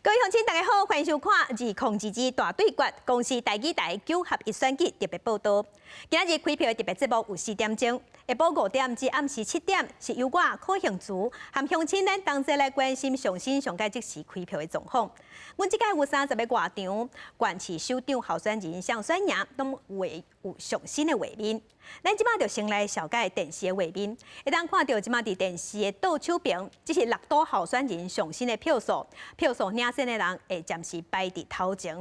各位鄉親，大家好，歡迎收看《2022大對決》公視台語台九合一選舉特別報道。今仔日開票的特別節目有四點鐘，下晡5點至暗時7點，是由我柯杏珠和鄉親咱同齊來關心上新上蓋即時開票的狀況。阮這屆有30個外場，縣市首長候選人上選贏，攏會有上新的畫面。咱這擺就先來紹介電視的畫面，會當看著這擺佇電視的倒手邊，這是六都候選人上新的票數，票數領先的人會暫時排佇頭前。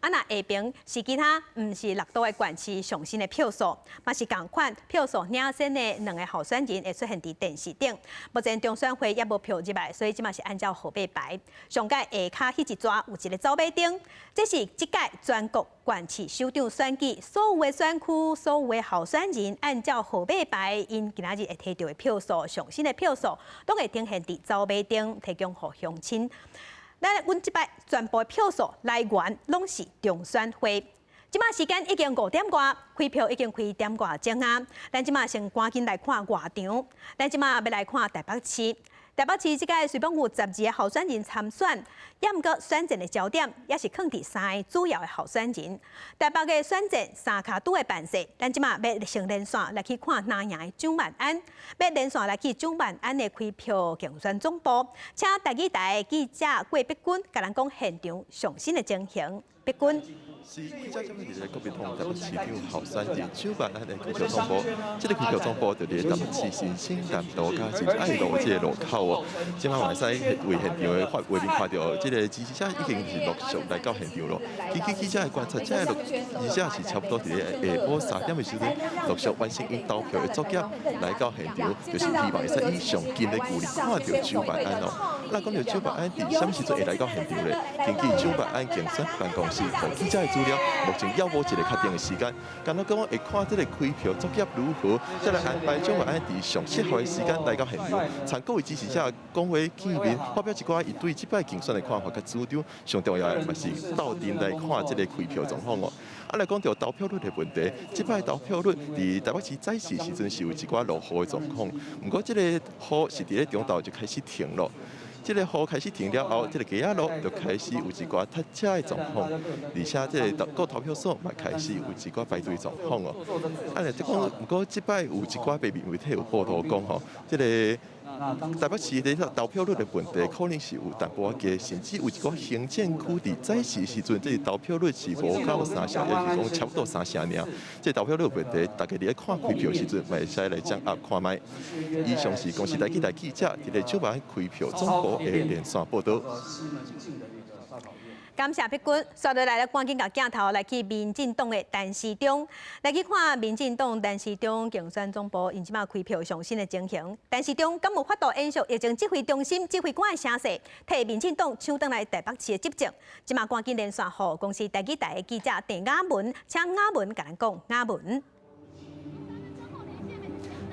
啊，若下邊是其他毋是六都的縣市上新的票數，嘛是仝款票數領先的兩个候選人會出現佇電視頂。目前中選會猶無票入來，所以這擺是按照號碼排。上蓋下跤彼一逝有一个走馬燈，這是這屆全國縣市首長選舉所有的選區、所有的候選人按照號碼排，𪜶今仔日會提著的票數、上新的票數，攏會呈現佇走馬燈，提供予鄉親。咱阮這擺全部的票數來源攏是中選會。這擺時間已經5點外，開票已經開點外鐘啊！咱這擺先趕緊來看外場，咱這擺欲來看台北市。台北市這屆雖講有12個候選人參選，毋過選戰的焦點也是囥佇三个主要的候選人。台北的選戰三跤拄的辦勢，咱這擺欲先連線來去看藍營的蔣萬安，欲連線來去蔣萬安的開票競選總部，請台語台記者郭碧君共咱講現場上新的情形。碧君。是記者這擺佇咧國民黨台北市長候選人蔣萬安的開票總部，這个開票總部就佇咧台北市新興南路佮仁愛路這个路口哦。這擺會使佇現場的畫面看著，這个支持者已經是陸續來到現場咯。根據記者的觀察，這个而且是差不多佇咧下晡3點的時陣，陸續完成𪜶投票的作業來到現場，就是希望會使以上近的距離看著蔣萬安哦。那講著蔣萬安佇啥物時陣會來到現場咧？根據蔣萬安競選辦公室予記者的資料，目前猶無一个確定的時間。敢若講會看這个開票作業如何，才來安排蔣萬安佇上適合的時間來到現場。參各位支持者講話見面，發表一寡伊對這擺競選的看法佮主張。上重要的嘛是鬥陣來看這个開票狀況哦。啊，來講著投票率的問題，這擺投票率佇台北市早時時陣是有一寡落雨的狀況，毋過這个雨是佇咧中晝就開始停咯。這个雨開始停了後，這个街仔路就開始有一寡塞車的狀況，而且這个各投票所嘛開始有一寡排隊狀況哦。啊，來講，毋過這擺有一寡平面媒體有報道講吼，這个台北市的投票率的問題，可能是有淡薄仔低，甚至有一寡行政區佇早時時陣，這个投票率是無夠三成，也是講差不多三成爾。這个投票率問題，大家佇咧看開票時陣，嘛會使來掌握看覓。以上是公視台語台記者佇咧蔣萬安開票總部的連線報道。感謝碧君，紲落來咧，趕緊共鏡頭來去民進黨的陳時中，來去看民進黨陳時中競選總部𪜶這擺開票上新的情形。陳時中敢有法度延續疫情指揮中心指揮官的聲勢，替民進黨搶轉來台北市的執政？這擺趕緊連線予公視台語台的記者鄭雅文，請雅文共咱講。雅文。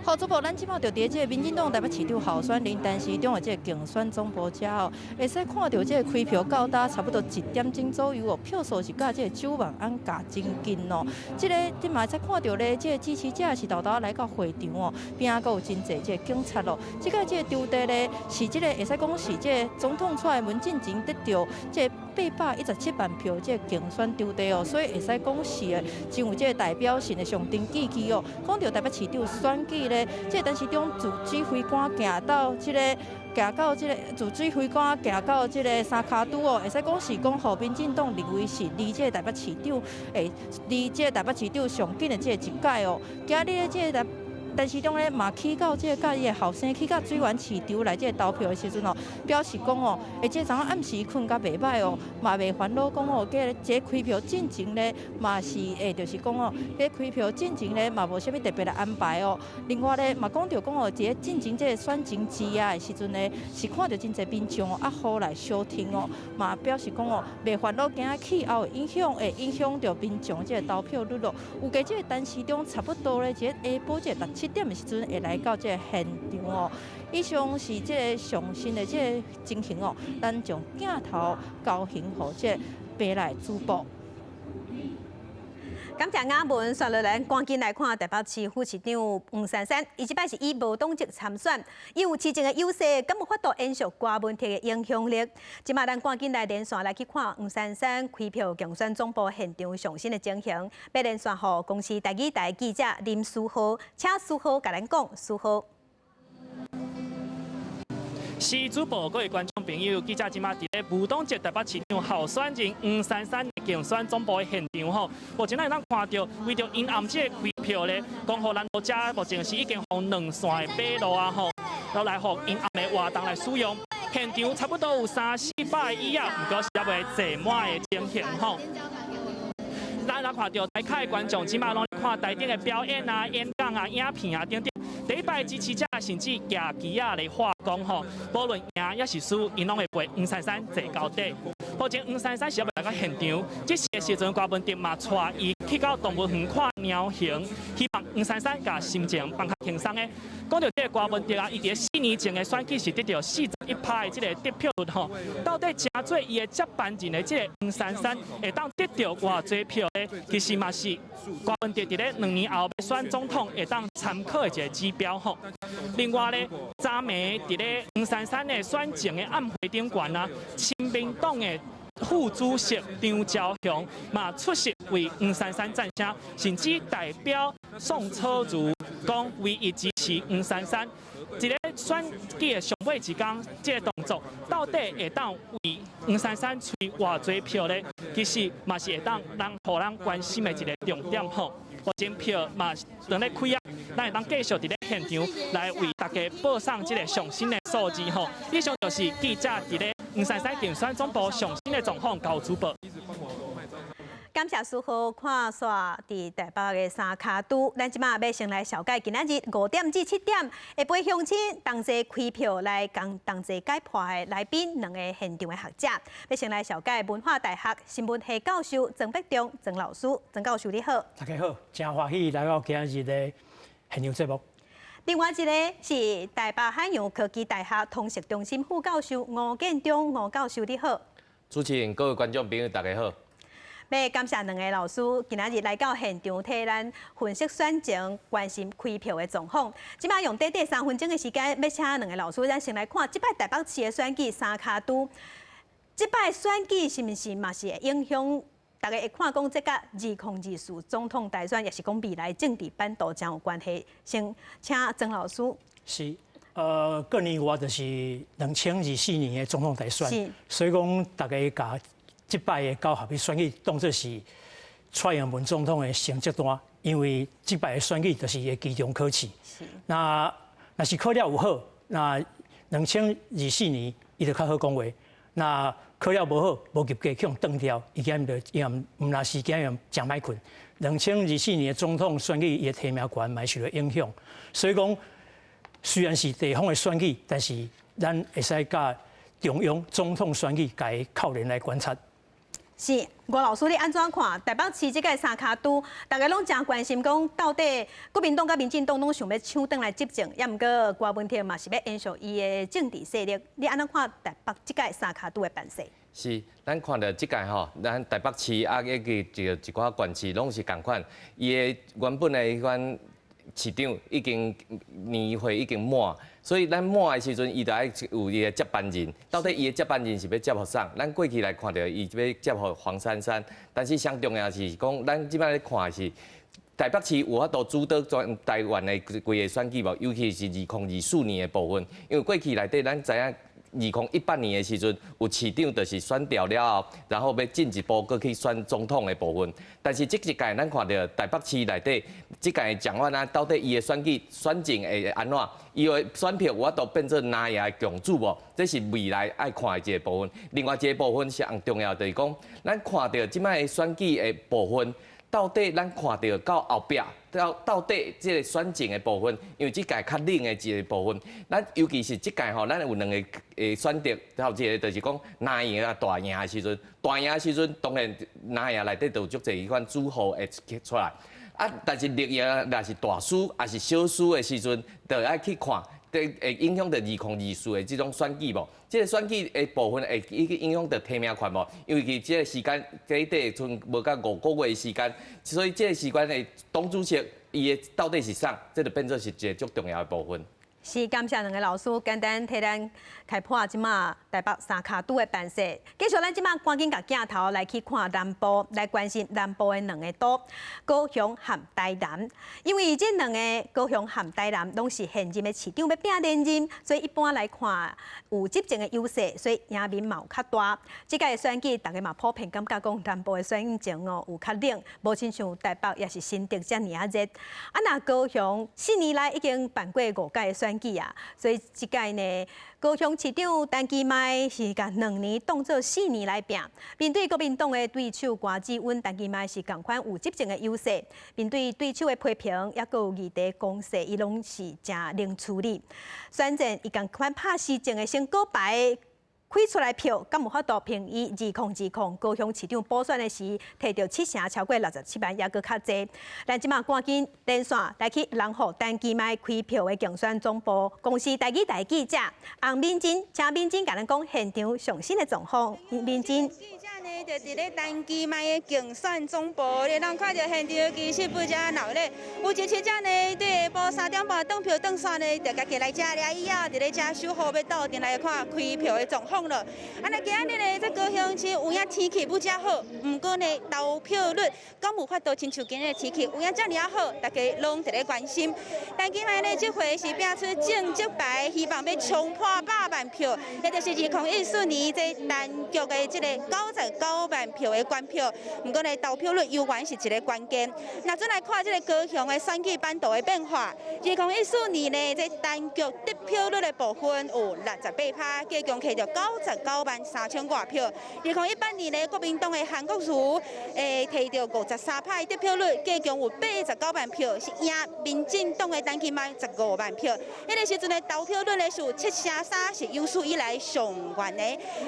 好，主播，咱這擺就佇這个民進黨台北市長候選人陳時中的這个競選總部遮哦，會使看著這个開票到今差不多1點鐘左右哦，票數是佮這个蔣萬安夾真近哦。這个你嘛會使看著咧，這个支持者是沓沓來到會場哦，邊仔閣有真濟這个警察哦。這個這个場地咧，是這个會使講是這个總統蔡英文進前得著這个817萬票這个競選場地哦，所以會使講是真有這个代表性的象徵意義哦。講著台北市長選舉咧，這個陳時中自指揮官行到這个自指揮官行到這个三跤拄哦，會使講是講予民進黨認為是離這個台北市長，會離這個台北市長上緊的這个一屆哦。今日的這個陳時中咧嘛去到這个佮伊的後生去到水源市場來這个投票的時陣哦，表示講哦，欸，這昨暗時睏甲袂䆀哦，嘛袂煩惱講哦，這這開票進前咧嘛是會，就是講哦，這開票進前咧嘛無啥物特別的安排哦。另外咧嘛講著講哦，佇咧進前這个選前之夜的時陣咧，是看著真濟民眾哦，啊雨來相挺哦，嘛表示講哦，袂煩惱驚氣候會影響，會影響著民眾這个投票率咯。預計這个陳時中差不多咧，這個下晡這個六七點的時陣會來到這个現場哦。以上是這个上新的這个情形哦，咱將鏡頭交還予這个白來主播。感謝雅文，紲落來，趕緊來看台北市副市長黃珊珊，伊這擺是以無黨籍參選，伊有市政的優勢，敢有法度延續柯文哲的影響力？這擺咱趕緊來連線來去看黃珊珊開票競選總部現場上新的情形，欲連線予公視台語台記者林書豪，請書豪共咱講，書豪。是主播各位觀眾朋友，記者這馬佇咧無黨籍台北市長候選人黃珊珊競選總部的現場吼，目前咱會當看著，為著𪜶暗這個開票咧，光復南路遮目前是已經予兩線的馬路啊吼，都來予𪜶暗的活動來使用。現場差不多有三四百個椅仔，毋過是猶未坐滿的情形吼。咱來看著台下的觀眾，這馬攏看台頂的表演啊、演講啊、影片啊等等。第一擺支持者甚至舉旗仔來喊講吼，無論贏抑是輸，𪜶攏會陪黃珊珊坐到底。目前黃珊珊是猶未來到現場，這時的時陣，柯文哲嘛帶伊去到動物園看貓熊，希望黃珊珊共心情放較輕鬆的。講著這個柯文哲啊，伊佇4年前的選舉是得著41趴的這個得票率吼，到底成做伊的接班人的這個黃珊珊會當得著偌濟票咧？其實嘛是柯文哲佇咧2年後欲選總統會當參考的一個指標吼。另外咧，昨暝佇咧黃珊珊的選前的暗會頂懸啊，親民黨的副主席張昭雄嘛出席為黃珊珊贊聲，甚至代表宋楚瑜講唯一支持黃珊珊。一個選舉的上尾一工，這個動作到底會當為黃珊珊揣偌濟票咧？其實嘛是會當咱予人關心的一個重點吼。目前票嘛正咧開啊，咱會當繼續佇咧現場來為大家報送這個上新的數字吼。以上就是記者佇咧黃珊珊競選總部上新的狀況，交主播。感謝書豪看煞佇台北的三跤拄，咱這馬欲先來紹介今仔日5點至7點會陪鄉親同齊開票來共同齊解破的來賓兩個現場的學者，欲先來紹介文化大學新聞系教授曾必中曾老師，曾教授你好。大家好，誠歡喜來到今日的現場節目。另外一個是台北海洋科技大學通識中心副教授吳建中吳教授你好。主持人各位觀眾朋友大家好。欲感謝兩个老師今仔日來到現場替咱分析選情、關心開票的狀況。這擺用短短3分鐘的時間，欲請兩个老師，咱先來看這擺台北市的選舉三跤拄。這擺選舉是毋是嘛是會影響？大家會看講，這佮2024總統大選，抑是講未來政治版圖誠有關係。先請曾老師。是，過年我就是2024年的總統大選，所以講大家共這擺的九合一選舉當做是蔡英文總統的成績單，因為這擺的選舉就是伊的期中考試。那若是考了有好，那2024年伊就較好講話。若考了無好，無及格，去予當掉，伊今就伊毋毋若是今日誠歹睏。2024年的總統選舉，伊的提名權嘛會受著影響。所以講，雖然是地方的選舉，但是咱會使佮中央總統選舉共伊扣連來觀察。是吳老師，你按怎看？台北市這个三跤拄，大家攏誠關心，講到底國民黨佮民進黨攏想欲搶轉來執政，抑毋過柯文哲嘛是欲延續伊的政治勢力。你按怎看台北這个三跤拄的辦勢？是，咱看著這屆吼，咱台北市啊，以及一寡縣市攏是仝款，伊的原本的彼款市長已經年歲已經滿，所以咱滿的時陣，伊就愛有伊的接班人。到底伊的接班人是欲接予誰？咱過去來看著，伊欲接予黃珊珊。但是上重要是講，咱這擺咧看的是台北市有法度主導全台灣的規个選舉無？尤其是2024年的部分，因為過去內底咱知影。2018年的時陣，有市長就是選掉了後，然後欲進一步閣去選總統的部分。但是這一屆咱看著台北市內底，這屆蔣萬安到底伊的選舉選情會按怎？伊的選票有法度變做藍營的共主無？這是未來愛看的一个部分。另外一个部分上重要就是講，咱看著這擺的選舉的部分，到底咱看著到後壁，到底這个選情的部分，因為這屆較冷的一个部分，咱尤其是這屆吼，咱有兩个選擇，頭一个就是講藍贏啊大贏的時陣，大贏的時陣當然藍營內底就有足濟彼款諸侯會出來，啊，但是綠營若是大輸，抑是小輸的時陣，就愛去看。會影響著2024的這種選舉無？這個選舉的部分會去影響著提名權無？因為佢這個時間這底賰無到5個月的時間，所以這個時間的黨主席伊的到底是啥？這就變做是一個足重要的部分。是，感謝兩个老師簡單替咱開破這馬台北三跤拄的盤勢。繼續咱這馬趕緊共鏡頭來去看南部，來關心南部的兩个都，高雄和台南。因為這兩个高雄和台南攏是現任的市長欲拚連任，所以一般來看有執政的優勢，所以贏面嘛有較大。這屆選舉，大家嘛普遍感覺講南部的選情哦有較冷，無親像台北抑是新竹遮爾仔熱。啊，若高雄4年來已經辦過五屆的選舉啊，所以這屆呢，高雄市長陳其邁是共2年當做4年來拚。面對國民黨的對手郭志溫，陳其邁是仝款有執政的優勢。面對對手的批評，抑閣有議題攻勢，伊攏是誠能處理。選戰伊仝款拍施政的成果牌，開出來票，敢有法度憑伊2020高雄市長補選的時，提著七成超過67萬，抑閣較濟。咱這馬趕緊連線來去人予陳其邁開票的競選總部，公視台語台記者洪敏珍，請敏珍共咱講現場上新的狀況。敏珍。記者呢，就佇咧陳其邁的競選總部，你通看著現場其實非常鬧熱。有支持者呢，佇下晡3點半當票當煞呢，就家己來遮了以後，佇咧遮守候欲鬥陣來看開票的狀況咯。啊，那今日呢，這高雄市有影天氣不遮好，毋過呢，投票率敢有法度親像今日天氣有影遮爾仔好，大家攏佇咧關心。陳其邁呢，這回是拚出政績牌，希望欲衝破百萬票，也就是2014年這陳菊的這个99萬票的關票。毋過呢，投票率猶原是一个關鍵。若陣來看這个高雄的選舉版圖的變化，2014年呢，這陳菊得票率的部分有68%，加強摕著99萬3千外票。2018年呢，國民黨的韓國瑜摕著53%的得票率，加強有89萬票，是贏民進黨的陳其邁15萬票。彼个時陣的投票率呢是有7成3，是有史以來上懸的。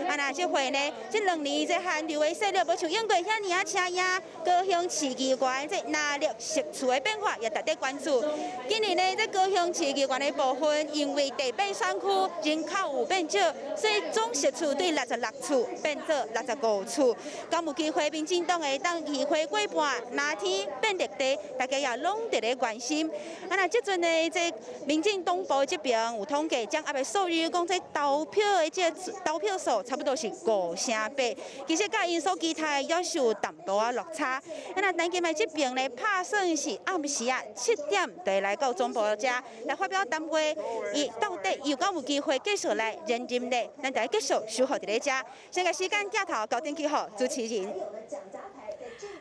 啊，若這回呢，這2年這韓流的勢力無像英國遐爾仔車贏，高雄市議員這藍綠席次的變化也值得關注。今年呢，這高雄市議員的部分，因為第八選區人口有變少，所以總席次對66次變做65次。敢有機會民進黨會當議會過半，藍天變綠地，大家也攏佇咧關心。啊，若這陣呢，這民進黨部這邊有統計，掌握的數字講，這投票的這投票數差不多是5成8。其實佮𪜶所期待也是有淡薄仔落差。啊，若陳其邁這邊呢，拍算是暗時啊7點就會來到總部遮來發表談話，伊到底有敢有機會繼續來連任呢？咱就來繼續守候佇咧遮。現在時間鏡頭交轉去予主持人。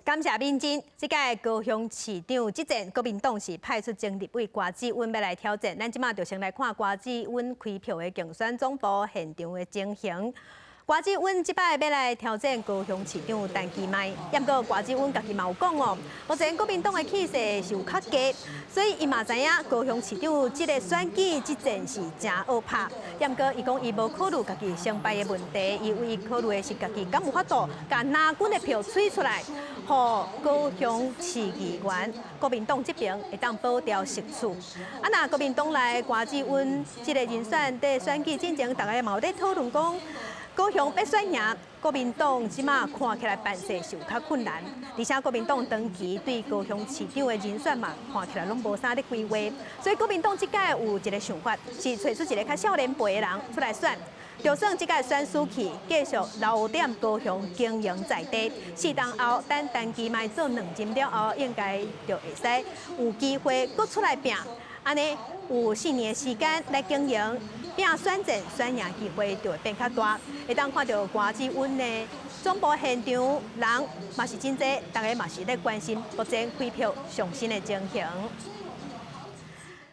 感謝敏珍，這屆高雄市長之戰，國民黨是派出前立委郭志溫欲來挑戰。咱這馬就先來看郭志溫開票的競選總部現場的情形。郭志溫這擺欲來挑戰高雄市長陳其邁，毋過郭志溫家己嘛有講哦，目前國民黨的氣勢是有較低，所以伊嘛知影高雄市長這个選舉之戰是誠惡拍。毋過伊講伊無考慮家己成敗的問題，伊唯一考慮的是家己敢有法度共藍軍的票催出來，予高雄市議員國民黨這邊會當保牢席次。啊，若國民黨內郭志溫這个人選佇選舉進前，大家嘛有咧討論講，高雄欲選贏國民黨，這馬看起來辦事是有較困難，而且國民黨長期對高雄市長的人選嘛，看起來攏無啥咧規劃，所以國民黨這屆有一个想法，是揣出一个較少年輩的人出來選，就算這屆選輸去，繼續留踮高雄經營在地，四冬後等陳其邁做兩任了後，應該就會使有機會閣出來拚。按呢有4年的時間來經營，拚選戰選贏機會就會變較大。會當看著郭志溫的總部現場人嘛是真濟，大家嘛是咧關心目前開票上新的情形。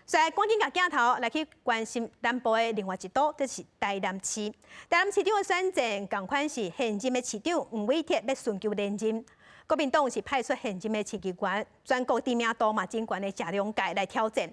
所以趕緊共鏡頭來去關心南部的另外一都，就是台南市。台南市長的選戰，仝款是現任的市長黃偉哲欲尋求連任。國民黨是派出現任的市議員，全國知名度嘛真懸的謝龍介來挑戰。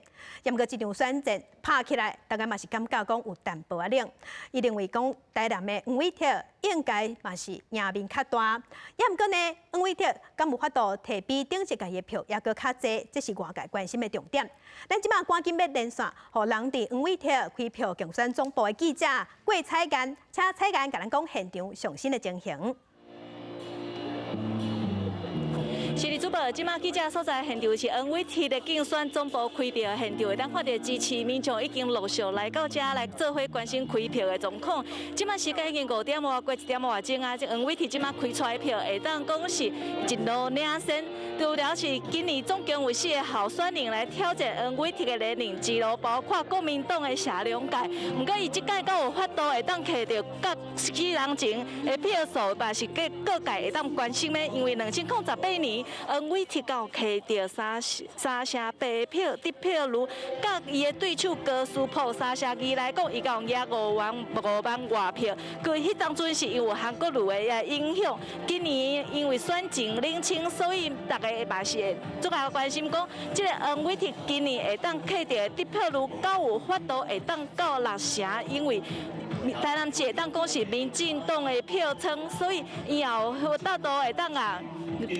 毋過這場選戰拍起來，大家嘛是感覺講有淡薄仔冷。伊認為講台南的黃偉哲應該嘛是贏面較大。毋過呢，黃偉哲敢有法度提比頂一屆的票猶閣較濟，這是外界關心的重點。咱這馬趕緊欲連線，予人佇黃偉哲開票競選總部的記者郭彩燕，請彩燕共咱講現場上新的情形。是的，主播，這馬記者所在現場是黃偉哲的競選總部開票現場，會當看著支持民眾已經陸續來到遮來做伙關心開票的狀況。這馬時間已經5點外過1點外鐘啊，這黃偉哲這馬開出來票，會當講是一路領先。除了是今年總共有四个候選人來挑戰黃偉哲的連任之路，包括國民黨的謝龍介，毋過伊這擺閣有法度會當摕著較死人前的票數，嘛是各各界會當關心的，因為2018年黃偉哲閣有摕著3成8的票，得票率，佮伊的對手高斯普3成2來講，伊閣贏5萬外票。佮彼當陣是因為韓國瑜的影響，今年因為選情冷清，所以大家嘛是會足愛關心講，這個黃偉哲今年會當摕著得票率，敢有法度會當到6成，因為台南市會當講是民進黨的票倉，所以伊也有法度會當啊，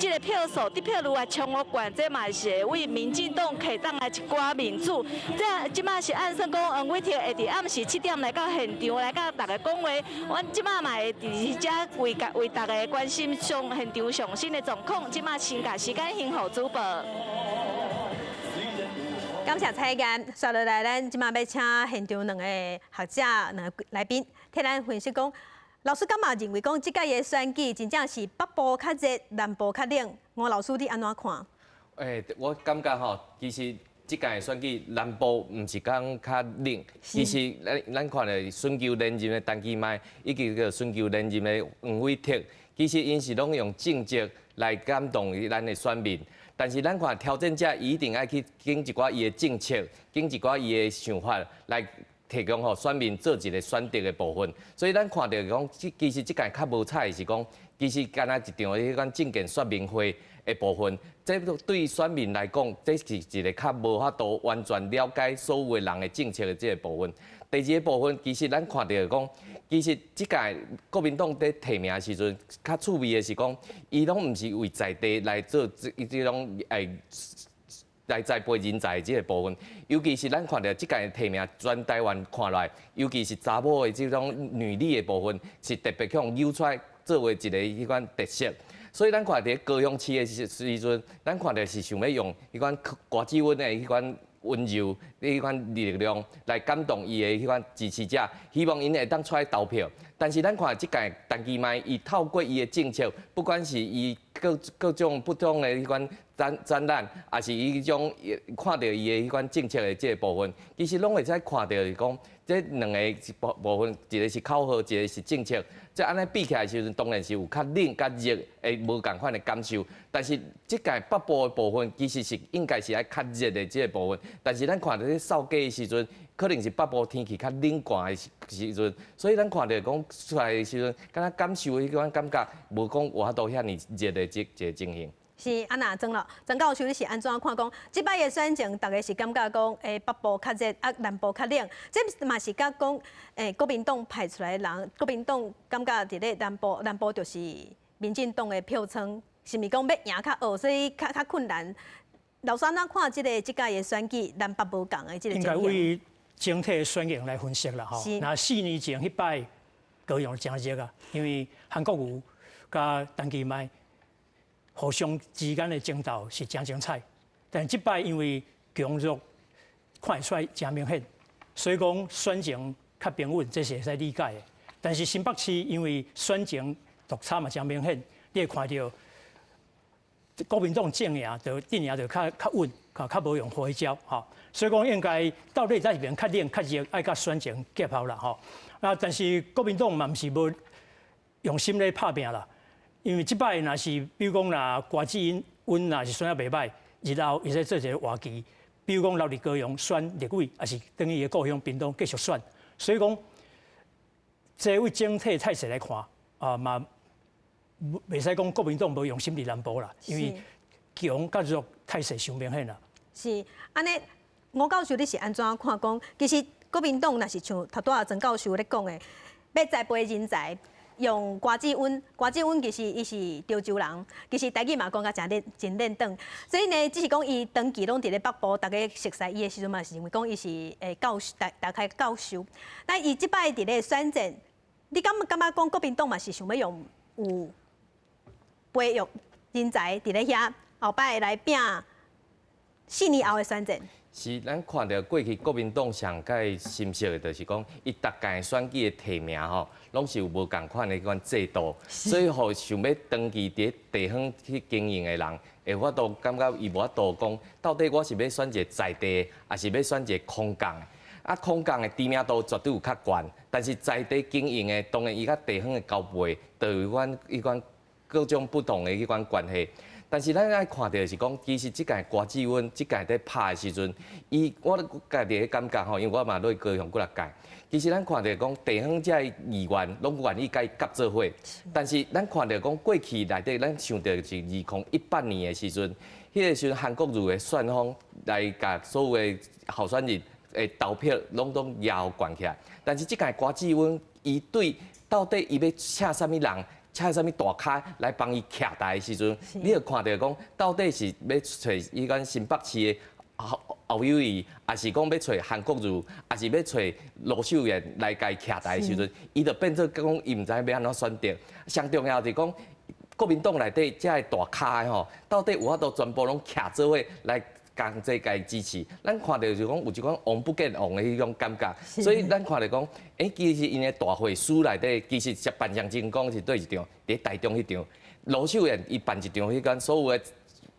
這個票數得票率啊衝予懸，這嘛是會為民進黨摕轉來一寡面子。這這馬是按算講，黃偉哲會佇暗時7點來到現場來佮大家講話。阮這馬嘛會佇遮為為大家關心上現場上新的狀況。這馬先共時間還予主播。感謝彩燕，紲落來，咱這馬欲請現場兩個學者、兩个來賓，替咱分析講，老師敢嘛認為講，這屆的選舉真正是北部較熱，南部較冷。吳老師，你按怎看？欸，我感覺吼，其實這屆的選舉南部毋是講較冷，其實咱咱看著尋求連任的陳其邁，以及個尋求連任的黃偉哲，其實𪜶是攏用政績來感動咱的選民。但是咱看挑戰者，伊一定愛去揀一寡伊的政策，揀一寡伊的想法來提供予選民做一個選擇的部分。所以咱看著講，其實這屆較無彩的是講，其實敢若一場彼款政見說明會的部分，這對選民來講，這是一個較無法度完全了解所有的人的政策的這個部分。第二个部分，其實咱看著講，其實這屆國民黨佇提名的時陣，較趣味的是講，伊攏毋是為在地來做這這種欸來栽培人才的這個部分，尤其是咱看著這屆提名全台灣看來，尤其是查某的這種女力的部分，是特別去扭出來作為一個彼款特色。所以咱看佇高雄市的時時陣，咱看著是想欲用彼款郭志溫的彼款溫柔、彼款力量來感動伊的彼款支持者，希望𪜶會當出來投票。但是咱看這屆陳其邁，伊透過伊的政策，不管是伊各各種不同的彼款展展覽，抑是彼種看著伊的彼款政策的這個部分，其實攏會使看著是講，這兩个部部分，一个是口號，一个是政策，這按呢比起來的時陣，當然是有較冷較熱的無仝款的感受。但是這屆北部的部分，其實是應該是愛較熱的這个部分。但是咱看著咧掃街的時陣，可能是北部天氣較冷寒的時時陣，所以咱看著講出來的時陣，敢若感受彼款感覺，無講有法度遐爾熱的這這个情形。是啊，那曾老曾教授，你是按怎看？講這擺的選情，大家是感覺講，欸，北部較熱，啊，南部較冷。這嘛是佮講，欸，國民黨派出來的人，國民黨感覺佇咧南部，南部就是民進黨的票倉，是毋是講欲贏較學，所以較較困難。老師按怎看這个這屆的選舉南北無仝的這个應該為整體的選情來分析啦，吼。若4年前彼擺高雄誠熱啊，因為韓國瑜佮陳其邁互相之間的爭鬥是誠精彩，但這擺因為強弱看會出來誠明顯，所以講選情較平穩，這是會使理解的。但是新北市因為選情落差嘛誠明顯，你會看著國民黨陣營就陣營就較較穩，較較無用花招吼。所以講應該到底佗一邊較冷較熱，愛佮選情結合啦吼。啊，但是國民黨嘛毋是無用心咧拍拚啦。因為這擺若是，比如講若郭志溫若是選得袂䆀，日後會使做一个活棋，比如講留佇高雄選立委，抑是轉去伊的故鄉屏東繼續選。所以講，這為整體態勢來看，啊嘛，袂使講國民黨無用心佇南部啦，因為強佮弱態勢傷明顯啦。是，按呢，吳教授你是按怎看？講其實國民黨若是像頭拄仔曾教授咧講的，欲栽培人才，用柯志恩，柯志恩其實伊是潮州人，其實台語嘛講甲誠練真輪轉，所以呢，只是講伊長期攏佇咧北部，大家熟似伊的時陣嘛，是認為講伊是教授，大大概教授。那伊這擺佇咧選戰，你敢感覺講國民黨嘛是想欲用有培育人才佇咧遐後擺來拼4年後的選戰？是，咱看著過去國民黨上蓋心色的，就是講，伊逐屆選舉的提名吼，攏是有無仝款的彼款制度，所以予想欲長期佇地方去經營的人，會法度感覺伊無法度講，到底我是欲選一個在地，抑是欲選一個空降的？啊，空降的知名度絕對有較懸，但是在地經營的，當然伊佮地方的交配，就有彼款各種不同的彼款關係。但是咱愛看著的是講，其實這屆柯志恩這屆佇拍的時陣，伊我家己的感覺吼，因為我嘛落去高雄幾若屆，其實咱看著講地方這議員攏願意共伊合做伙，但是咱看著講過去內底，咱想著是2018年的時陣，彼個時陣韓國瑜的旋風來共所有的候選人的投票攏搖懸起來，但是這屆柯志恩伊對到底伊欲請啥物人？請啥物大咖來幫伊徛台的時陣，你就看著講，到底是欲揣彼款新北市的侯友宜，抑是講欲揣韓國瑜，抑是欲揣盧秀燕來共伊徛台的時陣，伊就變做講伊毋知欲按怎選擇。上重要是講，國民黨內底這个大咖的吼，到底有法度全部攏徛做伙來共齊共伊支持？咱看著就是講有一款王不見王的彼種感覺，所以咱看著講，其實𪜶的大會師內底，其實是辦上成功是佗一場？佇台中彼場，盧秀燕伊辦一場彼間所有的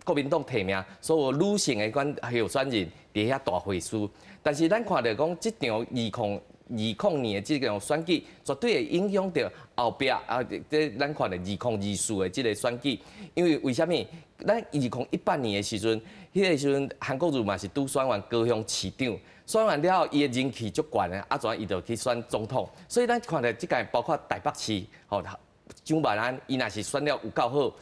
國民黨提名，所有女性的款候選人佇遐大會師，但是咱看著講，這場2020年的這場選舉，絕對會影響著後壁啊，這咱看著2024的這个選舉，因為為啥物？咱2018年的時陣，彼个時陣韓國瑜嘛是拄選完高雄市長，選完了後，伊的人氣足懸的，啊，怎伊就去選總統，所以咱看著這屆包括台北市，吼。蔣萬安伊若是選了有夠好，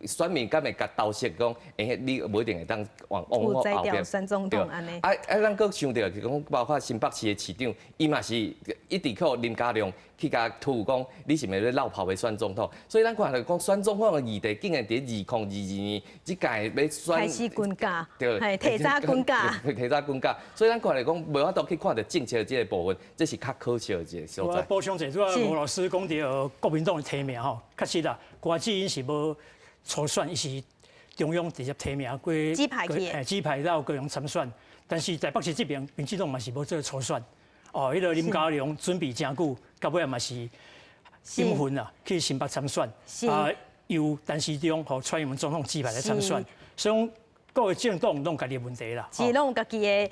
選民敢會共投訴講，你無一定會當往往後邊。選總統按呢。啊啊，咱閣想著是講，包括新北市的市長，伊嘛是一直靠林佳龍去共推講，你是毋是咧落跑欲選總統？所以咱看著講選總統的議題，竟然佇2022年這屆欲選。開始滾價。對，提早滾價。提早滾價，所以咱看著講，無法度去看著政策這個部分，這是較可惜的一個所在。我補充者，拄仔吳老師講著國民黨的提名吼，確實啦，柯志恩是無初選，伊是中央直接提名過，指派去，指派到高雄參選。但是台北市這邊，民進黨嘛是無做初選。哦，彼個林佳龍準備誠久，到尾嘛是應份啊，去新北參選。啊，由陳時中予蔡英文總統指派來參選，所以各個政黨攏家己的問題啦。是攏有家己的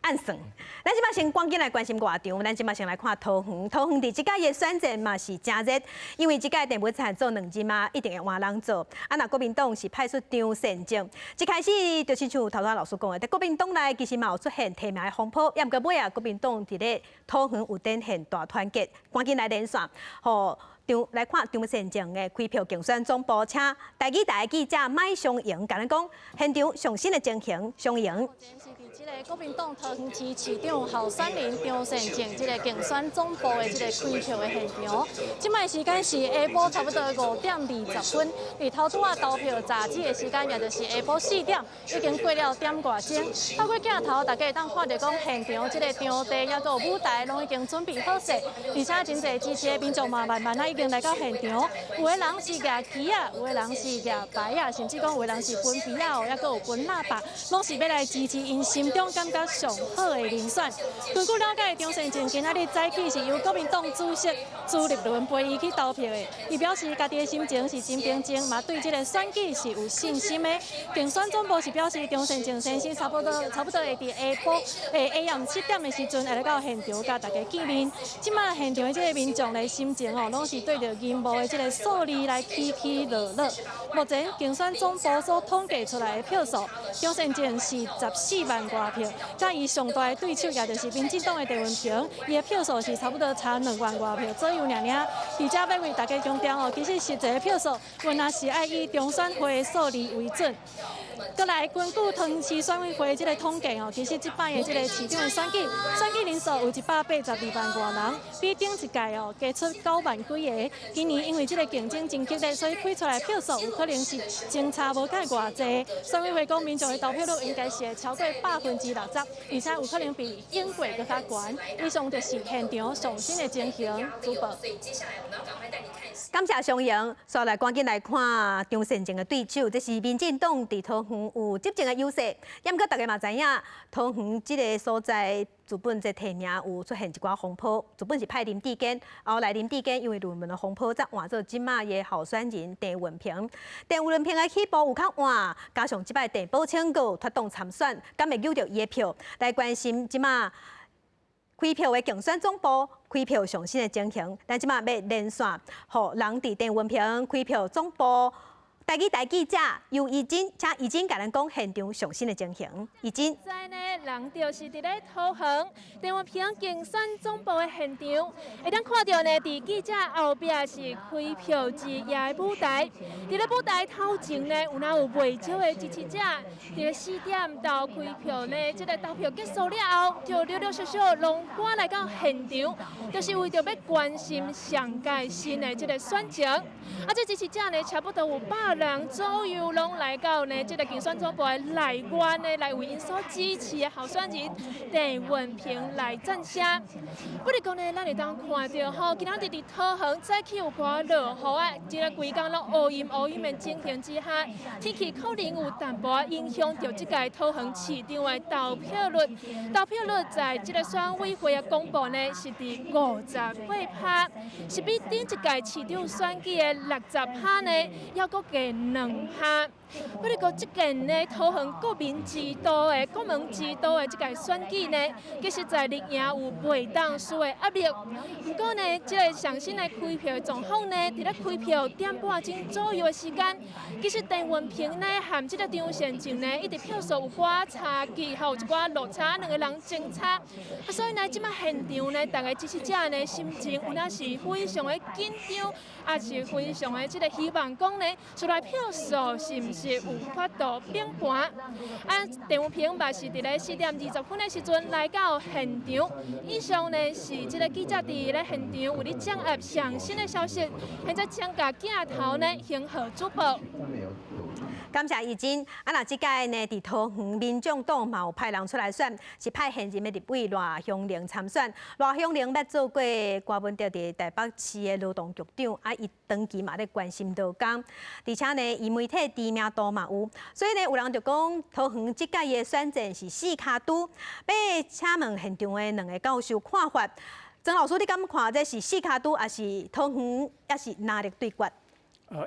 按算。咱這擺先趕緊來關心外場，咱這擺先來看桃園。桃園佇這屆的選戰嘛是誠熱，因為這屆鄭文燦做兩任嘛，一定會換人做。啊，若國民黨是派出張善政，一開始就是像頭拄仔老師講的，佇國民黨內其實嘛有出現提名的風波，也毋過尾仔國民黨佇咧桃園有展現大團結，趕緊來連線，予張來看張善政的開票競選總部，請台語台記者麥松瑩共咱講現場上新的情形，松瑩。是佇這个國民黨桃園市市長候選人張善政這个競選總部的這个開票的現場。這擺時間是下晡差不多5點20分，佇頭拄仔投票截止的時間，也就是下晡4點，已經過了點外鐘。透過鏡頭，大家會當看著講現場這个場地抑閣有舞台，攏已經準備好勢，而且真濟支持的民眾嘛，慢慢仔已經來到現場。有的人是舉旗仔，有的人是舉牌仔，甚至講有的人是分埤仔哦，抑閣有分喇叭，攏是欲來支持𪜶心中感覺上好的人選。根據了解，張善政今仔日早起是由國民黨主席朱立倫陪伊去投票的。伊表示家己的心情是真平靜，嘛對這个選舉是有信心的。競選總部是表示，張善政先生差不多會佇下晡下暗7點的時陣會來到現場共大家見面。這擺現場的這个民眾的心情哦，攏是對著螢幕的這个數字來起起落落。目前競選總部所統計出來的票數，張善政是14萬外票，佮伊上大的對手也就是民進黨的鄭運鵬，伊的票數是差不多差2萬外票左右爾爾。記者欲為大家強調哦，其實實際的票數，原來是愛以中選會的數字為準。閣來根據桃園市選委會這个統計哦，其實這擺的這个市長的選舉，選舉人數有182萬外人，比頂一屆哦加出9萬幾个。今年因為這个競爭真激烈，所以開出來票數有可能是相差無較偌濟。選委會講，民眾的投票率應該是會超過60%，而且有可能比往過閣較懸。以上就是現場上新的情形，主播。感謝上揚，煞來趕緊來看張善政的對手，這是民進黨佇桃園有執政的優勢。毋過大家嘛知影，桃園這个所在自本這提名有出現一寡風波，自本是派林智堅，後來林智堅因為論文的風波，才換做這馬的候選人鄭運鵬。鄭運鵬的起步有較晚，加上這擺鄭寶清閣脫黨參選，敢會扭著伊的票？來關心這馬開票的競選總部開票上新的情形，咱這馬欲連線，予人佇鄭運鵬開票總部。台語台記者尤怡珍，請怡珍共咱講現場上新的情形。怡珍，在呢，人就是佇咧桃園鄭運鵬競選總部的現場，會當看著呢，佇記者後壁是開票之夜的舞台。佇咧舞台頭前呢，有哪有袂少的支持者。佇咧4點到開票呢，這个投票結束了後，就陸陸續續攏趕來到現場，就是為著欲關心上屆新的這个選情。啊，這支持者呢，差不多有100人左右，攏來到呢這个競選總部的內外呢，來為𪜶所支持的候選人鄭運鵬來贊聲。不如講呢，咱會當看著吼，今仔日佇桃園早起有寡落雨啊，這个規工攏烏陰烏陰的情形之下，天氣可能有淡薄仔影響著這屆桃園市長的投票率。投票率在這个選委會的公布呢，是佇58%，是比頂一屆市長選舉的60%呢，猶閣低2趴。不過，這件呢，桃園國民之都的國門之都的這屆選舉呢，其實在綠營有袂當輸的壓力。毋過呢，這个上新的開票狀況呢，佇咧開票點半鐘左右的時間，其實鄭運鵬呢和這个張善政呢，一直票數有寡差距，還有一寡落差，兩个人相差。啊，所以呢，這馬現場呢，逐个支持者呢，心情有影是非常的緊張，也是非常的這个希望講呢，出來票數是毋是有法度變盤？啊，鄭運鵬嘛是佇咧4點20分的時陣來到現場。以上呢是這个記者佇咧現場為你掌握上新的消息。現在請共鏡頭呢，還予主播。感謝怡珍。啊，若這屆呢，佇桃園民眾黨嘛有派人出來選，是派現任的立委賴香伶參選。賴香伶捌做過柯文哲佇台北市的勞動局長，啊，伊長期嘛咧關心勞工，而且呢，伊媒體知名度嘛有，所以呢，有人就講桃園這屆的選戰是四跤拄。欲請問現場的兩个教授看法，曾老師你敢看這是四跤拄，抑是桃園，抑是藍綠對決？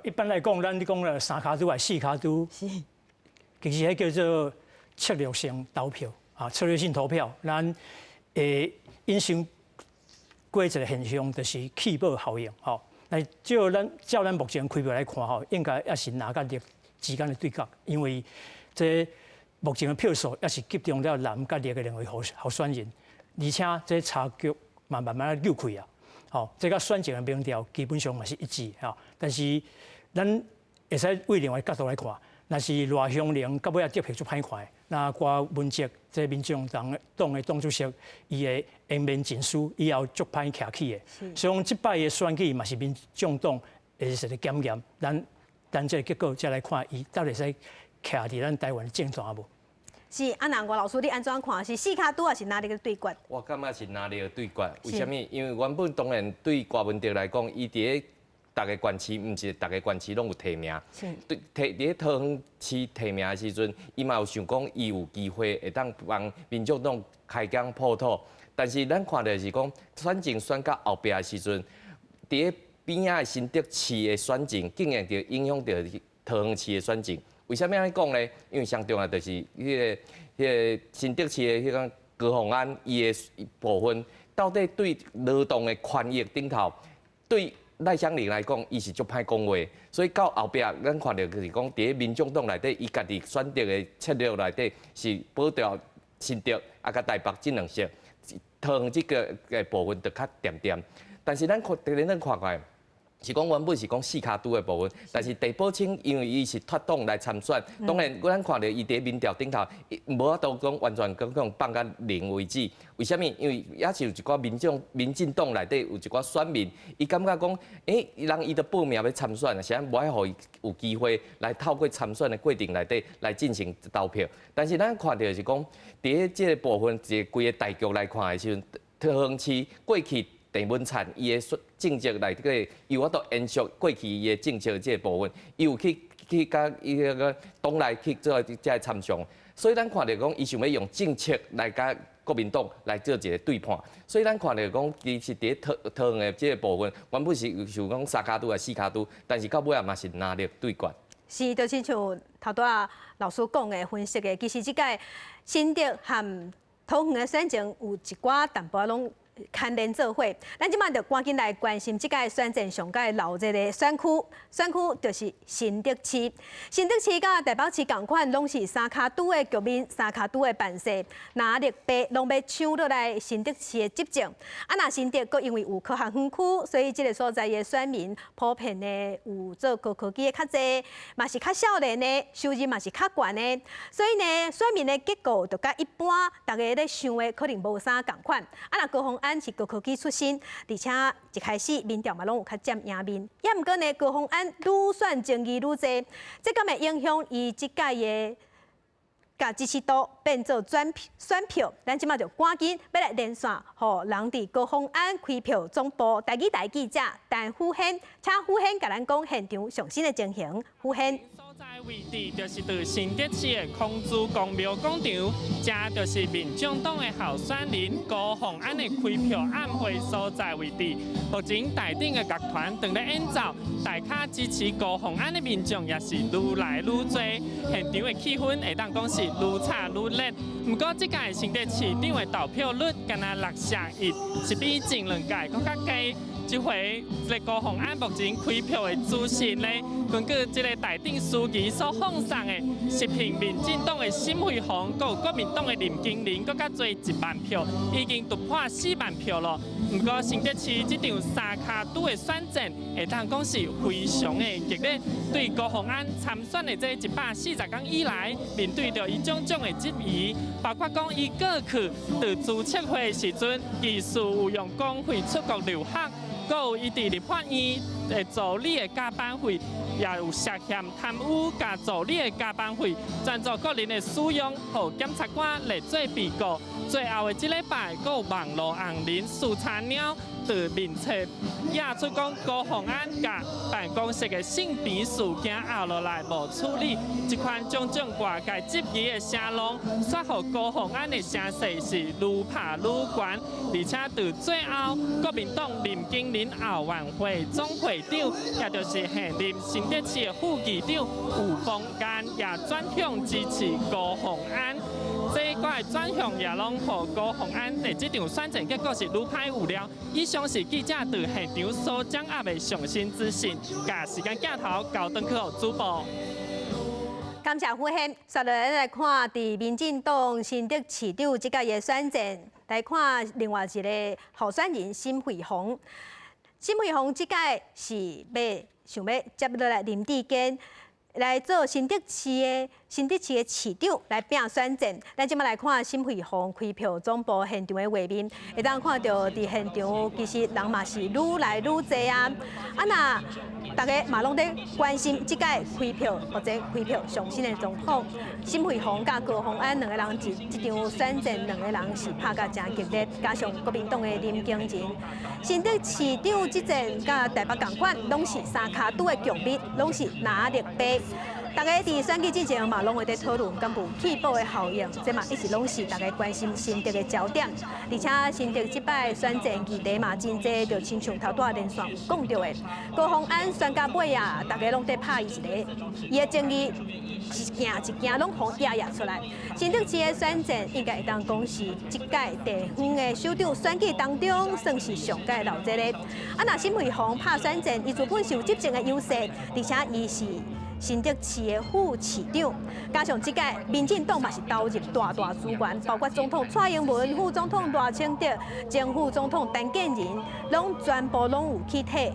一般來講，咱咧講了三跤拄還是四跤拄，其實彼叫做策略性投票啊，策略性投票，咱會影響過一个現象，就是棄保效應吼。來照咱目前開票來看吼，應該抑是藍佮綠之間的對決，因為這目前的票數抑是集中了藍佮綠的兩位候選人，而且這差距嘛慢慢扭開啊。吼，這佮選前的民調基本上嘛是一致吼，但是咱會使為另外角度來看，若是賴香伶到尾仔得票足歹看的，那柯文哲這民眾黨的黨主席，伊的顏面盡失，以後足歹徛起的。所以講這擺的選舉嘛是民眾黨會是一个檢驗，咱等這个結果才來看，伊到底會使徛佇咱台灣政壇無？是啊，那吳老師你按怎看？是四跤拄，抑是藍綠的對決？我感覺是藍綠的對決。為啥物？因為原本當然對柯文哲來講，伊佇咧逐个縣市，毋是逐个縣市攏有提名。對，提佇咧桃園市提名的時陣，伊嘛有想講，伊有機會會當幫民眾黨開疆破土。但是咱看著是講，選情選到後壁的時陣，佇咧邊仔的新竹市的選情，竟然就影響著桃園市的選情。為啥物按呢講呢？因為上重要就是彼个新竹市的彼个高虹安，伊的部分到底對勞動的權益頂頭，對賴香伶來講，伊是足歹講話，所以到後壁咱看著就是講，佇咧民眾黨內底，伊家己選擇的策略內底是保掉新竹啊，佮台北這兩席，桃園這个的部分就較恬恬。但是咱看，咱看看。是講原本是講四跤拄的部分，但是鄭寶清因為伊是脫黨來參選，當然咱看著伊佇民調頂頭，無法度講完全講講放甲零為止。為啥物？因為也是有一寡民眾、民進黨內底有一寡選民，伊感覺講，人伊都報名欲參選，是按無愛予伊有機會來透過參選的過程內底來進行投票。但是咱看著是講，佇咧這个部分，一個規个大局來看的時陣，桃園市過去。鄭文燦伊的政績內底，伊有法度延續過去伊的政策這个部分，伊有去去佮伊彼个黨內去做這个參詳，所以咱看著講，伊想欲用政策來佮國民黨來做一个對判，所以咱看著講，其實佇咧桃桃園的這个部分，原本是想講三跤拄抑四跤拄，但是到尾仔嘛是藍綠對決。是，就親像頭拄仔老師講的分析的，其實這屆新竹和桃園的選情有一寡淡薄攏牽連做伙，咱這擺就趕緊來關心這屆選戰上蓋鬧熱的選區，選區就是新竹市。新竹市佮台北市仝款，攏是三跤拄的局面，三跤拄的辦勢，藍綠白攏欲搶落來新竹市的執政。啊，若新竹閣因為有科學園區，所以這个所在的選民普遍的有做高科技的較濟，嘛是較少年的，收入嘛是較懸的，所以呢，選民的結構就佮一般大家咧想的可能無啥仝款。啊，若高虹安是高科技出身，而且一開始民調嘛攏有較佔贏面，也毋過呢，高虹安愈選爭議愈濟，這敢會影響伊這屆的共支持度變做轉選票？咱這擺就趕緊欲來連線，予人佇高虹安開票總部台語台記者陳富軒，請富軒共咱講現場上新的情形。富軒。所在位置就是佇新竹市的孔子公廟廣場，這就是民眾黨的候選人高虹安的開票暗會所在位置。目前台頂的樂團正咧演奏，大卡支持高虹安的民眾也是愈來愈濟，現場的氣氛會當講是愈炒愈熱。毋過這屆新竹市長的投票率敢若61，是比前兩屆閣較低。這回這个高虹安目前開票的資訊呢，根據這个台頂司儀所放送的，是憑民進黨的沈慧虹，閣有國民黨的林金玲，閣較濟1萬票，已經突破4萬票囉。毋過新竹市這場三跤拄的選戰，會當講是非常的激烈。對高虹安參選的這140天以來，面對著伊種種的質疑，包括講伊過去佇資策會時陣，疑似有用公費出國留學。閣有伊佇立法院的助理的加班費，也有涉嫌貪污佮助理的加班費，專做個人的使用，予檢察官列做被告。最後的這禮拜，閣有網路紅人蘇查鳥佇面冊掖出講高虹安佮辦公室的性病事件後落來無處理，這款種種外界質疑的聲浪，煞予高虹安的聲勢是愈拍愈懸，而且佇最後，國民黨林金玲後援會總會長，也就是現任新竹市的副議長吳邦幹，也轉向支持高虹安。這個轉向也攏予高虹安的這場選戰結果是愈歹有料。以上是記者佇現場所掌握的上新資訊，共時間鏡頭交轉去予主播。感謝富軒，接落來來看，佇民進黨新竹市長這屆的選戰，來看另外一个候選人沈慧虹。沈慧虹這屆是欲想欲接落來林智堅來做新竹市的市長來拼選戰。咱這擺來看沈慧虹開票總部現場的畫面，會當看著佇現場其實人嘛是愈來愈濟啊。啊若大家嘛攏咧關心這屆開票或者開票上新的狀況。沈慧虹佮高虹安兩个人這這場選戰，兩个人是拍甲誠激烈，加上國民黨的林經仁，新竹市長這戰佮台北仝款，攏是三跤拄的局面，攏是藍綠白。大家佇選舉之前嘛，攏會佇討論敢有棄保的效應，這嘛一直攏是大家關心新竹的焦點。而且新竹這擺選戰議題嘛真濟，就親像頭拄仔連線有講著的，高虹安選到尾啊，大家攏佇拍伊一個，伊的爭議一件一件攏予掖掖出來。新竹市的選戰應該會當講是這屆地方的首長選舉當中，算是上蓋鬧熱的。啊，若沈慧虹拍選戰，伊自本是有執政的優勢，而且伊是新竹市的副市長，加上這屆民進黨嘛是投入大大資源，包括總統蔡英文、副總統賴清德、前副總統陳建仁，攏全部攏有去替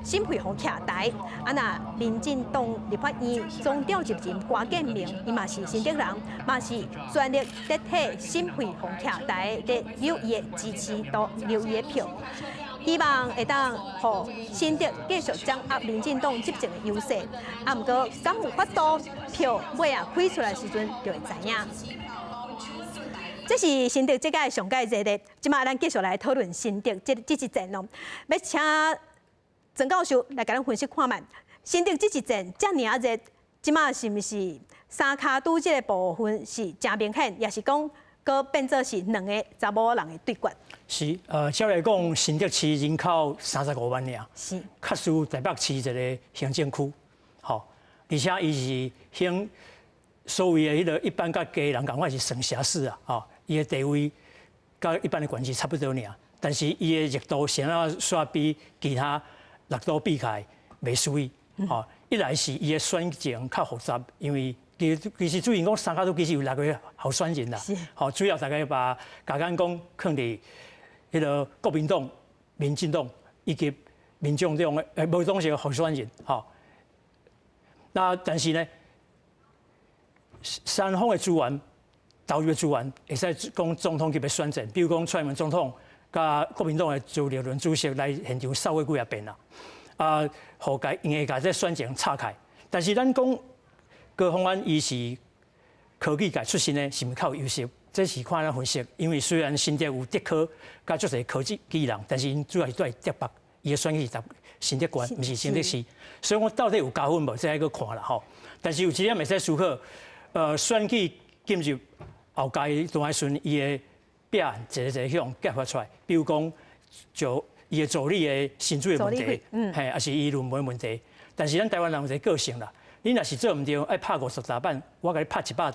沈慧虹徛台。啊，若民進黨立法院總召集人郭建明，伊嘛是新竹人，嘛是全力佇替沈慧虹徛台，佇有伊的支持度，留伊的票。希望會當予新竹繼續掌握民進黨執政的優勢，啊，毋過敢有法度票尾仔開出來時陣就會知影。這是新竹這屆上蓋熱的，這馬咱繼續來討論新竹這這一戰哦。欲請曾教授來共咱分析看覓，新竹這一戰遮爾仔熱，這馬是毋是三跤拄這個部分是誠明顯，抑是講閣變做是兩个查某人的對決？是，照來講，新竹市人口35萬爾，較輸台北市一个行政區，吼，而且伊是行所謂的彼個一般佮家人仝款是省轄市啊，吼，伊的地位佮一般的縣市差不多爾，但是伊的熱度顯然煞比其他六都比起來袂輸伊，吼，一來是伊的選情較複雜，因為其實主要講三跤拄其實有六個候選人啦，吼，主要大家把共眼光囥佇彼个國民黨、民進黨以及民眾黨的無黨籍候選人，吼。那但是呢，三方的資源投入的資源，會使講總統級的選戰，比如講蔡英文總統佮國民黨的朱立倫主席來現場掃過幾仔遍啦，啊，予共𪜶會共這選情拆開。但是咱講高虹安伊是科技界出身的，是毋是較有優勢？這是看咱分析，因為雖然新竹有竹科佮足濟科技人，但是𪜶主要是蹛竹北，伊的選舉是佇新竹縣，毋是新竹市，所以講到底有加分無？這愛閣看啦吼。但是有一點會使思考，選舉進入後階段的時陣，伊的表現一个一个向揭發出來，比如講就伊的助理的薪水的問題，嘿，抑是伊論文的問題。但是咱台灣人有一个個性啦，你若是做毋對，愛拍50大板，我共你拍100大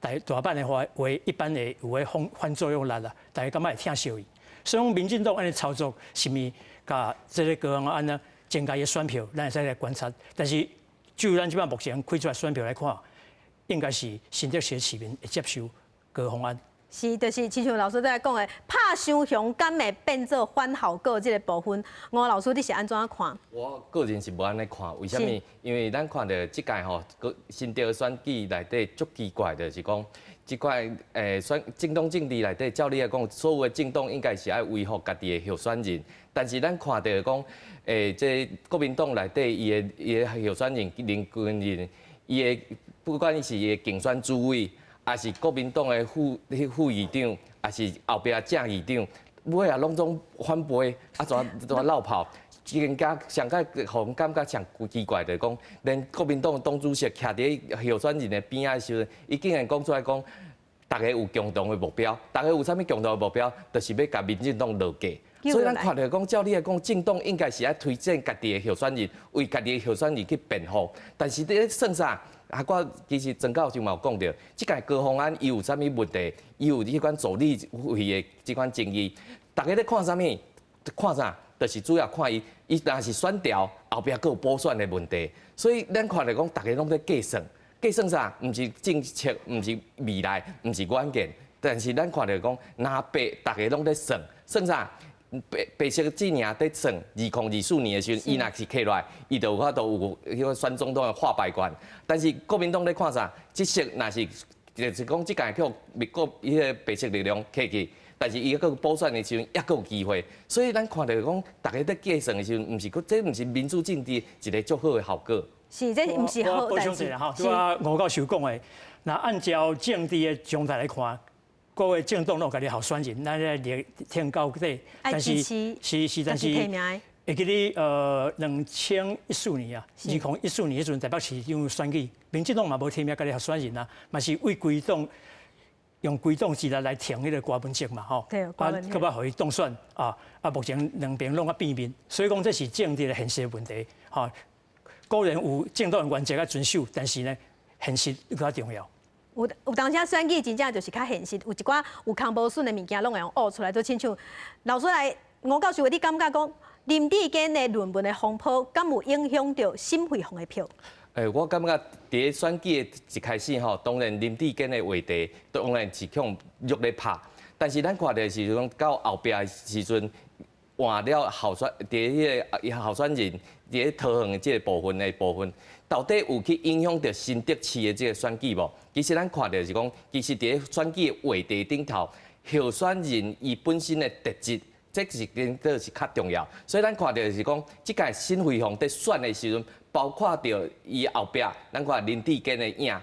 大大板的話，話一般會有彼反作用力啦，大家感覺會疼惜伊。所以講，民進黨按呢操作，是毋是共這个高虹安呢增加伊的選票，咱會使來觀察。但是就咱這擺目前開出來選票來看，應該是新竹市市民會接受高虹安。是，就是親像老師在講的，拍傷雄敢會變做反效果這個部分，吳老師你是按怎看？我個人是無按呢看，為啥物？因為咱看著這屆吼，新竹選舉內底足奇怪，就是講這塊選政黨政治內底，照理來講，所有的政黨應該是愛維護家己的候選人，但是咱看著講，這國民黨內底伊的候選人林耕仁，伊的不管伊是伊的競選主委，抑是國民黨的副議長，抑是後壁正議長，尾仔攏總反背，啊怎怎落跑？更加上蓋予人感覺上奇怪，就是講，連國民黨黨主席徛佇候選人的邊仔的時陣，伊竟然講出來講，逐家有共同的目標，逐家有啥物共同的目標，就是欲共民進黨落架。所以咱看著講，照理來講，政黨應該是愛推薦家己的候選人，為家己的候選人去辯護。但是佇咧算啥？啊，我其實曾教授嘛有講著，這屆高虹安伊有啥物問題？伊有彼款助理費的這款爭議，逐家咧看啥物？看啥？就是主要看伊，伊若是選調，後壁閣有補選的問題。所以咱看著講，逐家攏咧計算，計算啥？毋是政策，毋是未來，毋是遠見。但是咱看著講，若白逐家攏咧算，算啥？白白色陣營佇算2024年的時陣，伊若是揢落來，伊就有法度有彼個選總統的話敗權。但是國民黨咧看啥？這色若是就是講這屆予美國彼个白色力量揢去，但是伊閣補選的時陣，抑閣有機會。所以咱看著講，逐家佇計算的時陣，毋是閣這毋是民主政治一个足好的效果。是，這毋是好代誌。哈，拄仔吳教授講的，若按照政治的狀態來看，各個政黨攏有家己候選人，咱咧聽到底，但是是是，但是會記得2014年啊，2014年彼陣台北市長選舉，民進黨嘛無提名家己候選人啊，嘛是為規黨用規黨之力來挺彼個柯文哲嘛，吼，啊，閣欲予伊當選啊，啊，目前兩邊攏較變面，所以講這是政治的現實問題，吼。固然有政黨的原則愛遵守，但是呢，現實閣較重要。有當時選舉真正就是較現實，有一寡有空無損的物件攏會用挖出來，就親像老師來，吳教授，你感覺講林智堅的論文的風波，敢有影響著沈慧虹的票？我感覺佇咧選舉的一開始吼，當然林智堅的話題當然是予熱咧拍，但是咱看著是講到後壁的時陣換了候選，佇彼个候選人佇咧桃園的這個部分的部分，到底有去影響著新竹市的這個選舉無？其實咱看著是講，其實佇咧選舉的話題頂頭，候選人伊本身的特質，這是變做是較重要。所以咱看著是講，這屆沈慧虹佇選的時陣，包括著伊後壁，咱看林智堅的影，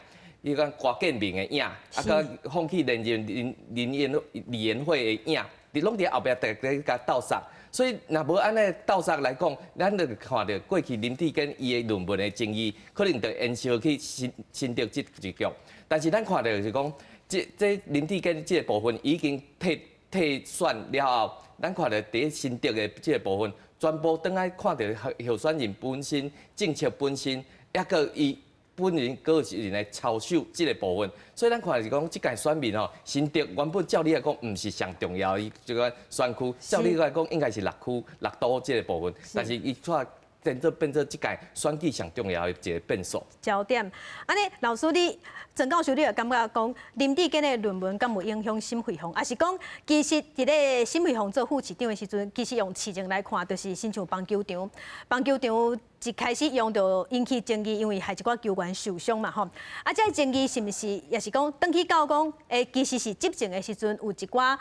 伊講郭建明的影，啊，閣放棄連任林林研李延慧的影，佇攏佇後壁逐家共鬥殺。所以若無按呢鬥殺來講，咱就看著過去林智堅伊的論文的爭議，可能就延燒去新竹這一局。但是咱看著是講，這林智堅這個部分已經退選了後，咱看著佇新竹的這個部分，全部轉來看著候選人本身政策本身，抑閣伊本人個人的操守這個部分，所以咱看是講，這屆選民吼，新竹原本照理來講，毋是上重要的這個選區，照理來講應該是六區六都這個部分，但是伊卻變做這屆選舉上重要的一個變數。焦點，按呢，老師你鄭教授，你有感覺講林智堅的論文敢有影響沈慧虹，抑是講其實佇咧沈慧虹做副市長的時陣，其實用市情來看，就是親像棒球場，棒球場一開始用就引起爭議，因為害一寡球員受傷嘛吼。啊，這個爭議是毋是也是講轉去到講，其實是執政的時陣有一寡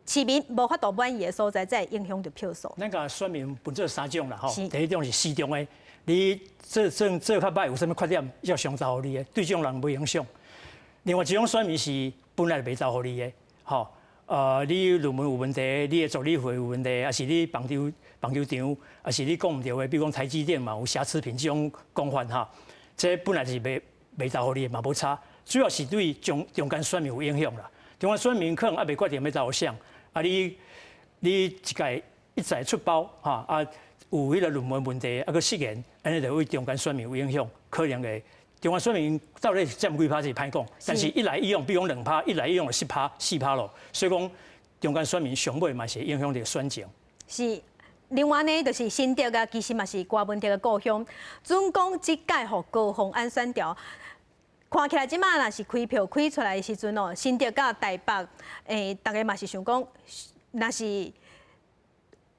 市民無法度滿意的所在，才會影響著票數。咱共選民分做三種啦，吼。第一種是死忠的，你做較䆀有啥物缺點，才常投予你的，對這種人無影響。另外一種選民是本來就袂投予你的，吼，你論文有問題，你的助理費有問題，抑是你棒球場，抑是你講毋對的，比如講台積電嘛有瑕疵品這種講法哈，這本來是袂投予你的嘛無差，主要是對中間選民有影響啦。中間選民可能猶未決定欲投予誰。啊你一屆一再出包哈啊，有彼个論文問題啊，閣失言，按呢就對中間選民有影響，可能會中間選民到底佔幾趴是歹講，但是一來一往，比如講2趴，一來一往就10趴、4趴咯，所以講中間選民上尾嘛是影響著選情。是，另外呢，就是新竹啊，其實嘛是柯文哲的故鄉，準講這屆予高虹安選著。看起來這馬若是開票開出來的時陣哦，新竹佮台北，逐家嘛是想講，若是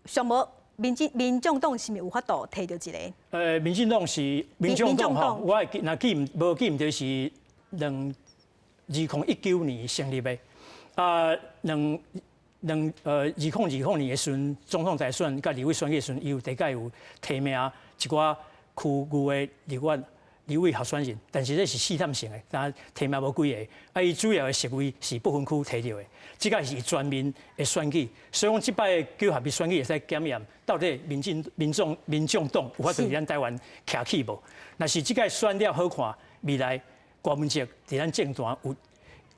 上無民眾黨是毋是有法度提著一个？民進黨是民眾黨吼，我會記，若記毋無記毋著是2019年成立的，啊，兩兩呃2020年的時陣，總統大選佮立委選舉的時陣，伊有第屆有提名一寡區議的立委候選人，但是這是試探性的，但提名無幾个。啊，伊主要的席位是不分區提著的，這個是全民的選舉，所以講這擺九合一選舉會使檢驗到底民進民眾民眾黨有法度佇咱台灣徛起無？若是這屆選了好看，未來柯文哲佇咱政壇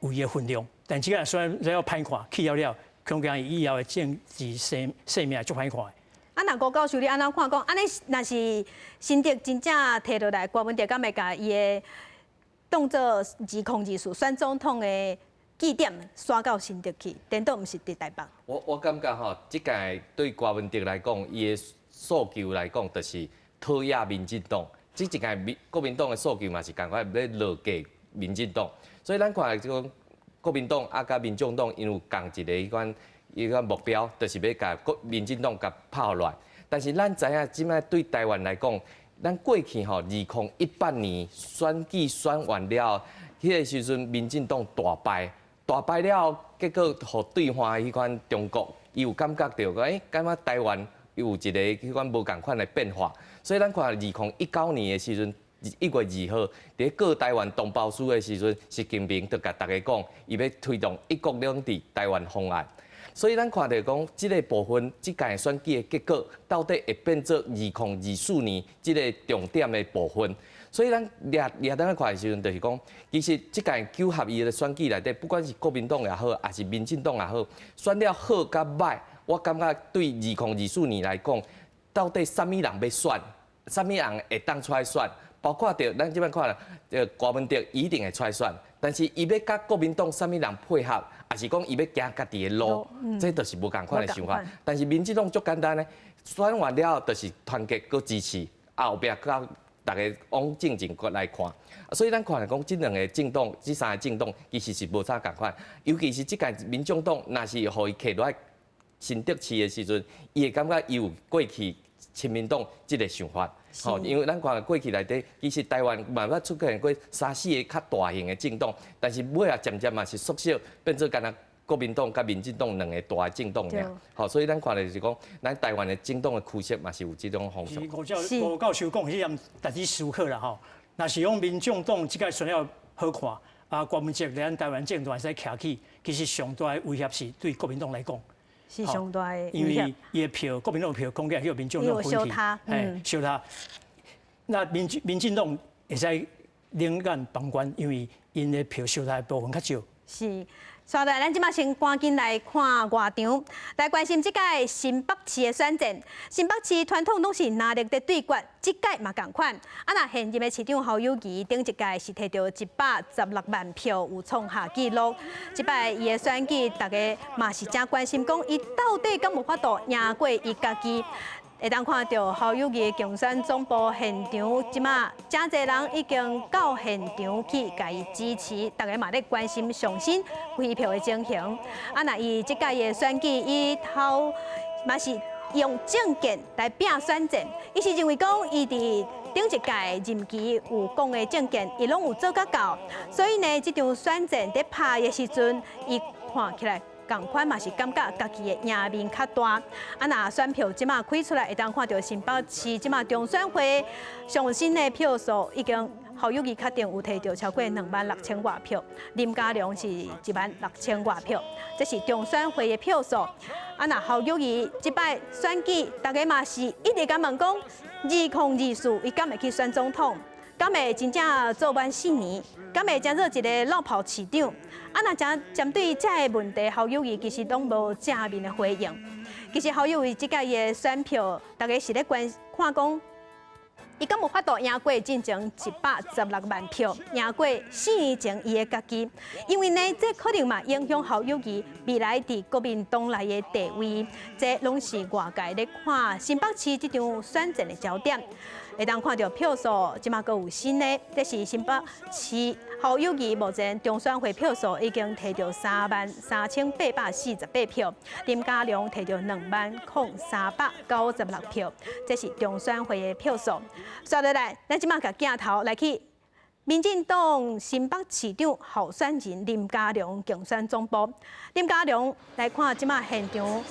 有伊的分量，但這屆選了歹看，去了了，恐驚伊以後的政治生命會足歹看。啊，若吳教授你按怎看講？按呢，若是新竹真正提落來，柯文哲敢會共伊的當做2024選總統的據點徙到新竹去，顛倒毋是佇台北。我感覺吼，這屆對柯文哲來講，伊的訴求來講，就是討厭民進黨。這一屆民國民黨的訴求嘛是仝款欲落架民進黨，所以咱看這個國民黨啊，佮民眾黨，𪜶有仝一個彼款目標，就是欲共國民進黨共拍落來。但是咱知影，這擺對台灣來講，咱過去吼2018年選舉選完了，彼个時陣民進黨大敗，大敗了後，結果予對岸彼款中國，伊有感覺著講，感覺台灣有一个彼款無仝款的變化。所以咱看2019年的時陣，1月2號，佇咧告台灣同胞書的時陣，習近平就共逐家講，伊欲推動一國兩制台灣方案。所以咱看著講，這个部分，這屆選舉的結果，到底會變做2024年這个重點的部分。所以咱掠掠當看的時陣，就是講，其實這屆九合一的選舉內底，不管是國民黨也好，抑是民進黨也好，選了好佮䆀，我感覺對2024年來講，到底啥物人欲選，啥物人會當出來選，包括著咱這擺看，柯文哲一定會出來選，但是伊欲佮國民黨啥物人配合，抑是講伊欲行家己的路，這就是無仝款的想法。但是民進黨足簡單咧，選完了後就是團結閣支持，後壁佮逐家往進前來看。所以咱看來講，這兩个政黨，這三个政黨其實是無啥仝款。尤其是這屆民眾黨，若是予伊揢落來新竹市的時陣，伊會感覺伊有過去親民黨這个想法。吼，因為咱看過去內底，其實台灣嘛捌出現過三四个較大型的政黨，但是尾仔漸漸嘛是縮小，變做干焦國民黨佮民進黨兩个大的政黨爾。吼，所以咱看的就是講，咱台灣的政黨的趨勢嘛是有這種方向。吳教吳教授講彼項值得思考啦吼。若是講民眾黨這屆選了好看，啊，柯文哲佇咱台灣政壇會使徛起，其實上大的威脅是對國民黨來講。是上大的因為伊的票，國民黨的票講起來去民眾黨分去，嘿，相差。那民進黨會使冷眼旁觀，因為𪜶的票相差的部分較少。是，紲來，咱這馬先趕緊來看外場，來關心這屆新北市的選戰。新北市傳統攏是藍綠佇對決，這屆嘛仝款。啊，若現任的市長侯友宜頂一屆是摕著116萬票，有創下紀錄。這擺伊的選舉，大家嘛是誠關心，講伊到底敢有法度贏過伊家己？會當看著侯友宜競選總部現場，這馬誠濟人已經到現場去共伊支持，大家嘛咧關心上新開票的情形。啊，若伊這屆的選舉，伊頭嘛是用政見來拼選戰，伊是認為講伊佇頂一屆任期有講的政見，伊攏有做甲到，所以呢，這場選戰佇拍的時陣，伊看起來。仝款嘛是感覺家己的贏面較大，啊若選票這馬開出來，會當看著新北市這馬中選會上新的票數已經侯友宜確定有摕著超過2萬6千外票，林佳龍是1萬6千外票，這是中選會的票數。啊若侯友宜這擺選舉，大家嘛是一直共問講，2024伊敢會去選總統？敢會真正做滿四年？敢會成做一个落跑市長？啊，若針針對這个問題，侯友宜其實攏無正面的回應。其實侯友宜這屆的選票，大家是咧關看講，伊敢有法度贏過進前116萬票，贏過4年前伊的家己？因為呢，這可能嘛影響侯友宜未來佇國民黨內的地位。這攏是外界咧看新北市這場選戰的焦點。會當看著票數，這馬閣有新的，這是新北市侯友宜目前中選會票數已經摕著33,848票，林佳龍摕著20,396票，這是中選會的票數。紲落來，咱這馬共鏡頭來去民進黨新北市長候選人林佳龍競選總部，林佳龍來看這馬現場。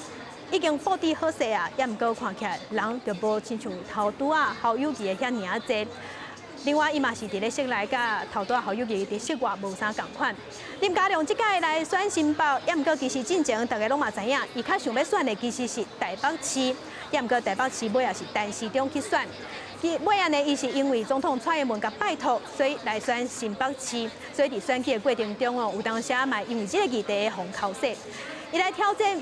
已經布置好勢啊，也毋過看起來人就無親像頭拄仔侯友宜的遐爾仔濟。另外，伊嘛是佇咧室內佮頭拄仔侯友宜佇室外無啥仝款。林佳龍這屆來選新北，也毋過其實進前大家攏嘛知影，伊較想欲選的其實是台北市，也毋過台北市尾仔是陳時中去選。伊尾仔呢，伊是因為總統蔡英文共拜託，所以來選新北市。所以佇選舉的過程中哦，有當時嘛因為這個議題予人口舌，伊來挑戰。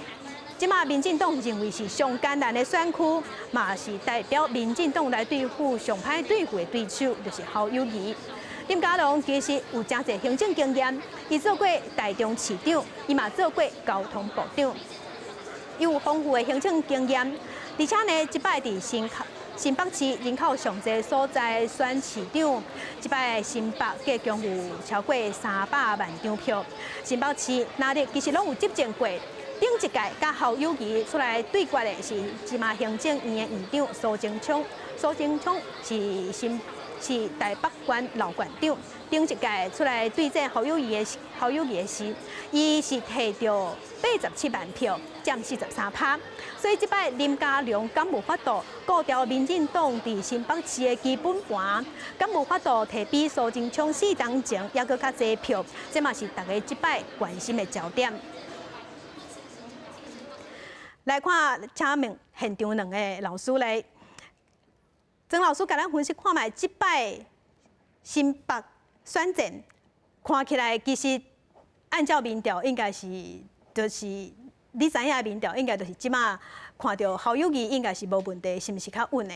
這馬民進黨認為是上艱難的選區，嘛是代表民進黨來對付上歹對付的對手，就是侯友宜。林佳龍其實有誠濟行政經驗，伊做過台中市長，伊嘛做過交通部長，伊有豐富的行政經驗，而且呢，這擺佇新北市人口上濟所在選市長，這擺新北計共有超過300萬張票。新北市藍綠其實攏有執政過。頂一屆佮侯友宜出來對決的是這馬行政院的院長蘇貞昌，蘇貞昌是新是台北縣老縣長。頂一屆出來對戰侯友宜的時，伊是摕著87萬票，佔43趴。所以這擺林佳龍敢有法度顧牢民進黨佇新北市的基本盤，敢有法度摕比蘇貞昌四冬前猶閣較濟票，這嘛是大家這擺關心的焦點。來看，請問現場兩個老師來，曾老師共咱分析看覓，這擺新北選戰看起來其實按照民調應該是就是你知影民調應該就是這馬看著侯友宜應該是無問題，是毋是較穩的？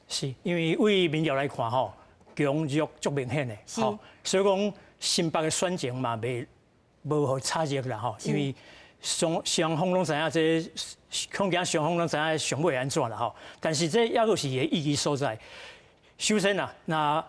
是，因為對民調來看吼，強弱足明顯的，吼，所以講新北的選情嘛，袂無予炒熱啦吼，因為雙雙方攏知影這，恐驚雙方攏知影上尾按怎啦吼。但是這猶閣是伊的意義所在。首先啊，若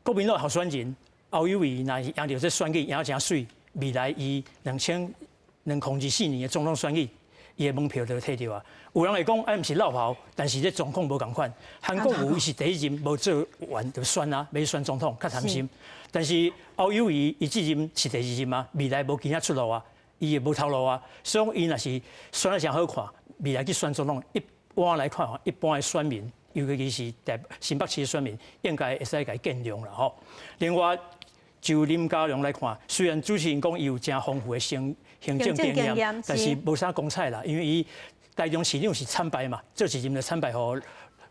國民黨候選人侯友宜若是贏著這選舉贏得誠媠，未來伊2024年的總統選舉，伊的門票就會摕著啊。有人會講，哎，毋是落跑，但是這狀況無仝款。韓國瑜伊是第一任無做完就選啊，欲選總統較貪心。但是侯友宜伊這任是第二任啊，未來無其他出路啊，伊也無頭路啊，所以伊若是選得誠好看，未來去選總統，一般來看，一般的選民，尤其是台新北市的選民，應該會使共伊見諒啦吼。另外，就林佳龍來看，雖然主持人講伊有誠豐富的行行政經驗，但是無啥光彩啦，因為伊台中市長是慘敗嘛，做一任就慘敗予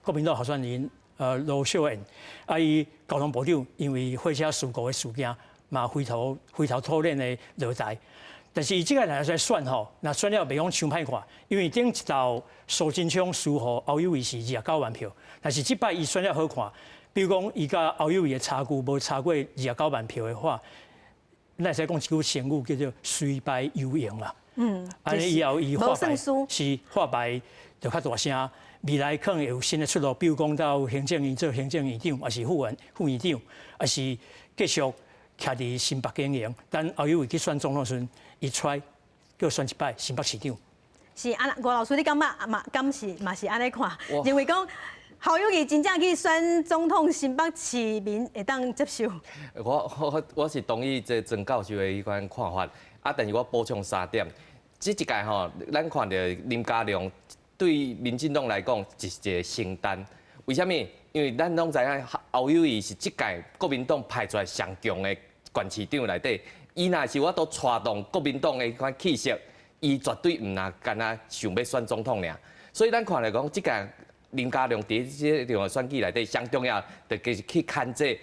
國民黨候選人盧秀燕，啊伊交通部長因為貨車事故的事件嘛灰頭灰頭土臉的落台，但是伊這個來來選吼，若選了袂講傷歹看，因為頂一道蘇貞昌輸予侯友宜是29萬票，但是這擺伊選了好看，比如講伊佮侯友宜的差距無超過29萬票的話，咱會使講一句成語叫做雖敗猶榮啦。按呢以後伊化敗是化敗就較大聲，未來可能會有新的出路，比如講到行政院做行政院長，抑是副院副院長，抑是繼續徛佇新北經營。等侯友宜去選總統時陣，伊出來閣選一擺新北市長。是啊，吳老師，你感覺嘛？敢是嘛是按呢看？認為講侯友宜真正去選總統，新北市民會當接受？我我我是同意這曾教授的彼款看法，啊，但是我補充三點。這一屆吼，咱看著林佳龍對民進黨來講是一個承擔。為啥物？因為咱攏知影侯友宜是這屆國民黨派出來上強的縣市長內底，伊若是有法度帶動國民黨的彼款氣勢，伊絕對毋若干焦想欲選總統爾。所以咱看來講，這屆林佳龍佇這場選舉內底，上重要就就是去牽制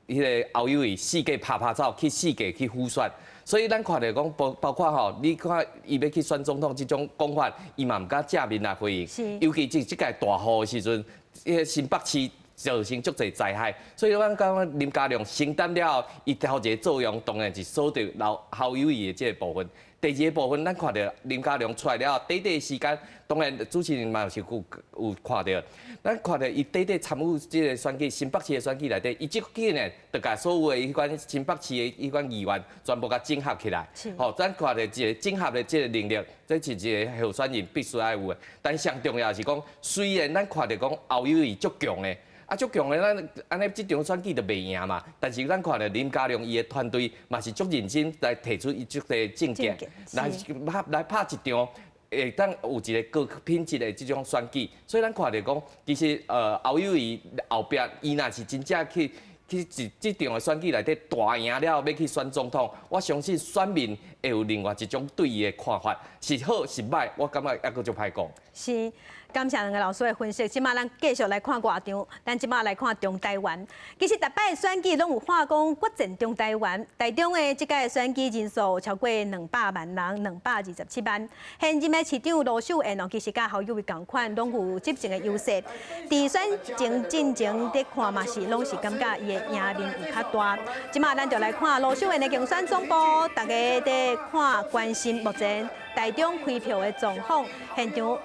彼个侯友宜四界拍拍走，去四界去輔選。所以咱看著講，包包括吼，你看伊欲去選總統這種講法，伊嘛毋敢正面來回應。尤其這這屆大雨的時陣，彼个新北市造成足濟災害，所以阮感覺林佳龍承擔了後，伊頭一个作用當然是鎖著侯友宜的這個部分。第二个部分，咱看著林佳龍出來了後，短短時間，當然主持人嘛是有有看著，咱看著伊短短參與這个選舉，新北市的選舉內底，伊這幾年就共所有的彼款新北市的彼款議員全部共整合起來。吼，咱看著一个整合的這个能力，這是一个候選人必須愛有的。但上重要是講，雖然咱看著講侯友宜足強的。啊，足強的，咱按呢這場選舉就袂贏嘛。但是咱看著林佳龍伊的團隊嘛是足認真來提出伊足濟政見，來拍來拍一場會當有一個高品質的這種選舉。所以咱看著講，其實侯友宜後壁伊若是真正去去這這場的選舉內底大贏了後，欲去選總統，我相信選民會有另外一種對伊的看法，是好是䆀，我感覺猶閣足歹講。是。感謝兩个老師的分析。這馬咱繼續來看外場，咱這馬來看中台灣。其實逐擺選舉攏有話講決戰中台灣。台中的這屆選舉人數有超過200萬人，227萬。現任的市長盧秀燕哦，其實佮侯友宜仝款，攏有執政的優勢。佇選情進前咧看嘛是攏是感覺伊的贏面有較大。這馬咱就來看盧秀燕的競選總部，大家佇看關心目前台中開票的狀況現場。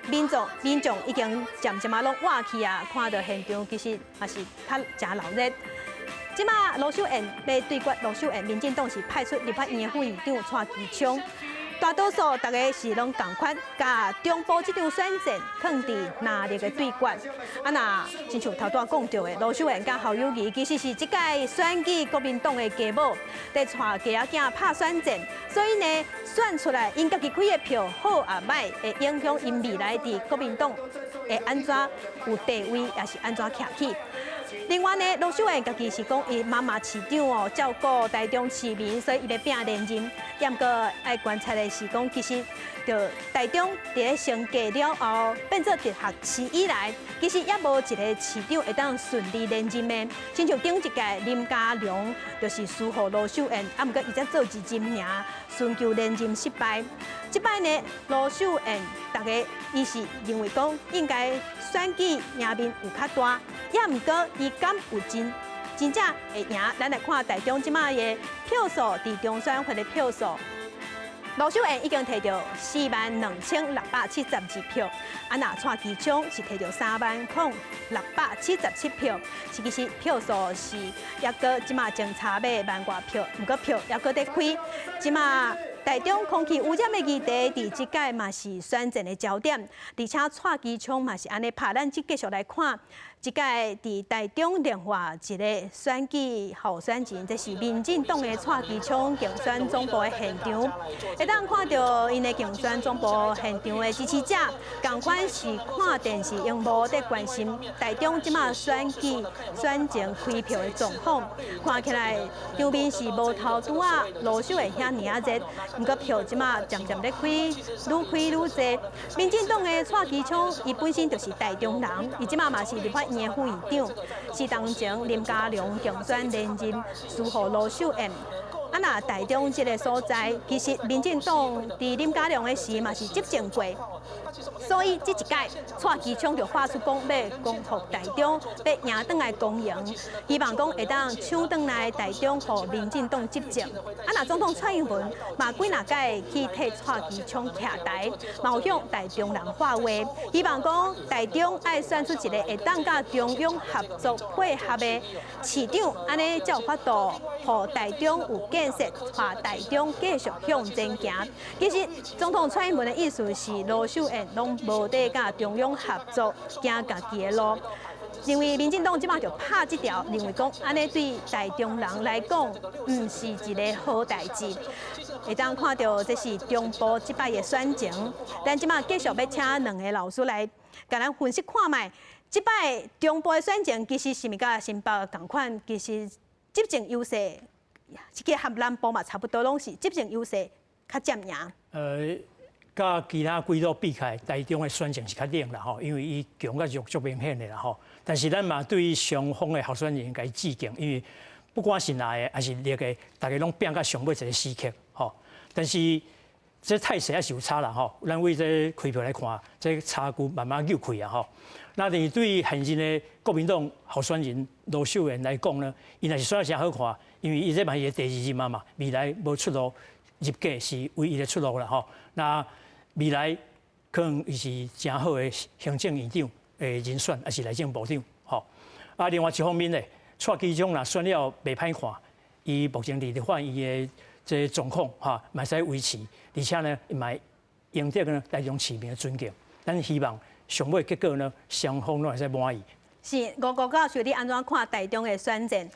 民眾民眾已經漸漸仔攏倚去啊，看著現場其實也是較誠鬧熱。這馬盧秀燕欲對決盧秀燕，民進黨是派出立法院的副院長蔡其昌。大多數大家是攏仝款，共中部這場選戰囥佇藍綠的對決。啊，若親像頭拄仔講著的，盧秀燕佮侯友宜其實是這屆選舉國民黨的繼母，佇帶繼仔囝拍選戰，所以呢選出來𪜶家己開的票好抑䆀，會影響𪜶未來佇國民黨會按怎有地位，抑是按怎徛起。另外呢，盧秀燕家己是講，伊媽媽市長哦，照顧台中市民，所以伊欲拚連任。毋過愛觀察的是講，其實就台中佇咧升格了後，變做直轄市以來，其實猶無一个市長會當順利連任的。親像頂一屆林佳龍就是輸予盧秀燕，啊，毋過伊才做一任爾，尋求連任失敗。這擺呢，盧秀燕，大家伊是認為講應該選舉贏面有較大，也毋過伊敢有真真正會贏？咱來看台中這擺的票數，佇中選會的票數，盧秀燕已經提著42,672票，啊，若蔡其昌是提著30,677票，是其實票數是猶閣這擺爭差欲萬外票，毋過票猶閣佇開，這擺台中空氣污染的議題，佇這屆嘛是選戰的焦點，而且蔡其昌嘛是按呢拍，咱這繼續來看。這屆佇台中另外一个選舉候選人，這是民進黨的蔡其昌競選總部的現場，會當看著𪜶的競選總部現場的支持者，仝款是看電視螢幕佇關心台中這馬選舉選情開票的狀況，看起來場面是無頭拄仔盧秀燕遐爾仔熱，毋過票這馬漸漸咧開，愈開愈濟。民進黨的蔡其昌，伊本身就是台中人，伊這馬嘛是立法院的副議長，是當前林佳龍競選連任，輸予盧秀燕。啊，若台中這个所在，其實民進黨佇林佳龍的時嘛是執政過，所以這一屆蔡其昌就發出講欲光復台中，欲贏轉來攻贏，希望講會當搶轉來台中，予民進黨執政。啊，若總統蔡英文嘛幾若擺去替蔡其昌徛台，嘛有向台中人喊話，希望講台中愛選出一个會當佮中央合作配合的市長，按呢才有法度予台中有建設，帶台中繼續向前行。其實總統蔡英文的意思是盧秀燕攏無佇佮中央合作，行家己的路。認為民進黨這擺就拍這條，認為講按呢對台中人來講，毋是一个好代誌。會當看著這是中部這擺的選情，咱這擺繼續欲請兩个老師來共咱分析看覓。這擺中部的選情其實是毋是佮新北仝款？其實執政優勢，這個和南部嘛差不多，攏是執政優勢較佔贏。佮其他幾路比起來，台中的選情是較冷啦吼，因為伊強佮弱足明顯的啦吼。但是咱嘛對雙方的候選人共伊致敬，因為不管是藍的抑是綠的，大家攏拚到上尾一个時刻吼。但是這態勢還是有差啦吼。咱為這開票來看，這差距慢慢扭開啊吼。那佇對現任的國民黨候選人盧秀燕來講呢，伊若是選得誠好看，因為伊這嘛是第二任啊嘛，未來無出路入閣是唯一的出路啦吼。那未來可能伊是誠好的行政院長的人選，抑是內政部長吼。啊，另外一方面咧，蔡其昌若選了袂歹看，伊目前佇立法院的這個狀況哈，嘛會使維持，而且呢，嘛贏得呢台中市民的尊敬。咱希望上尾結果呢，雙方攏會使滿意。是吳國教授，你按怎看台中的選戰？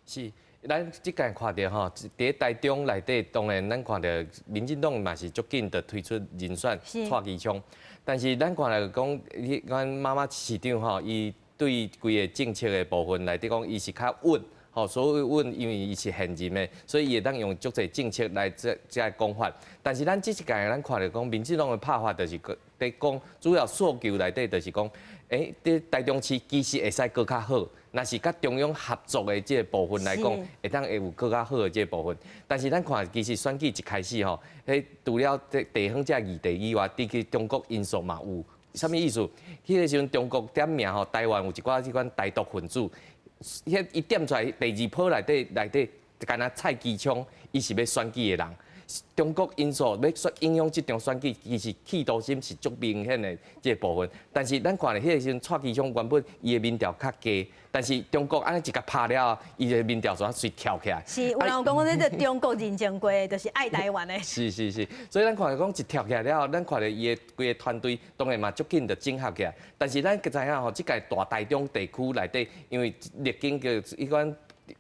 是，咱這屆看著吼，佇台中內底，當然咱看著民進黨嘛是足緊就推出人選蔡其昌，但是咱看來講，阮媽媽市長吼，伊對規个政策的部分內底講，伊是較穩。吼，所謂穩，因為伊是現任的，所以伊會當用足濟政策來這這个講法。但是咱這一屆咱看著講，民進黨的拍法就是佇講，主要訴求內底就是講，佇台中市其實會使閣較好，若是佮中央合作的這个部分來講，會當會有閣較好的這个部分。但是咱看，其實選舉一開始吼，彼除了這地方這議題以外，佇去中國因素嘛有。啥物意思？彼个時陣中國點名吼，台灣有一寡這款台獨分子。彼伊點出來第二波內底內底，敢若蔡其昌，伊是欲選舉的人。中國因素欲選影響這場選舉，其實企圖心是足明顯的這個部分。但是咱看咧，彼个時陣蔡其昌原本伊的民調較低，但是中國按呢一共拍了後，伊的民調就隨跳起來。是，有人講這個中國認證過，就是愛台灣的。是是是，所以咱看著講一跳起來了後，咱看著伊的規个團隊當然嘛足緊就整合起來。但是咱閣知影吼，這屆大台中地區內底，因為歷經過彼款。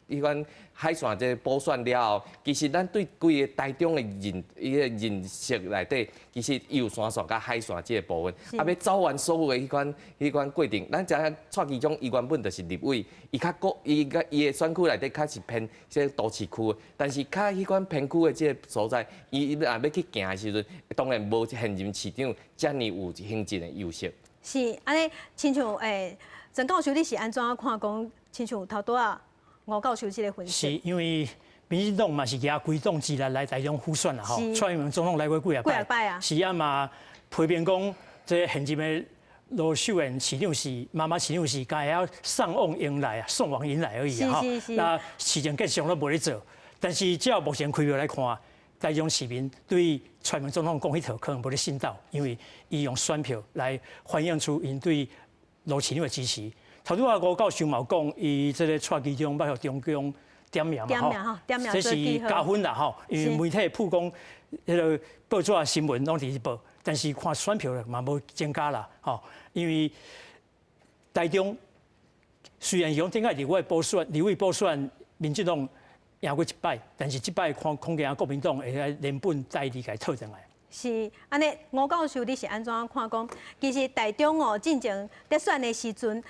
彼款海线這个補選了後，其實咱對規个台中的認伊个認識內底，其實伊有山線佮海線這个部分，啊，欲走完所有的彼款過程，咱知影蔡其昌伊原本就是立委，伊較國伊佮伊的選區內底較是偏這個都市區，但是較彼款偏區的這个所在，伊若欲去行的時陣，當然無現任市長遮爾有行政的優勢。是，按呢，親像曾教授，你是按怎看講？親像頭拄仔吳教授這个分析。是因為民進黨嘛是舉規黨之力來台中輔選啦吼，蔡英文總統來過幾仔擺，啊。是啊嘛批評講，這現任的盧秀燕市長是媽媽市長是敢會曉送往迎來啊，送往迎來而已啊吼。那市政建設攏無咧做，但是照目前開票來看，台中市民對蔡英文總統講彼套可能無咧信到，因為伊用選票來反映出𪜶對盧市長的支持。頭拄仔吳教授嘛有講，伊這个蔡其昌欲予中共點名嘛吼，這是加分啦吼，因為媒體曝光彼个報紙新聞攏佇咧報，但是看選票嘛無增加啦吼，因為台中雖然講頂擺立委補選，立委補選民進黨贏過一擺，但是這擺看恐驚國民黨會來連本帶利共伊討轉來。是，按呢，吳教授你是按怎看講？其實台中哦，進前咧選的時陣，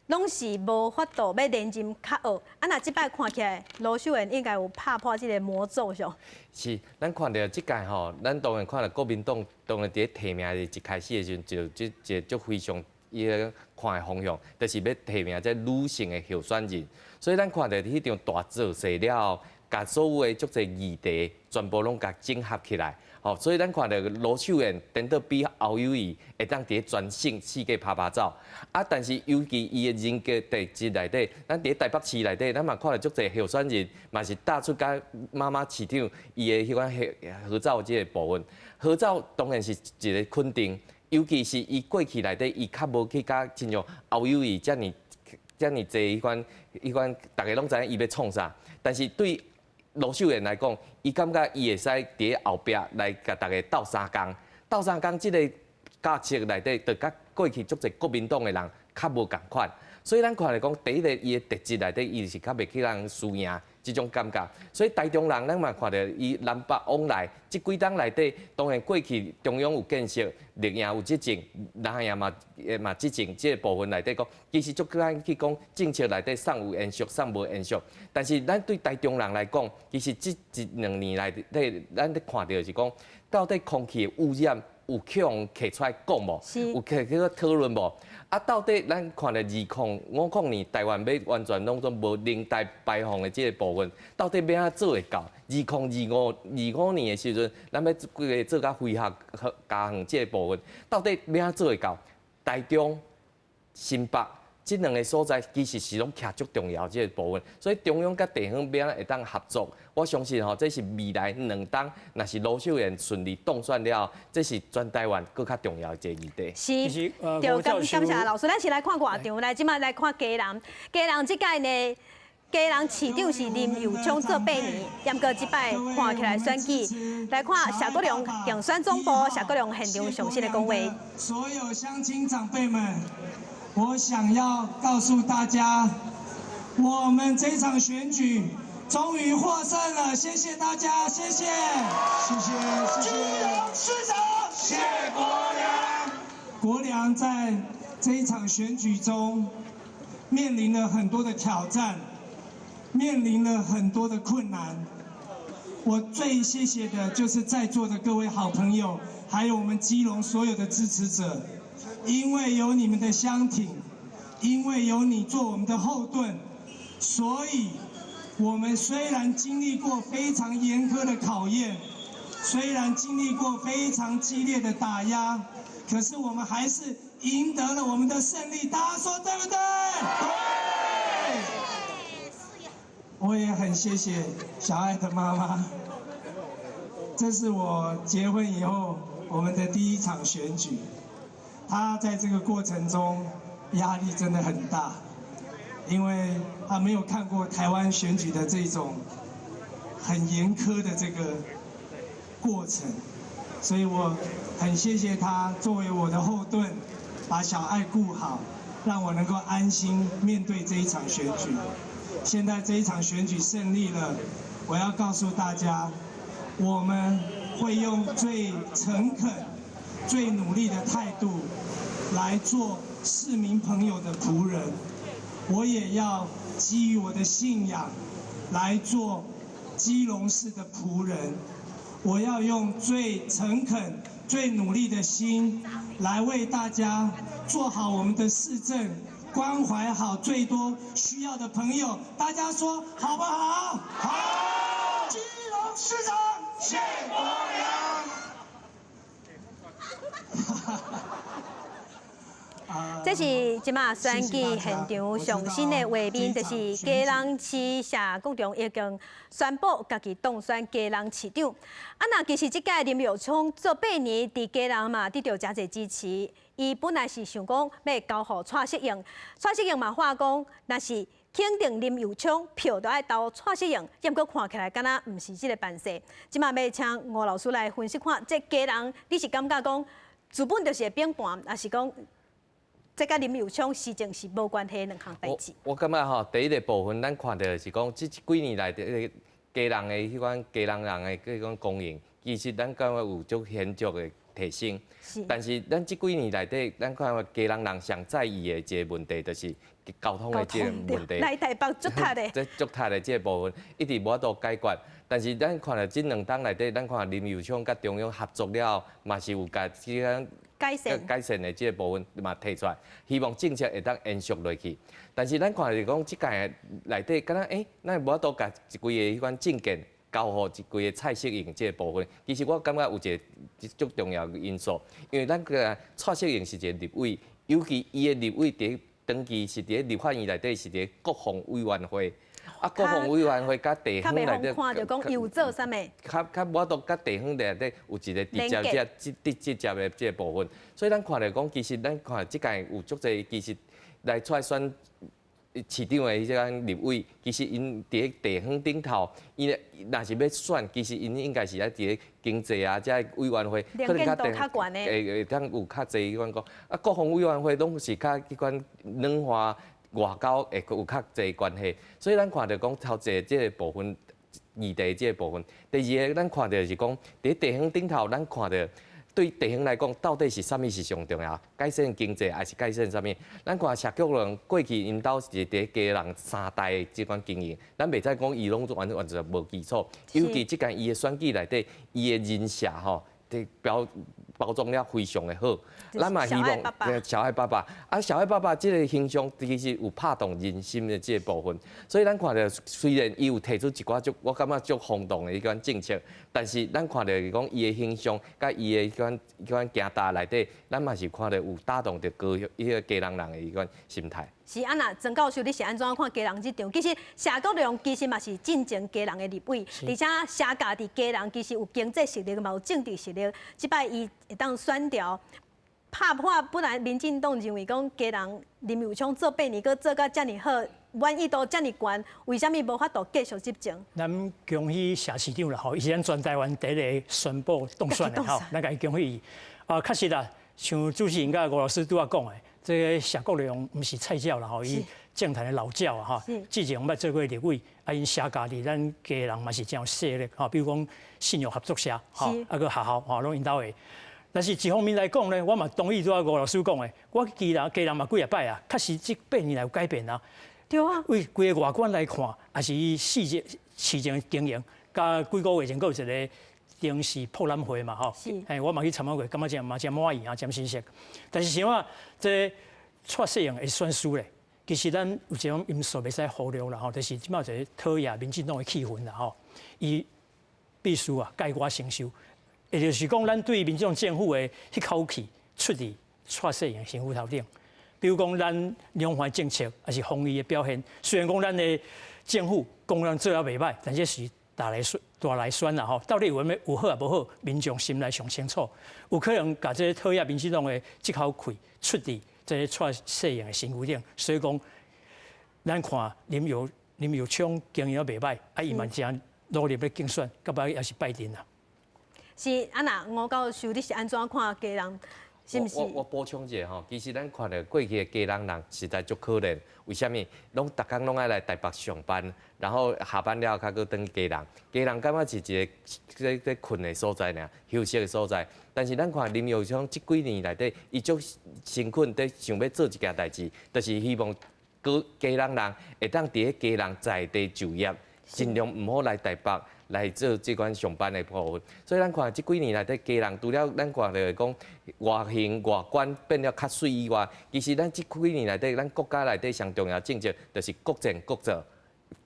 攏是無法度欲連任較惡。啊，若這擺看起來，盧秀燕應該有拍破這个魔咒上。是，咱看著這屆吼，咱當然看著國民黨當然佇咧提名的一開始的時陣，就這一個足非常伊个看的方向，就是欲提名這女性的候選人。所以咱看著彼場大造勢了後，共所有的足濟議題全部攏共整合起來。吼，所以咱看著盧秀燕顛倒比侯友宜會當佇咧全省四界趴趴走。啊，但是尤其伊的人格特質內底，咱佇咧台北市內底，咱嘛看著足濟候選人嘛是搭出佮媽媽市長伊的彼款合照這个部分，合照當然是一个肯定，尤其是伊過去內底，伊較無去佮親像侯友宜遮爾遮爾濟彼款，逐家攏知影伊欲創啥，但是對盧秀燕來講，伊感覺伊會使佇咧後壁來共逐家鬥相共，鬥相共這个價值內底，就佮過去足濟國民黨的人較無仝款，所以咱看來講，第一个伊的特質內底，伊是較袂去予人輸贏這種感覺。所以台中人咱嘛看著伊南北往來，這幾冬內底，當然過去中央有建設，綠營有執政，藍營嘛執政，這个部分內底講，其實足咱去講政策內底啥有延續，啥無延續。但是咱對台中人來講，其實這一兩年內底，咱咧看著是講，到底空氣的污染有去予提出來講無？有去去討論無？啊，到底咱看著2050年台灣欲完全攏總無零碳排放的這个部分，到底欲按怎做會到？2025年的時陣，咱欲規个做甲非核家園這个部分，到底欲按怎做會到？台中、新北這兩个所在其實是攏徛足重要這个部分，所以中央佮地方欲按怎會當合作，我相信吼，這是未來兩冬，若是盧秀燕順利當選了後，這是全台灣閣較重要的一個議題。是，對，感謝老師，咱先來看外場，來這擺來看基隆，基隆這屆呢，基隆市長是林右昌做八年，毋過這擺看起來選舉，來看謝國樑競選總部，謝國樑現場上新的講話。所有鄉親長輩們，我想要告訴大家，我們這場選舉終於獲勝了，謝謝大家，謝謝，謝謝，謝謝。基隆市長謝國樑，國樑在這一場選舉中面臨了很多的挑戰，面臨了很多的困難。我最謝謝的就是在座的各位好朋友，還有我們基隆所有的支持者，因為有你們的相挺，因為有你做我們的後盾，所以我們雖然經歷過非常嚴苛的考驗，雖然經歷過非常激烈的打壓，可是我們還是贏得了我們的勝利。大家說對不對？對。我也很謝謝小愛的媽媽，這是我結婚以後我們的第一場選舉，她在這個過程中壓力真的很大，因為她沒有看過台灣選舉的這種很嚴苛的這個過程，所以我很謝謝她作為我的後盾，把小愛顧好，讓我能夠安心面對這一場選舉。現在這一場選舉勝利了，我要告訴大家，我們會用最誠懇、最努力的態度來做市民朋友的僕人。我也要基於我的信仰來做基隆市的僕人。我要用最誠懇、最努力的心來為大家做好我們的市政，關懷好最多需要的朋友。大家說好不好？好！基隆市長謝國樑。這是這馬選舉現場上新的畫面，就是基隆市謝國樑已經宣布家己當選基隆市長。啊，那其實這屆林右昌做八年佇基隆嘛，得著誠濟支持。伊本來是想講欲交予蔡適應，蔡適應嘛話講，若是肯定林右昌票都愛投蔡適應，毋過看起來敢若毋是這个辦勢。這馬欲請吳老師來分析看，這基隆你是感覺講資本就是會變盤，抑是講？這佮林右昌施政是無關係兩項代誌。我感覺吼，第一个部分，咱看著是講，這幾年來的基隆的彼款基隆人的彼款功能，其實咱感覺有足顯著的提升。但是咱這幾年內底，咱看基隆人上在意的一个問題，就是交通的這个問題。來台北足窒的。這足窒的這个部分，一直無法度解決。但是咱看著這兩冬內底，咱看林右昌佮中央合作了後，嘛是有共這個。改善改善的這个部分嘛提出來，希望政策會當延續落去。但是咱看是講，這屆內底敢若欸，咱無法度共一規个彼款政見交予一規个蔡適應這个部分。其實我感覺有一个足重要的因素，因為咱個蔡適應是一个立委，尤其伊的立委佇長期是佇立法院內底是佇國防委員會。啊，國防委員會佮地方內底，看著講有做啥物？較較無法度佮地方內底有一個直接這直直接的這个部分，所以咱看來講，其實咱看這屆有足濟其實來出來選市長的彼種立委，其實𪜶佇咧地方頂頭，伊若是欲選，其實𪜶應該是愛佇咧經濟啊，這委員會可能較懸的，會會當有較濟彼款講。啊，國防委員會攏是較彼款軟化。外交會有較濟關係，所以咱看著講頭一個這个部分議題這个部分，第二个咱看著是講佇地方頂頭，咱看著對地方來講，到底是啥物是上重要？改善經濟還是改善啥物？咱看謝國樑過去𪜶兜是佇基隆三代的這款經營，咱袂使講伊攏完完全無基礎，尤其這屆伊的選舉內底，伊的人設吼。包包裝了非常的好，咱嘛希望小愛爸爸啊，小愛爸爸這个形象其實有拍動人心的這个部分，所以咱看著雖然伊有提出一寡足，我感覺足轟動的彼款政策，但是咱看著是講伊的形象佮伊的彼款彼款行動內底，咱嘛是看著有打動著高彼个基隆人的彼款心態。是啊，那曾教授，你是按怎看基隆這場？其實謝國樑其實嘛是進前基隆的立委，而且謝家佇基隆其實有經濟實力，嘛有政治實力。這擺伊會當選著，拍破本來民進黨認為講基隆林右昌做八年，閣做甲遮爾好，滿意度遮爾懸，為啥物無法度繼續執政？咱恭喜謝市長啦吼，伊是咱全台灣第一个宣布當選的吼，咱共伊恭喜伊。啊，確實啦，像主持人佮吳老師拄仔講的。這个謝國樑毋是菜鳥啦吼，伊政壇的老將啊吼，之前捌做過立委，啊𪜶謝家佇咱基隆嘛是真有勢力吼，比如講信用合作社吼，啊閣學校吼攏𪜶兜的。但是一方面來講呢，我嘛同意拄仔吳老師講的，我基隆基隆嘛幾若擺啊，確實這八年來有改變啊。對啊。為規个外觀來看，抑是伊市政市政經營，佮幾个月前閣有一个燈飾博覽會嘛吼，嘿，我嘛去參觀過，感覺真嘛真滿意啊，真新鮮。但是像啊，這蔡適應會選輸咧，其實咱有一種因素袂使忽略啦吼，就是這擺一個討厭民進黨的氣氛啦吼，伊必須啊蓋瓜承受，也就是講，咱對民進黨政府的彼口氣出佇蔡適應身軀頭頂。比如講，咱兩岸政策抑是防疫的表現，雖然講咱的政府講咱做得袂䆀，但這是大來選大來選啦吼，到底有啥有好抑無好，民眾心內上清楚。有可能共這个討厭民進黨的這口氣出佇這个蔡適應的身軀頂，所以講，咱看林右昌經營得袂䆀，啊伊嘛誠努力欲競選，到尾也是敗陣啦。是啊，那吳教授你是按怎看基隆？是毋是？我補充一下吼，其實咱看著過去的基隆人實在足可憐，為啥物？攏逐工攏愛來台北上班，然後下班了較閣轉基隆。基隆感覺是一個這這睏的所在爾，休息的所在。但是咱看林右昌這幾年內底，伊足辛苦佇想欲做一件代誌，就是希望閣基隆人會當佇咧基隆在地就業，盡量毋好來台北來做這款上班的部分。所以咱看這幾年內底基隆，除了咱看著講外形外觀變了較媠以外，其實咱這幾年內底，咱國家內底上重要政策就是國進國造。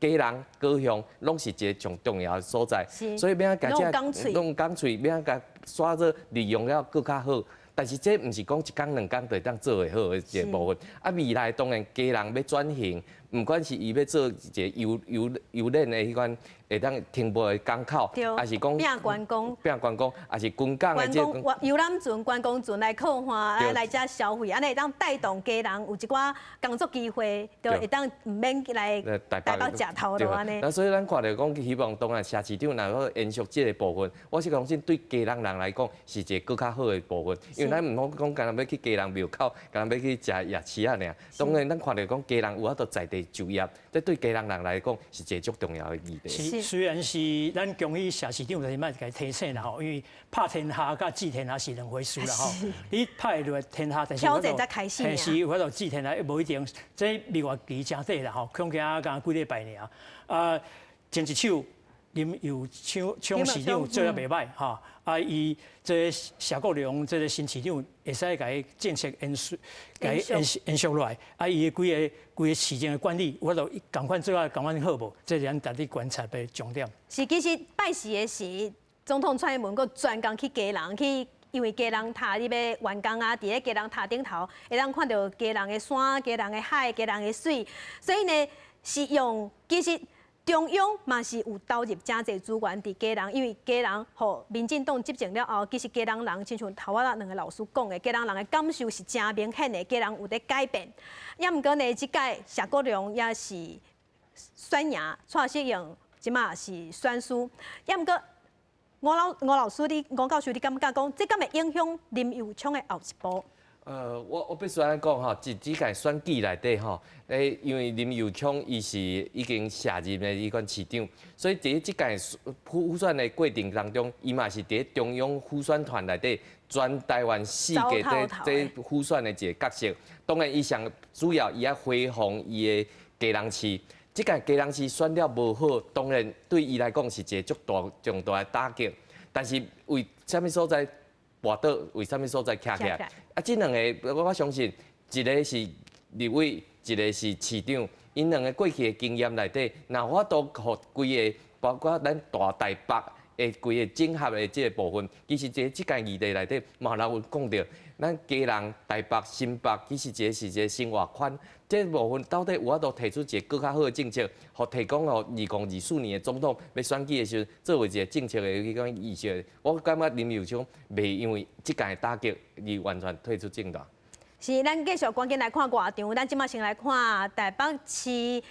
基隆、高雄攏是一個上重要的所在，所以欲按怎共這攏講喙，欲按怎共煞做利用了閣較好。但是這毋是講一工兩工就會當做會好的一個部分。啊，未來當然基隆欲轉型，毋管是伊欲做一個遊遊遊覽的彼款會當停泊的港口，抑是講變觀光，變觀光，抑是軍港的這個遊覽船、觀光船來靠岸，啊來遮消費，按呢會當帶動基隆有一寡工作機會，就會當毋免來台北食頭路按呢。那所以咱看著講，希望當然謝市長若閣延續這個部分，我是相信對基隆人來講是一個閣較好的部分，因為咱毋好講干焦欲去基隆廟口，干焦欲去食夜市仔爾。當然咱看著講基隆有法度在地就業，這對基隆人來講是一個足重要的議題。是，雖然是咱恭喜謝市長，但是莫共伊提醒啦吼，因為拍天下佮治天下是兩回事啦吼。你拍落天下，但是挑戰才開始。是有法度治天下，無一定。這蜜月期誠短啦吼，恐驚敢幾禮拜爾。啊，前一手林右昌市長做得袂䆀吼，啊，伊這個謝國樑這個新市長會使共伊政策延續，共伊延續延續落來，啊，伊的規个規个市政的管理，有法度仝款做啊，仝款好無？這是咱值得觀察的重點。是，其實拜四的時，總統蔡英文閣專工去基隆去，因為基隆塔你欲完工啊，佇咧基隆塔頂頭會當看著基隆的山、基隆的海、基隆的水，所以呢是用其實。中央嘛是有投入誠濟資源佇基隆，因為基隆予民進黨執政了後，其實基隆人親像頭仔兩個老師講的，基隆人的感受是誠明顯的，基隆有佇改變。也毋過呢，這屆謝國樑也是選贏，蔡適應這馬是選輸。也毋過吳老師你吳教授你感覺講，這敢會影響林右昌的後一步？我必須按呢講吼，這這屆選舉內底吼，欸，因為林右昌伊是已經卸任的彼款市長，所以佇這屆輔選的過程當中，伊嘛是佇中央輔選團內底全台灣四個這這輔選的一個角色。當然，伊上主要伊愛回防伊的基隆市，這屆基隆市選了無好，當然對伊來講是一個足大重大的打擊。但是為啥物所在跋倒，為啥物所在徛起來？啊，這兩个我相信，一个是立委，一个是市長，𪜶兩个過去的經驗內底，若法度予規个，包括咱大台北的規个整合的這个部分，其實這這屆議題內底嘛，有講著，咱基隆、台北、新北，其實這個是一個生活圈，這個部分到底有法度提出一个閣較好的政策，予提供予2024年的總統欲選舉的時陣，作為一個政策的彼種意識，我感覺林右昌袂因為這屆的打擊而完全退出政壇。是，咱繼續趕緊來看外場，咱這馬先來看台北市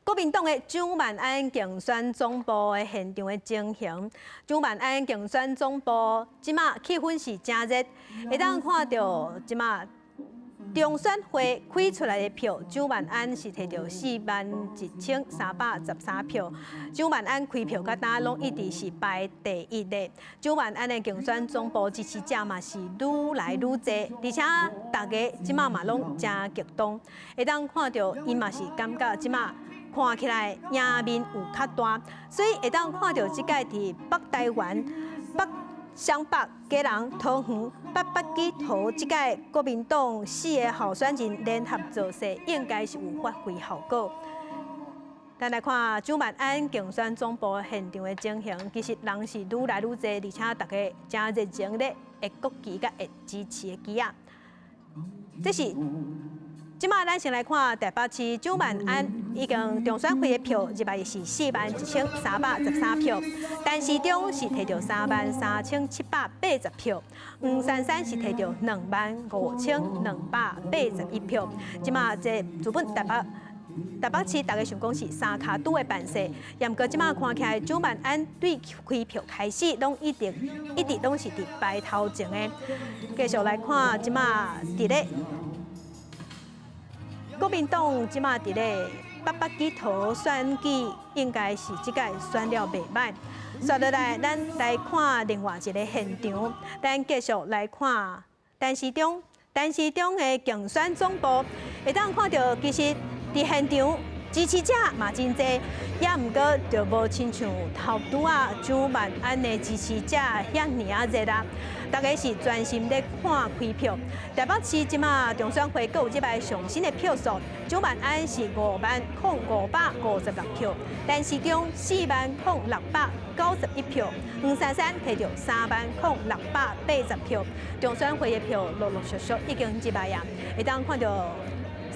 國民黨的蔣萬安競選總部的現場的情形。蔣萬安競選總部這馬氣氛是誠熱，會當看著這馬中選會開出來的票，蔣萬安是摕著41,313票。蔣萬安開票到今攏一直是排第一的。蔣萬安的競選總部支持者嘛是愈來愈濟，而且大家這馬嘛攏誠激動，會當看著𪜶嘛是感覺這馬看起來贏面有較大，所以會當看著這屆佇北台灣北雙北、基隆、桃園、八八基桃這屆國民黨四个候選人聯合造勢，應該是有發揮效果。咱來看蔣萬安競選總部現場的情形，其實人是愈來愈濟，而且大家誠熱情咧，會國旗佮會支持的旗仔。這是。這馬咱先來看台北市蔣萬安已經中選會的票入來是41,313票，陳時中是摕著33,780票，黃珊珊是摕著25,281票。這馬這主本台北台北市大家想講是三跤拄的辦勢，毋過這馬看起來，蔣萬安對開票開始，攏一直一直攏是佇排頭前的。繼續來看這馬佇咧國民黨這馬佇咧八百里桃選舉，應該是這屆選了袂䆀。紲落來，咱來看另外一个現場，咱繼續來看陳時中，陳時中的競選總部，會當看著其實。佇現場支持者嘛真濟，也毋過就無親像頭拄仔蔣萬安的支持者遐爾仔熱啊！大家是專心咧看開票。台北市這馬中選會閣有這擺上新的票數，蔣萬安是50,556票，陳時中40,691票，黃珊珊提著30,680票。中選會的票陸陸續續已經入來啊，會當看著。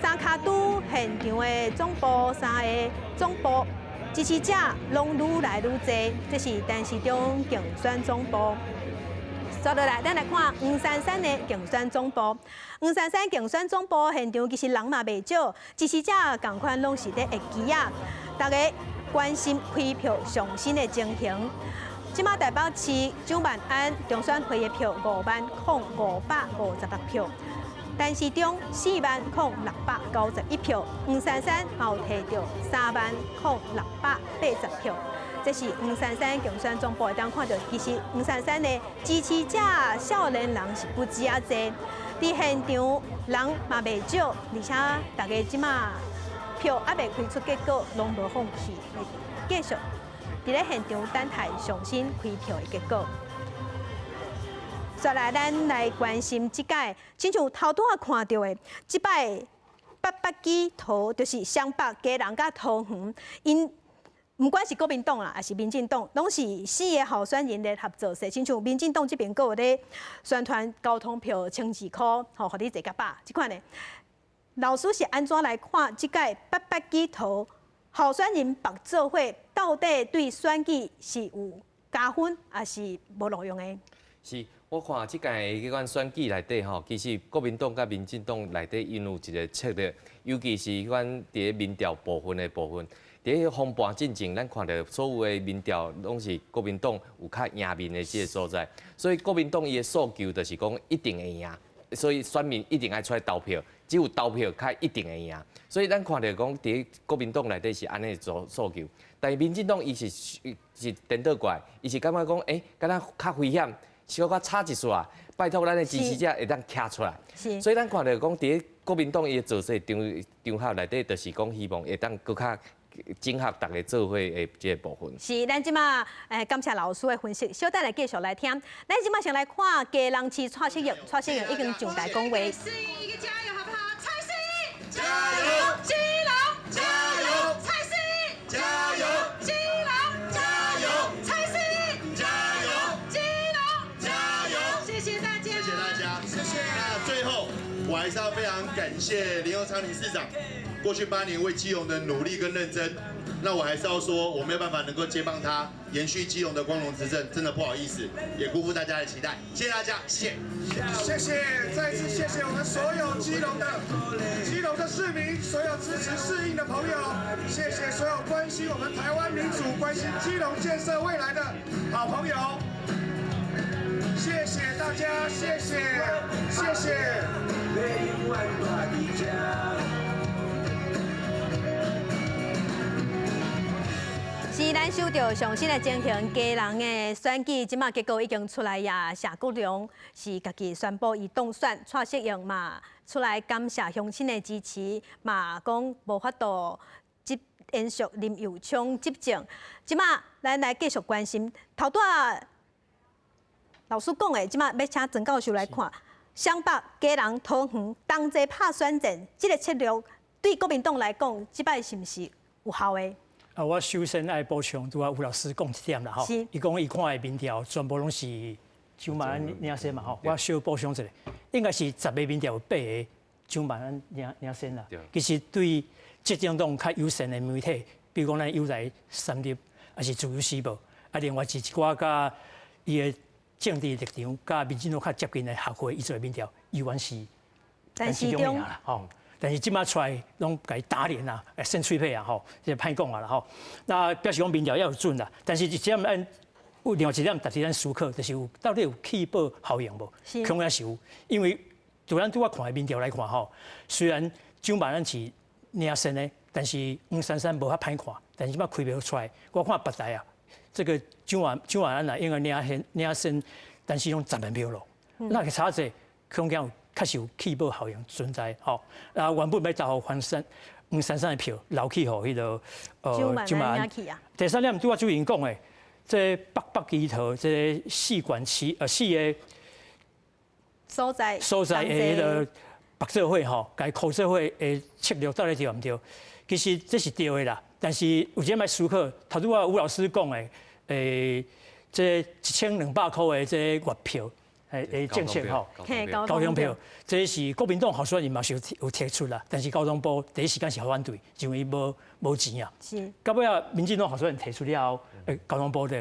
三跤拄現場的總部，三个總部支持者攏愈來愈濟，這是陳時中競選總部。紲落來，咱來看黃珊珊的競選總部。黃珊珊競選總部現場其實人嘛袂少，支持者仝款攏是咧會記啊，大家關心開票上新的情形。這馬台北市蔣萬安中選會的票50,556票。陳時中40,691票，黃珊珊嘛有提著30,680票。這是黃珊珊競選總部會當看著，其實黃珊珊的支持者少年人是不止仔濟，佇現場人嘛袂少，而且大家這馬票猶未開出結果，攏無放棄，繼續佇咧現場等待上新開票的結果。再來，咱來關心這屆，親像頭拄仔看著的，這擺八百支桃，就是雙北基隆佮桃園，𪜶毋管是國民黨啦，抑是民進黨，攏是四个候選人聯合造勢。親像民進黨這邊閣有咧宣傳交通票12箍，吼，予你坐較飽，這款的。老師是按怎來看這屆八百支桃候選人綁做伙，到底對選舉是有加分，抑是無路用的？是。我看這屆彼款選舉內底吼，其實國民黨佮民進黨內底𪜶有一个策略，尤其是彼款佇咧民調部分的部分，佇咧封盤進前，咱看著所有的民調攏是國民黨有較贏面的這个所在，所以國民黨伊的訴求就是講一定會贏，所以選民一定愛出來投票，只有投票較一定會贏，所以咱看著講佇咧國民黨內底是按呢做訴求，但是民進黨伊是是顛倒過來，伊是感覺講，欸，敢若較危險。小可差一撮，拜託咱的支持者會當徛出來。所以咱看著講，佇咧國民黨伊的造勢場場合內底，就是講希望會當閣較整合逐家做伙的這个部分。是，咱這馬感謝老師的分析，小等來繼續來聽。咱這馬先來看基隆市蔡適應，蔡適應已經上台講話。一個加油，好不好？蔡適應，加油！基隆，加油！蔡適應，加油！基隆，加油！蔡適應，加油！基隆，加油！謝謝大家，謝謝大家，謝謝。那最後，我還是要非常感謝林右昌林市長過去8年為基隆的努力跟認真。那我還是要說，我沒有辦法能夠接棒他，延續基隆的光榮執政，真的不好意思，也辜負大家的期待。謝謝大家，謝謝，謝謝，再次謝謝我們所有基隆的市民，所有支持適應的朋友，謝謝所有關心我們台灣民主、關心基隆建設未來的好朋友，謝謝大家，謝謝，謝謝。是咱收著上新的情形，基隆的選舉這馬結果已經出來呀。謝國樑是家己宣布伊當選，蔡適應嘛出來感謝鄉親的支持，嘛講無法度接延續林右昌執政。這馬咱來繼續關心，頭拄仔老師講的，這馬欲請曾教授來看，雙北基隆桃園同齊拍選戰，這个策略對國民黨來講，這擺是毋是有效的？啊，我首先愛補充，拄仔吳老師講一點啦吼，伊講伊看的民調全部攏是蔣萬安領先嘛吼，我小補充一下，應該是10个民調有8个蔣萬安領先啦。其實對執政黨較友善的媒體，比如講咱友台、三立，抑是自由時報，啊，另外是一寡佮伊的政治立場佮民進黨較接近的學會，伊做的民調，猶原是陳時中贏啦吼。但是這馬出來攏共伊打臉啊，會扇喙皮啊吼，這歹講啊啦吼。那表示講民調也有準啦，但是一點按有另外一點，值得咱思考，就是有到底有棄保效應無？恐驚是有，因為就咱拄仔看的民調來看吼，雖然蔣萬安是領先的，但是黃珊珊無遐歹看，但是這馬開票出來，我看別台啊，這個蔣萬安啊，應該領先領先，但是攏10萬票咯。那個差這恐驚有確實有棄保效應存在吼。啊，原本欲投予黃珊珊的票，流去予彼個蔣萬安。第三點，拄仔主持人講的，這北北基桃這四縣市四個所在所在的彼個北做伙吼，共箍做伙的策略到底對毋對？其實這是對的啦，但是有一點愛思考，頭拄仔吳老師講的，這1200塊的這月票，政策吼，交通票，這是國民黨候選人嘛是有提出啦，但是交通部第一時間是反對，認為無錢啊。到尾仔民進黨候選人提出了後，交通部就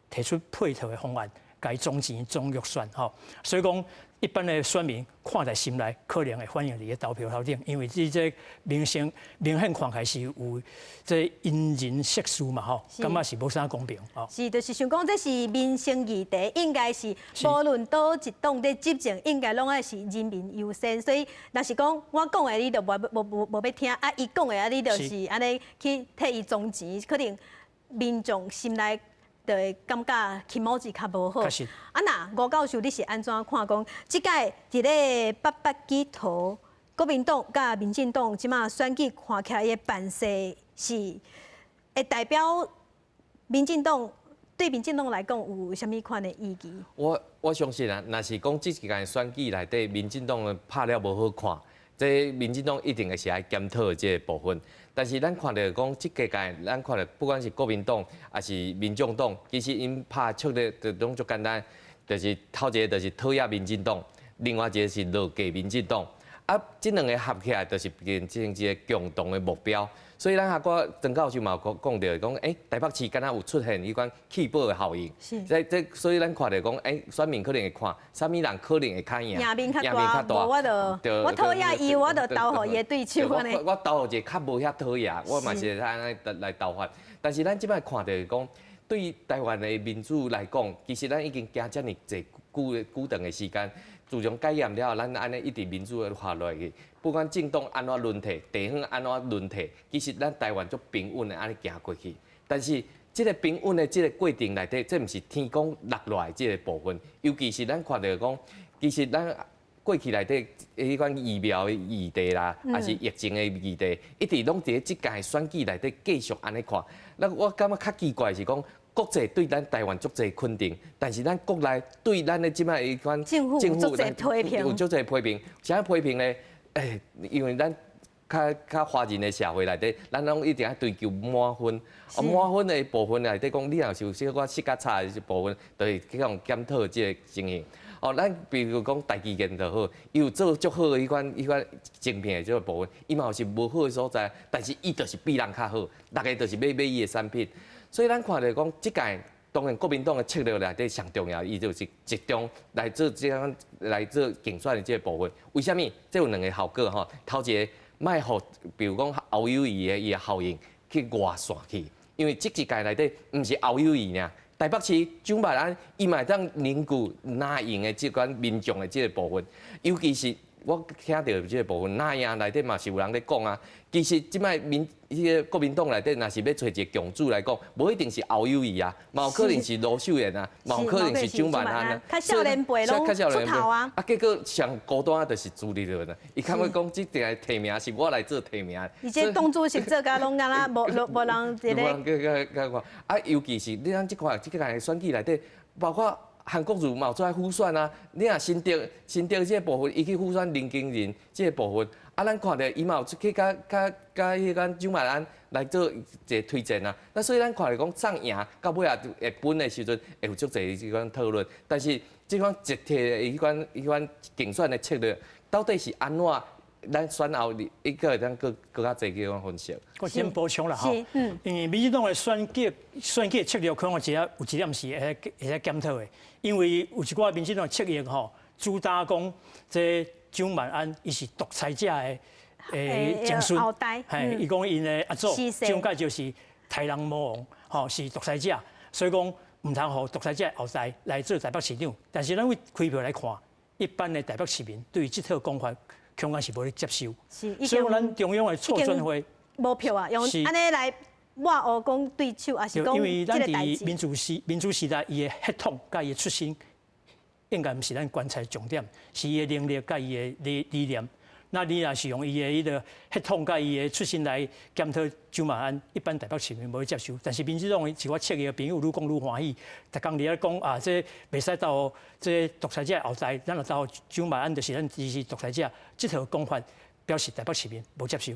提出配套的方案，共伊總錢總預算吼，所以講一般的選民看在心內，可能會反映佇咧投票頭頂，因為這這明顯明顯看起來是有這因人設事嘛吼，感覺是無啥公平吼。是，就是想講這是民生議題，應該是無論佗一黨咧執政，應該攏愛是人民優先。所以，若是講我講的，你就無欲聽啊；伊講的啊，你就是按呢去替伊裝錢，可能民眾心內就會感覺気持ち較無好。啊，那吳教授，你是按怎看？講這擺佇咧北北基桃，國民黨佮民進黨這馬選舉看起來的辦勢是會代表民進黨對民進黨來講有啥物款的意義？我相信啊，若是講這一屆選舉內底，民進黨拍了無好看，這民進黨一定會是愛檢討這個部分。但是咱看著講，這幾屆咱看著，不管是國民黨抑是民眾黨，其實𪜶拍策略就攏足簡單，就是頭一個就是討厭民進黨，另外一個是落架民進黨。啊，這兩個合起來就是變成一個共同的目標。所以咱下個曾教授嘛有講著，講台北市敢若有出現彼款棄保的效應。這所以咱看著講，選民可能會看，啥物人可能會較贏，贏面較大，無我就我討厭伊，我就投予伊的對手按呢。我投予一個較無遐討厭，我嘛是會使按呢來投法。但是咱這擺看著講，對台灣的民主來講，其實咱已經行遮爾濟久久長的時間。自從解嚴了後，咱按呢一直民主的發落去，不管政黨按怎輪替，地方按怎輪替，其實咱台灣足平穩的按呢行過去。但是這個平穩的這個過程內底，這毋是天公落落來這個部分，尤其是咱看著講，其實咱過去內底彼款疫苗的議題啦，抑是疫情的議題，一直攏佇咧這屆選舉內底繼續按呢看。那我感覺較奇怪是講，國際對咱台灣足濟肯定，但是咱國內對咱的這擺彼款政府有足濟批評，有足濟批評。啥批評呢？因為咱較較華人的社會內底，咱攏一定愛追求滿分。啊，滿分的部分內底講，你若是有小可失較差的部分，就會去予檢討這個情形。哦，咱比如講台積電就好，伊有做足好的彼款晶片的這個部分，伊嘛有是無好的所在，但是伊就是比人較好，逐家就是欲買伊的產品。所以咱看著講，這屆當然國民黨的策略內底上重要，伊就是集中來做這樣來做競選的這個部分。為啥物？這有兩個效果吼。頭一個，莫予比如講侯友宜的伊的效應去外散去，因為這一屆內底毋是侯友宜爾，台北市蔣萬安伊嘛會當凝聚藍營的這款民眾的這個部分，尤其是我聽著這個部分，藍營內底嘛是有人咧講啊。其實這擺民彼個國民黨內底，若是欲揣一個共主來講，無一定是侯友宜啊，嘛有可能是盧秀燕啊，嘛有可能是蔣萬安啊。較少年輩攏出頭啊。啊，結果上孤單就是朱立倫啊。伊感覺講這定提名是我來做提名。而且黨主席做甲攏敢若無人佇咧。無人去看啊，尤其是你咱這款這個選舉內底，包括韓國瑜嘛有出來輔選啊。你若新竹這個部分，伊去輔選林耕仁這個部分。啊，咱看著伊嘛有出去佮彼款蔣萬安來做一個推薦啊。那所以咱看著講仗贏到尾仔會分的時陣，會有足濟這款討論。但是這款集體的彼款競選的策略，到底是按怎？咱選後伊閣會當閣較濟去款分析。我先補充啦吼，因為民進黨的選舉策略，可能有一點是會使檢討的，因為有一寡民進黨的策略吼，主打講這蔣萬安伊是獨裁者的。曾孫，嘿，伊講𪜶的阿祖蔣介石是豺狼魔王，吼，是獨裁者，所以講毋通予獨裁者後代來做台北市長。但是咱為開票來看，一般的台北市民對於這套講法，恐怕是無咧接受。所以咱中央的促轉會無票啊，用按呢來抹烏講對手，抑是講因為咱佇民主時代，伊的血統佮伊的出身，應該毋是咱觀察重點，是伊的能力佮伊的理念。那你若是用伊的彼个血統佮伊的出身來檢討蔣萬安，一般台北市民無咧接受。但是民進黨一寡側翼的朋友愈講愈歡喜，逐工佇咧講啊，這袂使投這獨裁者後代，咱若投蔣萬安就是咱支持獨裁者，這套講法表示台北市民無接受。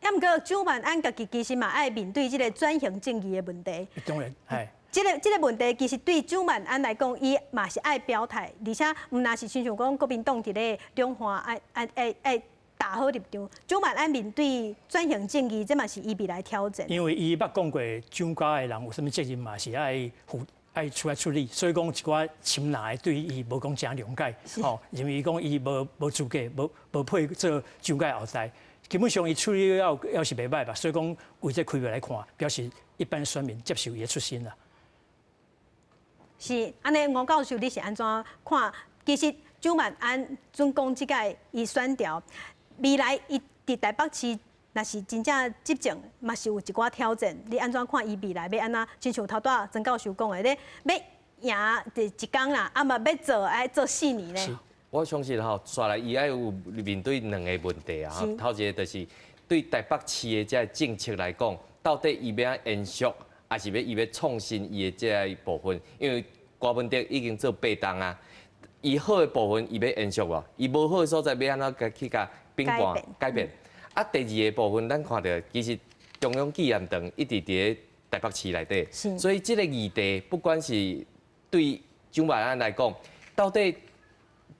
啊，毋過蔣萬安家己其實嘛愛面對這个轉型正義的問題。當然，係。這个問題其實對蔣萬安來講，伊嘛是愛表態，而且毋但是親像講國民黨佇咧兩岸愛打好立場，蔣萬安面對轉型正義，這嘛是伊未來挑戰。因為伊捌講過，蔣家的人有啥物責任嘛是愛負愛出來處理，所以講一寡親藍的對伊無講誠諒解，吼，認為講伊無資格，無配做蔣家後代。基本上伊處理了猶是袂䆀吧，所以講為這開票來看，表示一般選民接受伊的出身啦。是按呢，吳教授你是按怎看？其實蔣萬安準講這屆伊選調，未來伊佇台北市若是真正執政，嘛是有一寡挑戰。你按怎看伊未來欲按怎？親像頭拄仔曾教授講的咧，欲贏就一工啦，啊嘛欲做愛做4年咧。我相信吼，煞來伊愛有面對兩个問題啊。頭一个就是對台北市的這个政策來講，到底伊欲按怎延續，抑是欲伊欲創新伊的這个部分？因為柯文哲已經做八冬啊，伊好的部分伊欲延續無？伊無好的所在欲按怎去共變換改變？啊，第二个部分，咱看著其實中央紀念堂一直佇咧台北市內底，所以這个議題不管是對蔣萬安來講，到底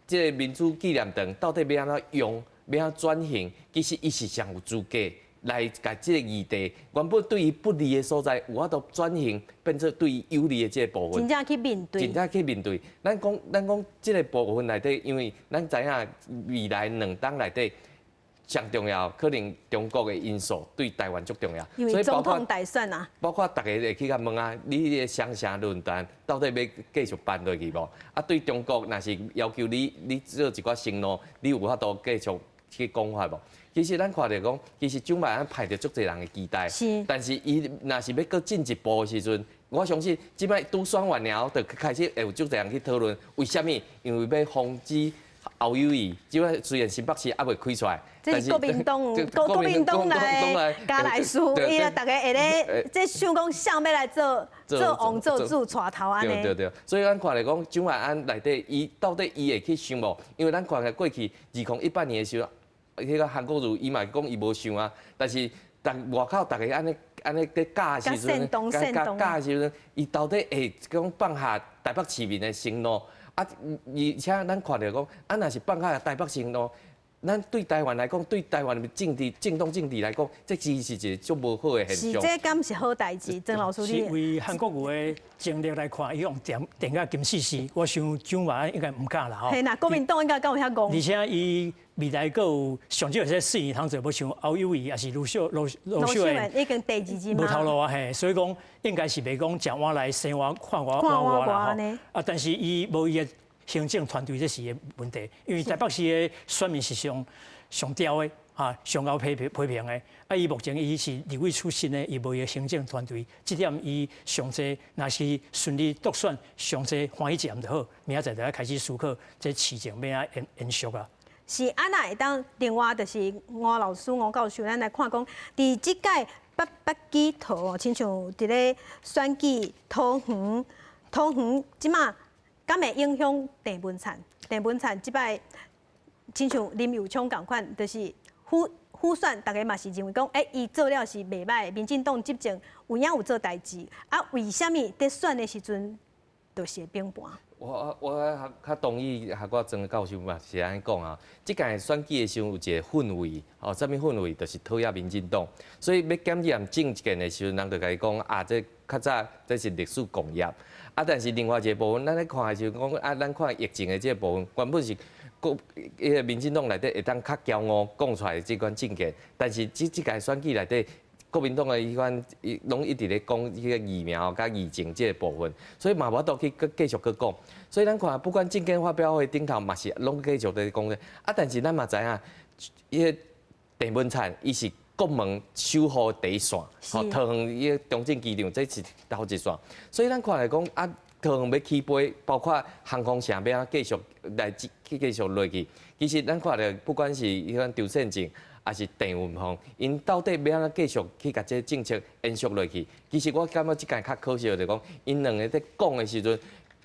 這个民主紀念堂到底欲按怎用，欲按怎轉型，其實伊是上有資格來共這个議題原本對伊不利的所在，有法度轉型變做對伊有利的這个部分。真正去面對。真正去面對。咱講這个部分內底，因為咱知影未來兩黨內底上重要，可能中國的因素對台灣足重要。因為總統大選啊。包括大家會去共問啊，你彼个雙城論壇到底欲繼續辦落去無？啊，對中國若是要求你做一寡承諾，你有法度繼續去講法無？其實咱看著講，其實蔣萬安派著足濟人的期待，但是伊若是欲閣進一步的時陣，我相信這擺拄選完了後，就開始會有足濟人去討論，為啥物？因為欲防止侯友宜，這擺雖然新北市猶未開出來，這是國民黨，國民黨來加來輸，伊啊，逐家會咧，這想講誰欲來做做王做主帶頭按呢。對對對，所以咱看來講，蔣萬安內底，伊到底伊會去想無？因為咱看來過去2018年的時候，彼個韓國瑜伊嘛講伊無想啊，但是逐外口逐家按呢按呢咧教的時陣，教教的時陣，伊到底會講放下台北市民的承諾？啊，而且咱看著講，啊，若是放下台北承諾，咱對台灣來講，對台灣的政治、政黨政治來講，這其實是一個足無好的現象。是，這敢是好代誌？曾老師，你是為韓國瑜的經歷來看，伊用定定甲金絲絲，我想蔣萬安應該毋敢啦吼。嘿，那國民黨應該敢有遐戇？而且伊未來閣有上少會使4年通做，無像侯友宜，抑是盧秀燕，已經第二任無頭路啊嘿，所以講應該是袂講誠晚來生活看我看我啦吼。啊，但是伊無伊的行政團隊，這是伊的問題，因為台北市的選民是上上刁的，哈，上𠢕批評批評的。啊，伊目前伊是立委出身的，伊無伊的行政團隊，這點伊上濟若是順利當選，上濟歡喜一暗就好，明仔載就愛開始思考這市政欲按怎延續啊。是按怎會當？另外就是吳老師、吳教授，咱來看講，佇這屆北北基桃哦，親像佇咧選舉桃園，桃園這馬敢會影響鄭文燦？鄭文燦這擺親像林右昌仝款，就是輔選，大家嘛是認為講，欸，伊做了是袂䆀，民進黨執政有影有做代誌，啊，為啥物佇選的時陣就是會崩盤？我較同意，予我曾教授嘛是按呢講啊。這屆選舉的時陣有一个氛圍，哦，啥物氛圍？就是討厭民進黨，所以欲檢驗政見的時陣，人就共伊講啊，這較早這是歷史共業。啊，但是另外一个部分，咱咧看的時陣講啊，咱看疫情的這个部分，原本是國彼个民進黨內底會當較驕傲講出來這款政見，但是這這屆選舉內底，國民黨的彼款攏一直咧講彼个疫苗佮疫情這个部分，所以嘛無法度去閣繼續閣講。所以咱看，不管政見發表會頂頭嘛是攏繼續咧講咧。啊，但是咱嘛知影，彼个鄭文燦伊是國門守護第一線，吼，桃園彼个中正機場這是頭一線。所以咱看來講啊，桃園欲起飛，包括航空城欲按怎繼續來繼續落去。其實咱看著，不管是彼款張善政，抑是鄭運鵬，𪜶到底欲按怎繼續去共這个政策延續落去？其實我感覺這屆較可惜就是講，𪜶兩个佇講的時陣，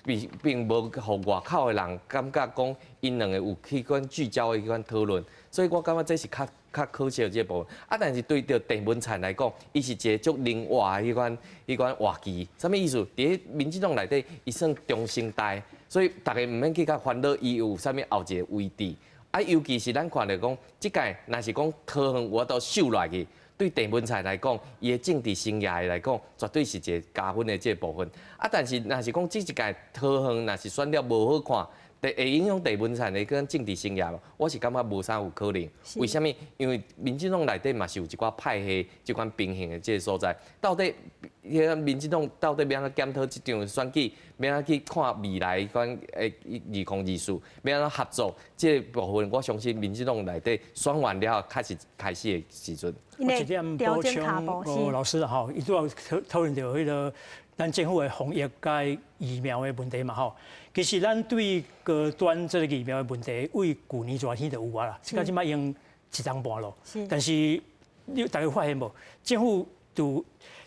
並並無予外口的人感覺講，𪜶兩个有彼款聚焦的彼款討論，所以我感覺這是較較可惜的這個部分。啊，但是對著鄭文燦來講，伊是一个足靈活的彼款彼款活棋。啥物意思？佇咧民進黨內底，伊算中生代，所以逐家毋免去共煩惱，伊有啥物後一個位置。啊，尤其是咱看著講，這屆若是講桃園有法度守落去，對鄭文燦來講，伊的政治生涯來講，絕對是一個加分的這個部分。啊，但是若是講這一屆桃園若是選了無好看，會影響鄭文燦的彼種政治生涯無？我是感覺無啥有可能。為啥物？因為民進黨內底嘛是有一寡派系，這款平衡的這个所在。到底彼个民進黨到底欲按怎檢討這場選舉，欲按怎去看未來彼款的2024，欲按怎合作？這个部分，我相信民進黨內底選完了後，開始開始的時陣。我一點補充吳老師吼，伊拄仔討討論著彼个咱政府的防疫佮疫苗的問題嘛吼。其實咱對高端這个疫苗的問題，為舊年熱天就有啊啦，這個這擺用一冬半咯。但是你大家發現無？政府就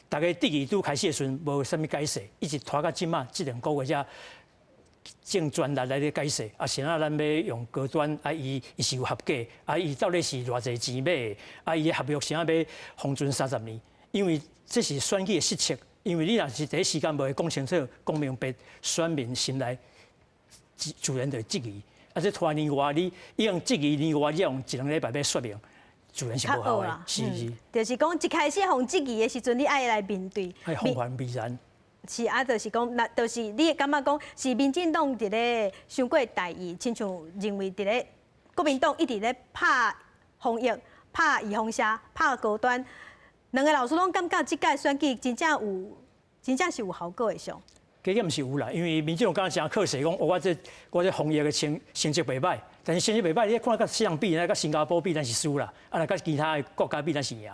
大家質疑拄開始的時陣，無啥物解釋，一直拖到這擺這兩個月才盡全力來咧解釋。啊，是按怎咱欲用高端？啊，伊伊是有合格？啊，伊到底是偌濟錢買的？啊，伊的合約是按怎欲封存30年？因為這是選舉的失策。因為你若是第一時間無講清楚、講明白，選民心內自然就會質疑。啊，這拖年外，你用質疑年外，你用一兩禮拜欲說明，自然是無效的。是是。就是講一開始予質疑的時陣，你愛來面對。愛防患未然。是啊，就是講，那就是你會感覺講是民進黨佇咧傷過大意，親像認為佇咧國民黨一直咧拍防疫、拍預防射、拍高端。兩个老師攏感覺這屆選舉真正有，真正是有效果的上。加減是有啦，因為民進黨敢若誠可惜講，我這我這防疫的成成績袂䆀，但是成績袂䆀，你看佮西人比，佮新加坡比，咱是輸啦；啊，若佮其他的國家比，咱是贏。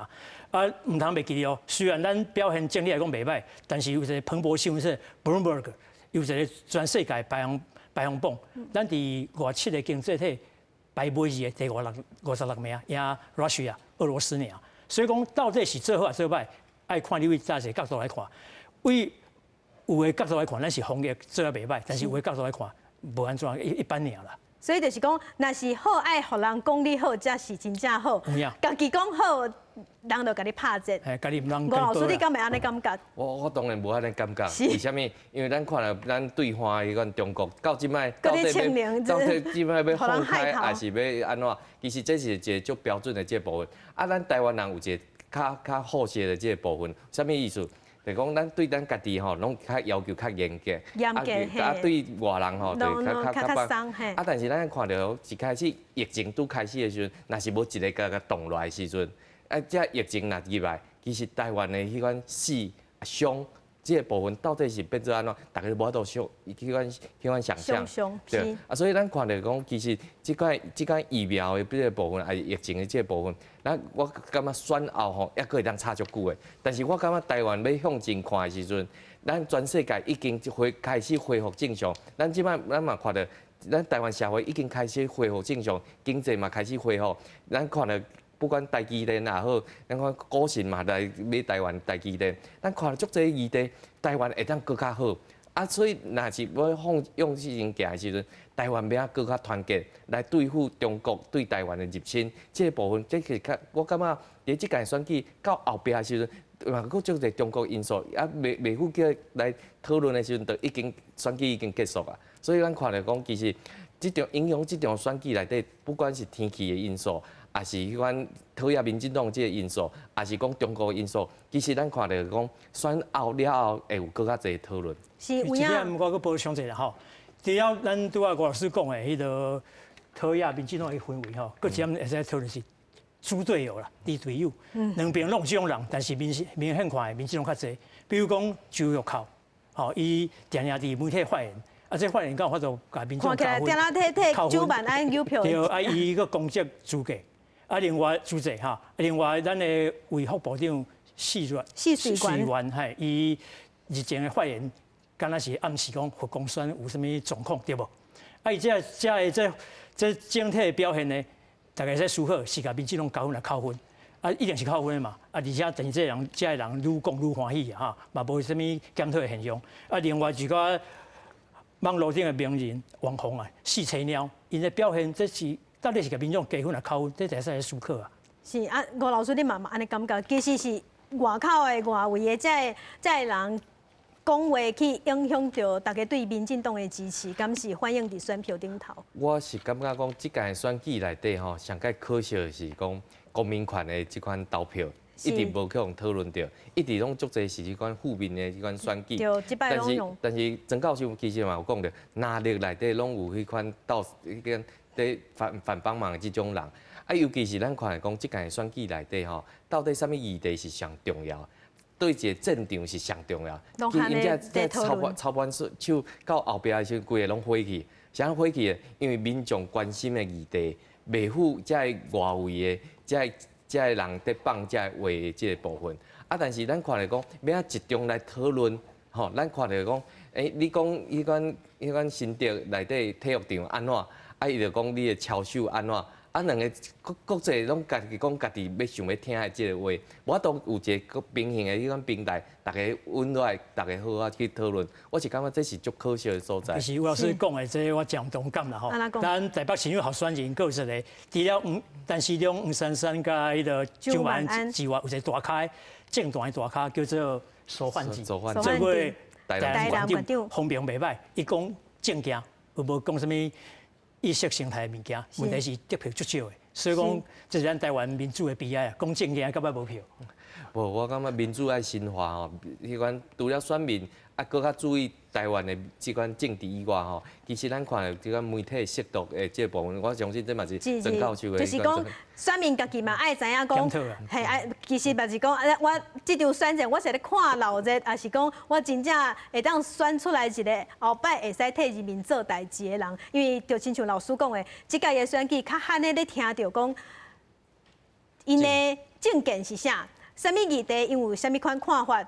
啊，毋通袂記得哦。雖然咱表現整體來講袂䆀，但是有一个彭博新聞社 Bloomberg 有一个全世界排行排行榜，咱佇57个經濟體排尾二的第五六56名，贏 Russia 俄羅斯爾。所以講，到底是做好抑做䆀，愛看你為佗一个角度來看。為有的角度來看，咱是防疫做得袂䆀，但是有的角度來看，無按怎一一般爾啦。所以就是講，若是好愛予人講你好，才是真正好。家己講好，人就共你拍折。嘿，家己毋通。吳老師，你敢會按呢感覺？我我當然無按呢感覺。為啥物？因為咱看著咱對岸彼款中國，到這擺到底欲到底這擺欲放開，抑是欲按怎？其實這是一个足標準的這個部分。啊，咱台灣人有一个較較好勢的這個部分，啥物意思？就講咱對咱家己吼，攏較要求較嚴格，啊對外人吼，就較較較放。啊，但是咱看著一開始疫情拄開始的時陣，若是無一个共共擋落來的時陣，啊，這疫情若入來，其實台灣的彼款死傷這个部分到底是變做按怎？大家無法度想，彼款彼款想像。對。啊，所以咱看著講，其實這款這款疫苗的這个部分，抑是疫情的這个部分，咱我感覺選後吼，猶閣會當吵足久的。但是我感覺台灣欲向前看的時陣，咱全世界已經恢開始恢復正常。咱這擺咱嘛看著，咱台灣社會已經開始恢復正常，經濟嘛開始恢復。咱看著不管台積電也好，咱看股神嘛來買台灣台積電，咱看著足濟議題，台灣會當閣較好。啊，所以若是欲放用事情行的時陣，台灣欲按怎閣較團結來對付中國對台灣的入侵，這个部分，這是較我感覺佇這屆選舉到後壁的時陣，嘛閣足濟中國因素，啊，未未赴叫來討論的時陣，就已經選舉已經結束啊。所以咱看著講，其實這場影響這場選舉內底，不管是天氣的因素，抑是彼款討厭民進黨這个因素，抑是講中國因素，其實咱看著講選後了後會有閣較濟討論。是有影。這點我閣補充一下吼，除了咱拄仔吳老師講的彼个討厭民進黨的氛圍吼，閣一點會使討論是豬隊友啦，豬隊友，兩邊攏有這種人，但是明明顯看的民進黨較濟。比如講周玉蔻，吼，伊定定佇媒體發言，啊，這發言敢有法度共民眾加分？看起來定定替蔣萬安有票。對，啊，伊閣公職資格，啊，另外資質哈，另外咱的衛福部長薛瑞元，嘿，伊日前的發言，敢若是暗示講佛光山有啥物狀況，對無？啊，伊這這个這這整體的表現呢，大家會使思考是共民進黨加分來扣分，啊，一定是扣分的嘛。啊，而且等於這人這个人愈講愈歡喜哈，嘛無啥物檢討的現象。啊，另外一個網路頂的名人網紅啊，四叉貓，𪜶的表現這是到底是共民眾加分來扣分？這會使思考啊。是啊，吳老師你嘛嘛按呢感覺，其實是外口的外圍的這个這个人講話去影響著大家對民進黨的支持，敢是反映佇選票頂頭？我是感覺講，這屆選舉內底吼，上蓋可惜的是講公民權的這款投票，一直無去予討論著，一直攏足濟是這款負面的這款選舉。對，這擺攏用。但是曾教授其實嘛有講著，藍綠內底攏有彼款鬥彼個佇反反幫忙的這種人。啊，尤其是咱看講，這屆選舉內底吼，到底啥物議題是上重要？對一個政黨是上重要。𪜶這這操操盤手到後壁的時陣，規个攏火去。啥火去的？因為民眾關心的議題，袂赴這个外圍的這个這个人佇放這个話的這个部分。啊，但是咱看來講，欲按集中來討論，吼，咱看著講，欸，你講彼款彼款新竹內底體育場按怎？啊，伊就講你的操守按怎？啊，兩个國國際攏家己講家己欲想欲聽的這个話，無法度有一个平衡的彼款平台，逐家穩落來，逐家好好去討論。我是感覺這是足可惜的所在。其實吳老師講的這我真同感啦吼。咱台北市長候選人閣有一個，除了黃陳時中、黃珊珊佮彼个蔣萬安之外，有一个大咖政壇的大咖叫做蘇煥智，做過台南縣長，風評袂䆀，伊講政見，有無講啥物意識形態的物件，問題是得票足少的，所以講這是咱台灣民主的悲哀啊！講政見到尾無票。無，我感覺民主愛深化吼，彼款除了選民啊，閣較注意台灣的這款政治以外吼，其實咱看這款媒體識讀的這部分，我相信這嘛是曾教授的。就是講選民家己嘛愛知影講，嘿愛，其實嘛是講，我這場選戰我是咧看鬧熱，抑是講我真正會當選出來一个後擺會使替人民做代誌的人，因為就親像老師講的，這屆的選舉較罕的咧聽著講，𪜶的政見是啥？啥物議題，𪜶有啥物款看法？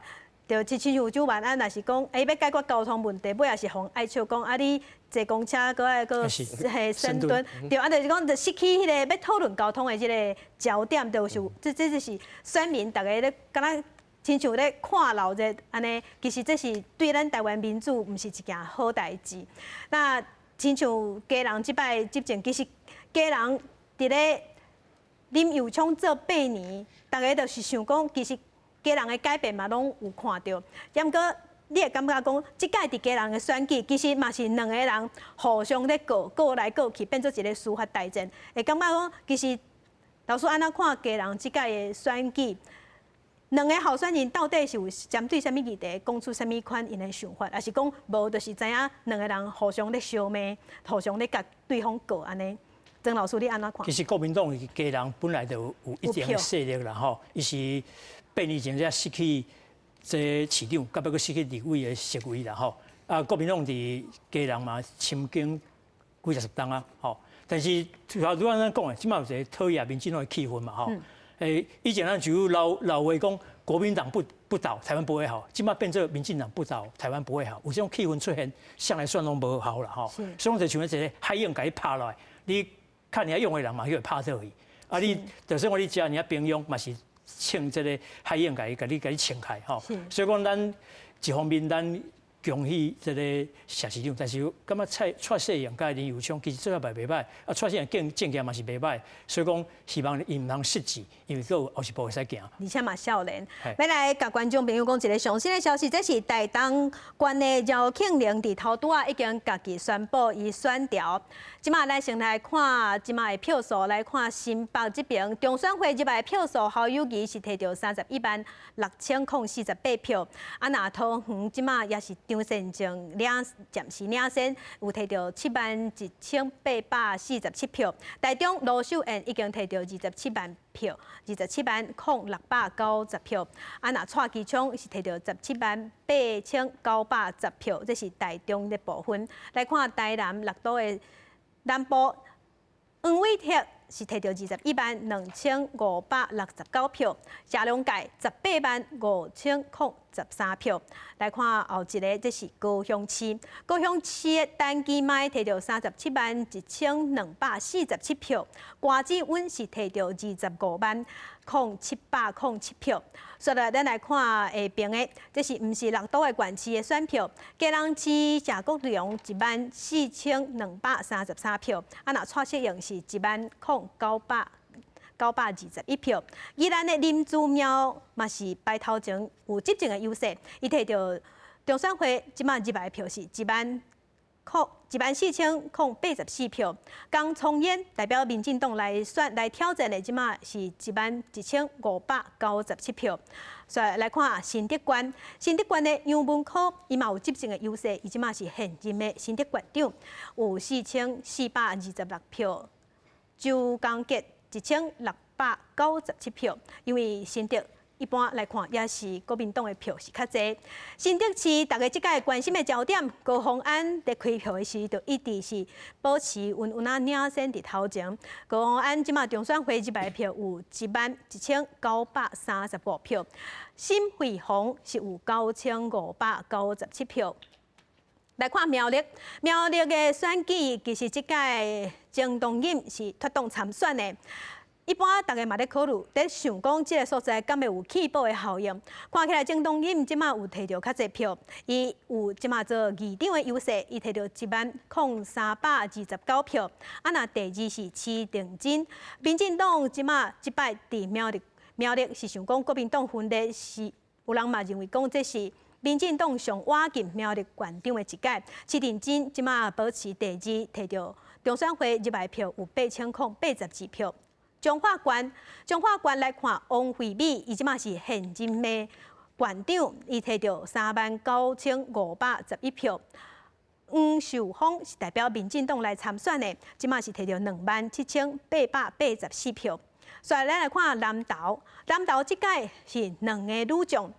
就親像蔣萬安，若是講，欸，欲解決交通問題，尾也是予愛笑講，啊，你坐公車閣愛閣嘿深蹲，對，啊，就是講，就失去彼個欲討論交通的這个焦點，就是這這就是選民逐家咧，敢若親像咧看鬧熱按呢，其實這是對咱台灣民主毋是一件好代誌。那親像基隆這擺執政，其實基隆佇咧林右昌做八年，逐家就是想講，其實基隆的改變嘛，攏有看著。毋過你會感覺講，這屆佇基隆的選舉，其實嘛是兩个人互相咧告，告來告去，變做一个司法大戰。會感覺講，其實老師按怎看基隆這屆的選舉，兩个候選人到底是有針對啥物議題，講出啥物款𪜶的想法，抑是講無，就是知影兩个人互相咧相罵，互相咧共對方告按呢？曾老師，你按怎看？其實國民黨基隆本來就有一定的勢力啦，吼，伊是八年前才失去這市長，到尾閣失去立委的席位啦，吼。啊，國民黨佇基隆嘛，深耕幾十冬啊，吼。但是就像拄仔咱講的，這馬有一個討厭民進黨的氣氛嘛，吼。欸，以前咱就有老老話講，國民黨不倒，台灣不會好。這馬變做民進黨不倒，台灣不會好。有這種氣氛出現，啥來選攏無效啦，吼。所以就像一個海湧共你拍落來，你較爾勇的人嘛，去會拍倒去。啊，你就算講你食爾平庸，嘛是衝這个海湧共伊共你共你衝開吼。所以講，咱一方面咱恭喜這个謝市長，但是感覺蔡蔡世勇佮林右昌其實做得嘛袂䆀，啊蔡世勇政見嘛是袂䆀，所以講希望伊毋通失志，因為閣有後一步會使行。而且嘛少年，欲來共觀眾朋友講一个上新的消息，這是台東縣的饒慶鈴佇頭拄仔已經家己宣布伊選調。這馬咱先來看這馬的票數，來看新北這邊中選會入來的票數，侯友宜是提著31萬6048票，啊若桃園這馬也是。張善政領暫時領先，有提著71,847票。台中盧秀燕已經提著27萬票，270,690票。啊，若蔡其昌是提著178,910票，這是台中的部分。來看台南六都的南部，黃偉哲是提著212,569票，謝龍介185,013票。來看後一个，這是高雄市，高雄市的陳其邁提著371,247票，柯志恩是提著250,707票。所以咱來看下爿的，這是毋是六都的縣市的選票？基隆市謝國樑14,233票，啊，若蔡適應是10,921票。宜蘭的林姿妙嘛是排頭前有執政的優勢，伊提著中選會這馬入來的票是14,084票。江聰淵代表民進黨來選來挑戰的，這馬是11,597票。所以來看新竹縣，新竹縣的楊文科伊嘛有執政的優勢，伊這馬是現任的新竹縣長，有4,426票。周江杰1,697票，因為新竹一般來看也是國民黨的票是較濟。新竹市大家這屆關心的焦點，高虹安佇開票的時，就一直是保持穩穩仔領先佇頭前。高虹安這馬中選會入來票有11,935票，沈慧虹是有9,597票。來看苗栗，苗栗的選舉其實這屆鍾東錦是脫黨參選的。一般大家嘛咧考慮，咧想講這个所在敢會有棄保的效應。看起來鍾東錦這馬有提著較濟票，伊有這馬做議長的優勢，伊提著10,329票。啊，若第二是施廷真，民進黨這馬這擺佇苗栗，苗栗是想講國民黨分裂是，有人嘛認為講這是民進黨上倚近苗栗縣長的一屆。施廷真這馬保持第二，提著中選會入來票有8,082票。彰化縣，彰化縣來看王惠美，伊這馬是現任的縣長，伊提著39,511票。黃秀芳是代表民進黨來參選的，這馬是提著27,884票。所以咱來看南投，南投這屆是兩個女將。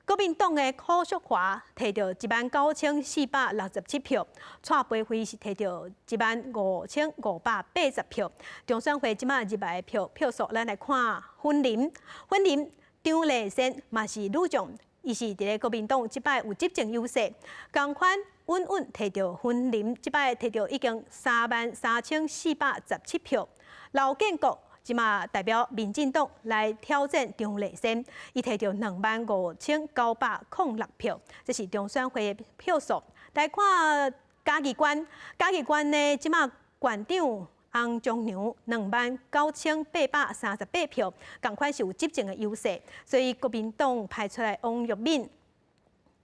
國民黨的柯淑華提著19,467票，蔡培慧是提著15,580票。中選會這馬入來的票票數，咱來看雲林，雲林張麗善嘛是女將，伊是佇咧國民黨這擺有執政優勢，仝款穩穩提著雲林這擺提著已經33,417票。劉建國這馬代表民進黨來挑戰張麗善，伊提著25,906票，這是中選會的票數。來看嘉義縣，嘉義縣呢，這馬縣長洪忠良29,838票，仝款是有執政的優勢，所以國民黨派出來王育敏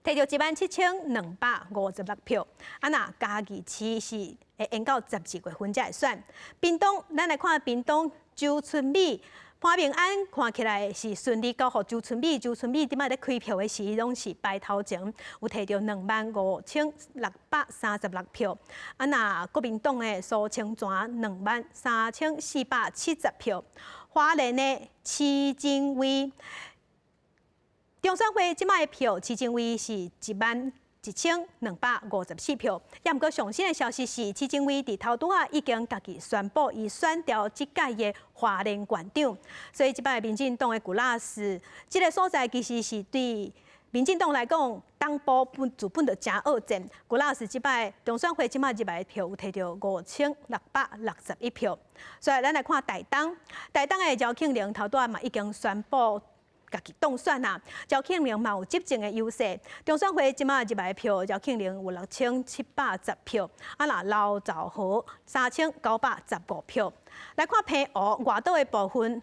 提著17,256票。啊，若嘉義市是會延到12月份才會選。屏東，咱來看屏東。周春米、潘孟安看起來是順利交予周春米，周春米這擺咧開票的時，攏是排頭前，有提著25,636票。啊，若國民黨的蘇清泉23,470票。花蓮的徐榛蔚，中選會這擺的票，徐榛蔚是11,254票。也毋過上新的消息是，徐榛蔚佇頭拄仔已經家己宣布，伊選掉這屆的花蓮縣長。所以這擺民進黨的古拉斯，這个所在其實是對民進黨來講，東部本自本就誠惡戰。古拉斯這擺中選會這擺入來票有提著5,661票。所以咱來看台東，台東的趙慶麟頭拄仔嘛已經宣布家己當選啊，趙慶麟嘛有執政的優勢。中選會這馬入來票，趙慶麟有6,710票，啊若劉兆豪3,915票。來看澎湖外島的部分，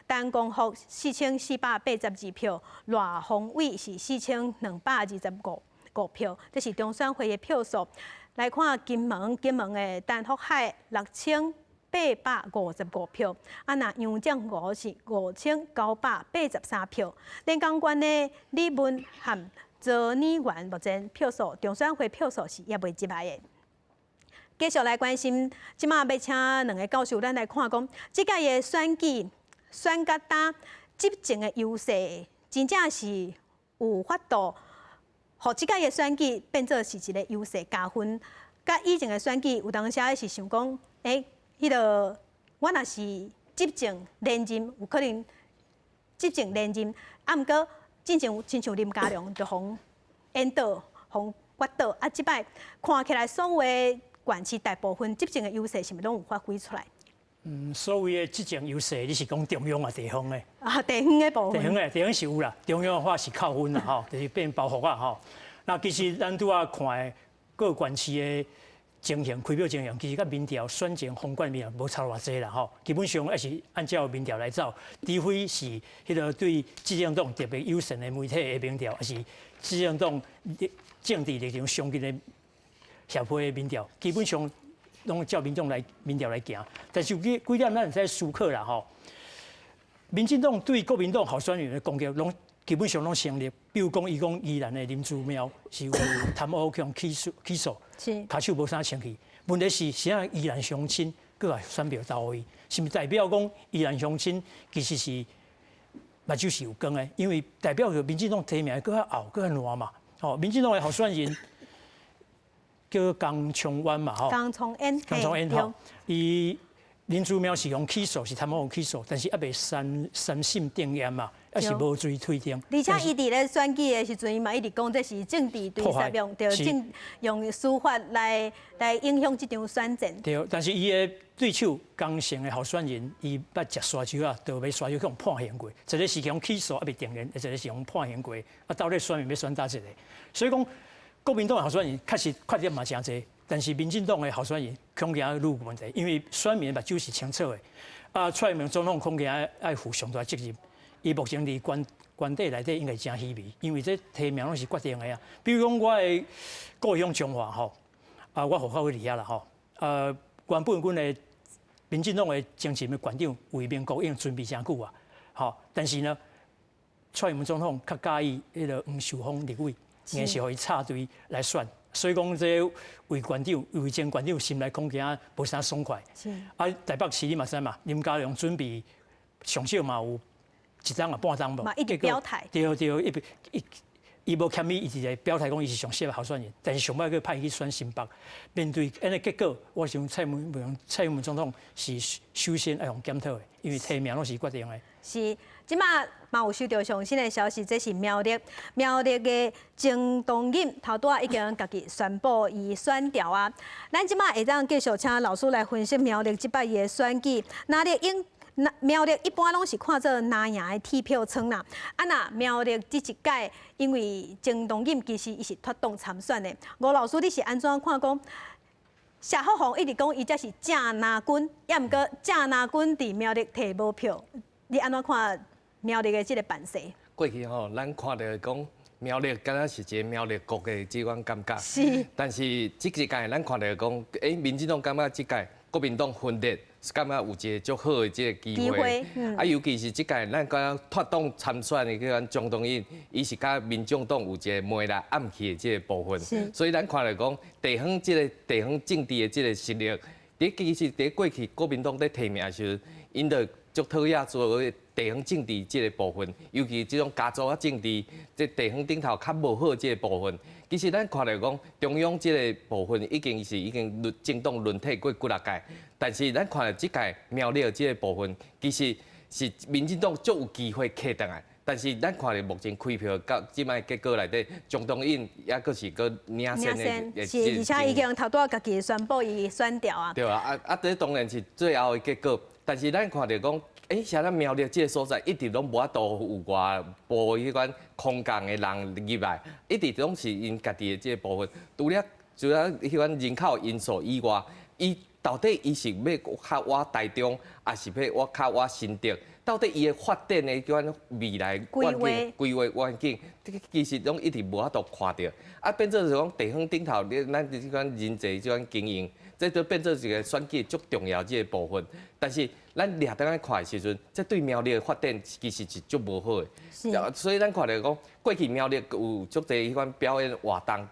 陳光復4,482票，賴宏偉是4,225票，這是中選會的票數。來看金門，金門的陳福海6,855票，啊，若楊正吾是5,983票。連江縣的李文和卓議員目前票數中選會票數是猶未入來的。繼續來關心，這馬欲請兩个教授，咱來看講，這屆的選舉選甲焦執政的優勢，真正是有法度，予這屆的選舉變做是一个優勢加分。佮以前的選舉有當時是想講，欸，彼个我若是執政連任，有可能執政連任，啊，毋過進前親像林佳龍就予緣倒，予挖倒，啊，這擺看起來所有的縣市大部分執政的優勢是毋是攏有發揮出來？嗯，所謂的執政優勢，你是講中央抑地方的？啊，地方的部分。地方的地方是有啦，中央的話是扣分啦，吼，就是變包袱啊，吼。那其實咱拄仔看各縣市的情形，開票情形，其實佮民調選前宏觀民調無差偌濟啦，吼。基本上還是按照民調來走，除非是彼个對執政黨特別友善的媒體的民調，抑是執政黨政治立場相近的協會的民調，基本上攏照民眾來民調來行。但是有幾幾點咱會使思考啦，吼。民進黨對國民黨候選人的攻擊，攏基本上攏成立。比如講，伊講宜蘭的林姿妙是有貪污予起訴起訴，跤手無啥清氣。問題是，啥宜蘭鄉親閣來選票投予伊，是毋是代表講宜蘭鄉親其實是目睭是有光的？因為代表著民進黨提名閣較厚、閣較爛嘛。吼，民進黨的候選人叫江聰淵嘛，吼。江聰淵。江聰淵吼，伊林姿妙是予起訴，是貪污起訴，但是猶未三審定讞嘛，猶是無罪推定。而且伊佇咧選舉的時陣，伊嘛一直講這是政治對殺用，對政用司法來影響這場選戰。對，但是伊的對手江姓的候選人，伊捌食沙石仔，就欲沙石去予判刑過。一个是予起訴猶未定讞，一个是予判刑過。啊，到底選民欲選佗一个？所以講，國民黨的候選人確實缺點嘛誠濟。但是民進黨的候選人恐驚愈有問題，因為選民目睭是清楚的。啊，蔡英文總統恐驚愛負上大責任。伊目前佇官官邸內底應該誠稀微，因為這提名攏是決定的啊。比如講，我的故鄉彰化吼，啊，我戶口佇遐啦吼。原本阮的民進黨的前任的縣長魏明國已經準備誠久啊，吼。但是呢，蔡英文總統較佮意彼个黃秀芳立委，硬是予伊插隊來選。所以講，這魏縣長、魏前縣長心內恐驚無啥爽快。啊，台北市你嘛知嘛？林佳龍準備上少嘛有一冬啊半冬無。嘛一直表態。對對，伊伊伊無欠伊，伊直接表態講伊是上適合候選人，但是上尾閣派伊去選新北。面對按呢結果，我想蔡英文總統是首先愛予檢討的，因為提名攏是決定的。是，這馬嘛有收到上新的消息，這是苗栗的鍾東錦頭拄仔已經家己宣布伊選調啊。咱這馬會當繼續請老師來分析苗栗這擺的選舉。那你應苗栗一般攏是看做藍營的鐵票倉啦。啊，若苗栗這一屆，因為鍾東錦其實伊是脫黨參選的。吳老師，你是按怎看講？謝福洪一直講伊才是正藍軍，抑毋過正藍軍佇苗栗提無票，你按怎看苗栗的這个盤勢？過去吼，咱看著講苗栗敢若是一个苗栗國的這款感覺。但是這一屆咱看著講，欸，民進黨感覺這屆國民黨分裂，感覺有一個足好的這个機會。啊，尤其是這屆咱感覺脫黨參選的彼款鍾東錦，伊是佮民眾黨有一个明來暗去的這个部分。所以咱看著講地方這个地方政治的這个實力，佇其實佇過去國民黨佇提名的時陣，𪜶就足討厭做地方政治這个部分，尤其這種家族仔政治，這地方頂頭較無好這个部分。其實咱看著講中央這个部分已經是已經輪政黨輪替過幾若屆，但是咱看著這屆苗栗這个部分，其實是民進黨足有機會客轉來。但是咱看著目前開票到這擺結果內底，鍾東錦猶閣是閣領先的。是，而且已經頭拄仔家己宣布伊選調啊。對啊，啊啊，這當然是最後的結果。但是咱看著講，欸，啥咱苗栗這个所在一直攏無法度有外部彼款空降的人入來，一直攏是𪜶家己的這个部分。除了彼款人口因素以外，伊到底伊是欲較倚台中，抑是欲較倚新竹？到底伊的發展的彼款未來規劃規劃願景，這个其實攏一直無法度看著。啊，變做是講地方頂頭，咱這款人際這款經營，這就變做一個選舉足重要這個部分。但是咱掠轉來看的時陣，這對苗栗的發展其實是足無好的。所以咱看著講，過去苗栗有足濟彼款表演活動，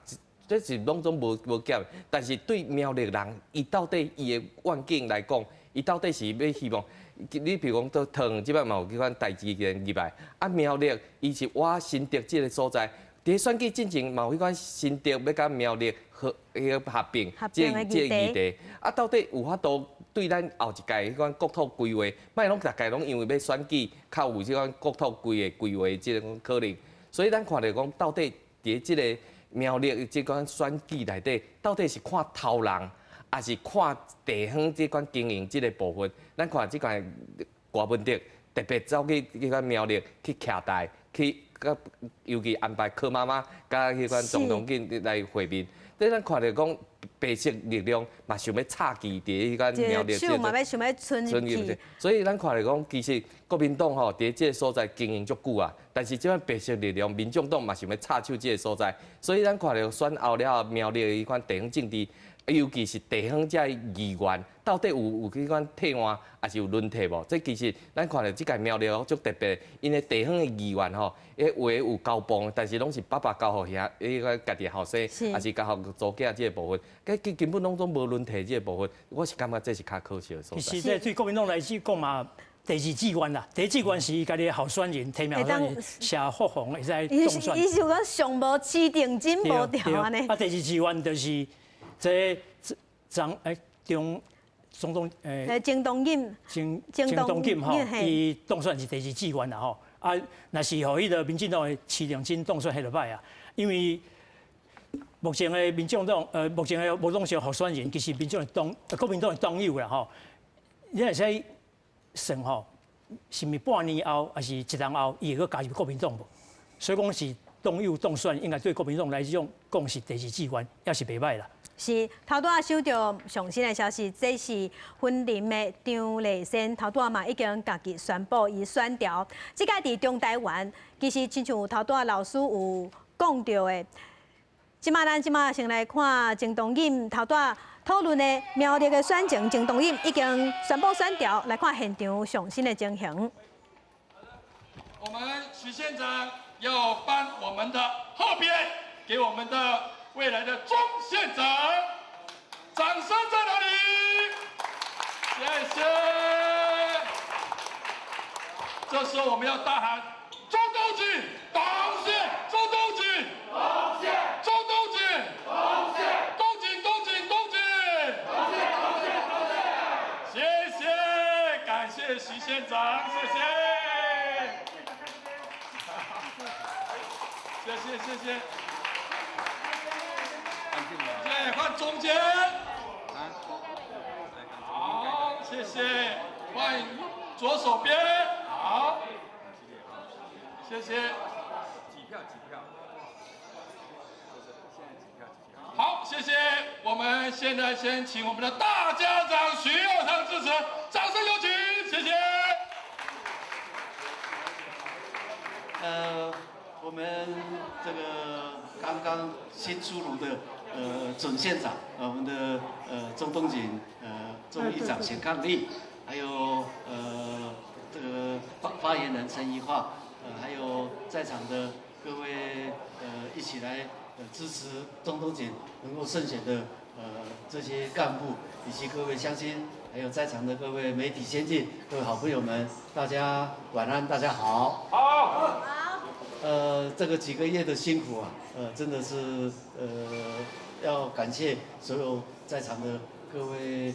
這是攏總無無減。但是對苗栗人，伊到底伊的願景來講，伊到底是欲希望？你比如講到桃園這擺嘛有彼款代誌人入來，啊苗栗伊是倚新竹這个所在，佇選舉進前嘛有彼款新竹欲佮苗栗合彼個合併這個這個議題，啊到底有法度對咱後一屆彼款國土規劃，莫攏逐屆攏因為欲選舉較有這款國土規劃規劃這種可能，所以咱看著講到底佇這个苗栗這款選舉內底，到底是看頭人，抑是看地方這款經營這个部分，咱看這款柯文哲特別走去彼款苗栗去徛台，去佮尤其安排柯媽媽佮彼款鍾東錦來會面，這咱看著講白色力量嘛想欲插旗佇彼款苗栗，手嘛欲想欲伸入去。所以咱看著講，其實國民黨吼佇這个所在經營足久啊，但是這款白色力量，民眾黨嘛想欲插手這个所在，所以咱看著選後了苗栗的彼款地方政治。尤其是地方這議員，到底有有彼款替換，抑是有輪替無？這其實咱看著這屆苗栗足特別，𪜶的地方的議員吼，有的有交棒，但是攏是爸爸交予兄，彼个家己後生，抑是交予查某囝這个部分，根根本攏總無輪替這个部分，我是感覺這是較可惜的所在。其實這對國民黨來講嘛，第二志願啦，第一志願是伊家己候選人提名候選人謝福弘會使當選。伊是講上無市定真無調按呢。啊，第二志願就是這張欸中總統欸，鍾東錦，鍾鍾東錦吼，伊當選是第二志願啦吼。啊，若是予彼个民進黨的徐定禎當選，彼就歹啊，因為目前的民進黨，目前的吳東石候選人，其實民進黨國民黨的黨友啦吼。你會使算吼，是毋是半年後，抑是一年後，伊會閣加入國民黨無？所以講是黨友當選，應該對國民黨來講，講是第二志願，也是袂歹啦。是，頭拄仔收著上新的消息，這是雲林的張麗仙，頭拄仔嘛已經家己宣布伊選調。這屆佇中台灣，其實親像頭拄仔老師有講著的，這馬咱這馬先來看鍾東錦頭拄仔討論的苗栗的選情，鍾東錦已經宣布選調，來看現場上新的情形。我們徐縣長要頒我們的賀匾給我們的未來的鍾縣長，掌聲在哪裡？謝謝。這時候我們要大喊：鍾東錦當選！鍾東錦當選！鍾東錦當選！東錦東錦東錦！當選當選當選！謝謝，感謝徐縣長，謝謝。謝謝謝謝。謝謝，換中間。好，謝謝。換左手邊。好，謝謝。幾票？幾票？好，謝謝。我們現在先請我們的大家長徐耀昌致辭，掌聲有請，謝謝。我們這個剛剛新出爐的準縣長，我們的鍾東錦鍾議長冼伉儷，還有這個發言人陳宜樺，還有在場的各位一起來支持鍾東錦能夠勝選的這些幹部，以及各位鄉親，還有在場的各位媒體先進、各位好朋友們，大家晚安，大家好。好。這個幾個月的辛苦啊，真的是要感謝所有在場的各位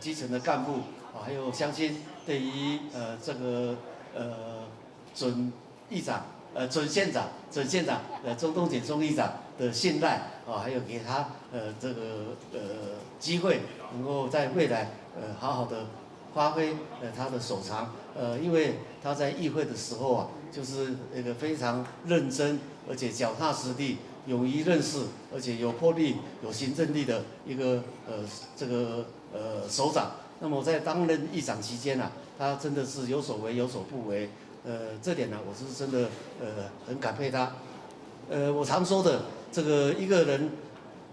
基層的幹部啊，還有鄉親對於這個準議長、準縣長、準縣長鍾東錦鍾議長的信賴啊，還有給他這個機會，能夠在未來好好的發揮他的所長，因為他在議會的時候啊，就是一個非常認真，而且腳踏實地、勇於認識，而且有魄力、有行政力的一個這個首長。那麼在擔任議長期間啊，他真的是有所為有所不為，這點呢，我是真的很感佩他。我常說的，這個一個人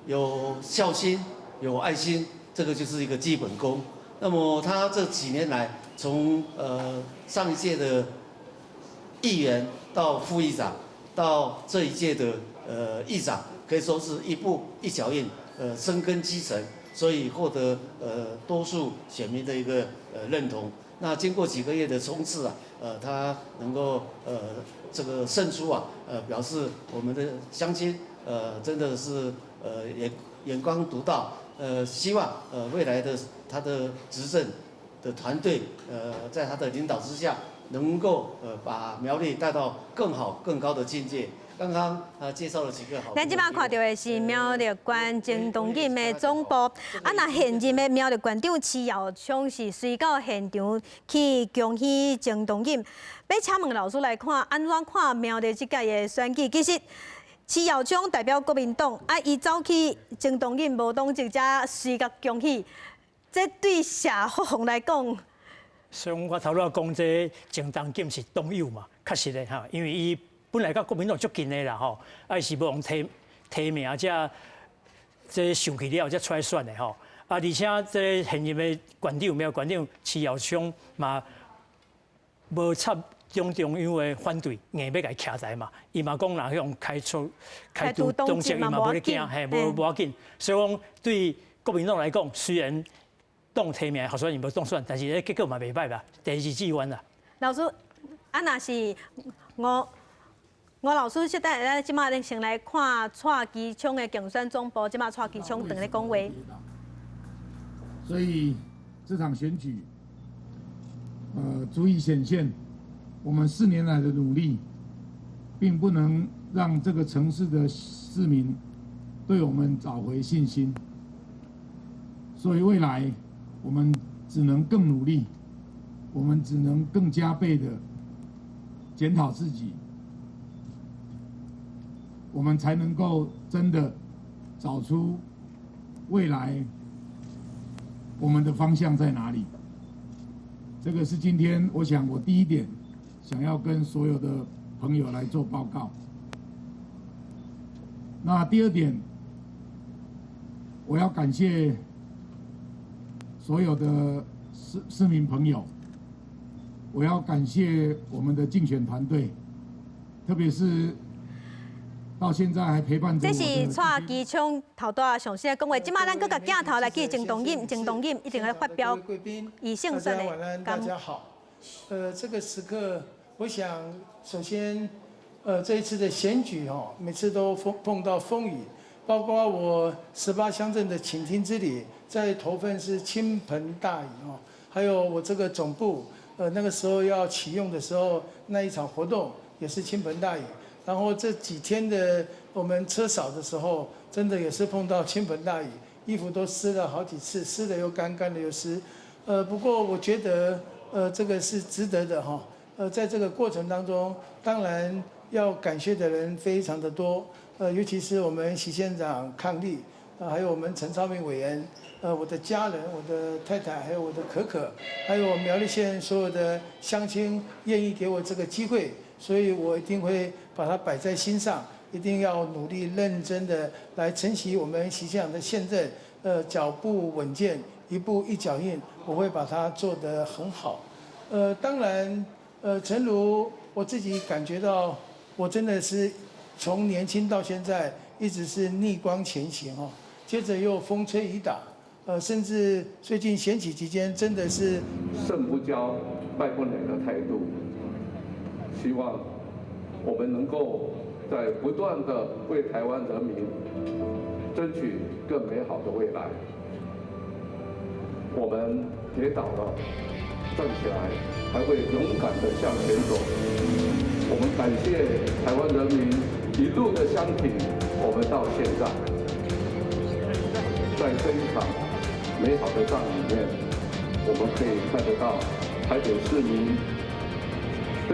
有孝心、有愛心，這這個就是一個基本功。那麼他這幾年來，從上一屆的議員到副議長，到這一屆的議長，可以說是一步一腳印，深耕基層，所以獲得多數選民的一個認同。那經過幾個月的衝刺啊，他能夠這個勝出啊，表示我們的鄉親真的是眼光獨到，希望未來的他的執政的團隊，在他的領導之下，能夠把苗栗帶到更好、更高的境界。剛剛啊介紹了幾個好。咱這擺看到的是苗栗縣前東錦的總部，啊，若現任的苗栗縣長徐耀昌是隨到現場去恭喜前東錦。欲請問老師來看，按怎看苗栗這屆的選舉？其實徐耀昌代表國民黨，啊，伊走去前東錦無黨籍遮隨共恭喜，這對謝國紘來講，所以我頭拄仔講這前東錦是黨友嘛，確實的哈，因為伊本來佮國民黨足近的啦吼，啊是無用提名才這上去了才出來選的吼，啊而且這現任的縣長苗縣長徐耀昌嘛無插中央的反對，硬欲共伊徛台嘛，伊嘛講若用開除黨籍，伊嘛無咧驚，嘿，無要緊。所以講對國民黨來講，雖然黨提名候選人無當選，但是咧結果嘛袂䆀吧，第二志願啦。老師，啊若是吳老師，現在咱這馬先來看蔡其昌的競選總部，這馬蔡其昌正咧講話。所以這場選舉，足以顯現我們4年來的努力，並不能讓這個城市的市民對我們找回信心。所以未來我們只能更努力，我們只能更加倍的檢討自己。我們才能夠真的找出未來我們的方向在哪裡。這個是今天我想我第一點想要跟所有的朋友來做報告。那第二點，我要感謝所有的市民朋友，我要感謝我們的競選團隊，特別是到現在還陪伴著這是蔡其昌頭拄仔上先講話，這馬咱閣共鏡頭來去鄭東錦，鄭東錦一定會發表伊勝選的。晚安，大家好。這個時刻，我想首先，這一次的選舉哦，每次都碰到風雨，包括我18鄉鎮的傾聽之旅，在頭份是傾盆大雨哦，還有我這個總部，那個時候要啟用的時候，那一場活動也是傾盆大雨。然後這幾天的我們車掃的時候，真的也是碰到傾盆大雨，衣服都濕了好幾次，濕了又乾，乾了又濕。不過我覺得，這個是值得的哈。在這個過程當中，當然要感謝的人非常的多，尤其是我們徐縣長伉儷，還有我們陳超明委員，我的家人，我的太太，還有我的可可，還有苗栗縣所有的鄉親，願意給我這個機會，所以我一定會把它擺在心上，一定要努力認真的來承襲我們徐縣長的憲政，腳步穩健，一步一腳印，我會把它做得很好。當然，誠如我自己感覺到，我真的是從年輕到現在一直是逆光前行哦，接着又風吹雨打，甚至最近選舉期間真的是勝不驕，敗不餒的態度，希望我們能夠在不斷的為台灣人民爭取更美好的未來。我們跌倒了，站起來，還會勇敢的向前走。我們感謝台灣人民一路的相挺，我們到現在，在這一場美好的仗裡面，我們可以看得到台北市民。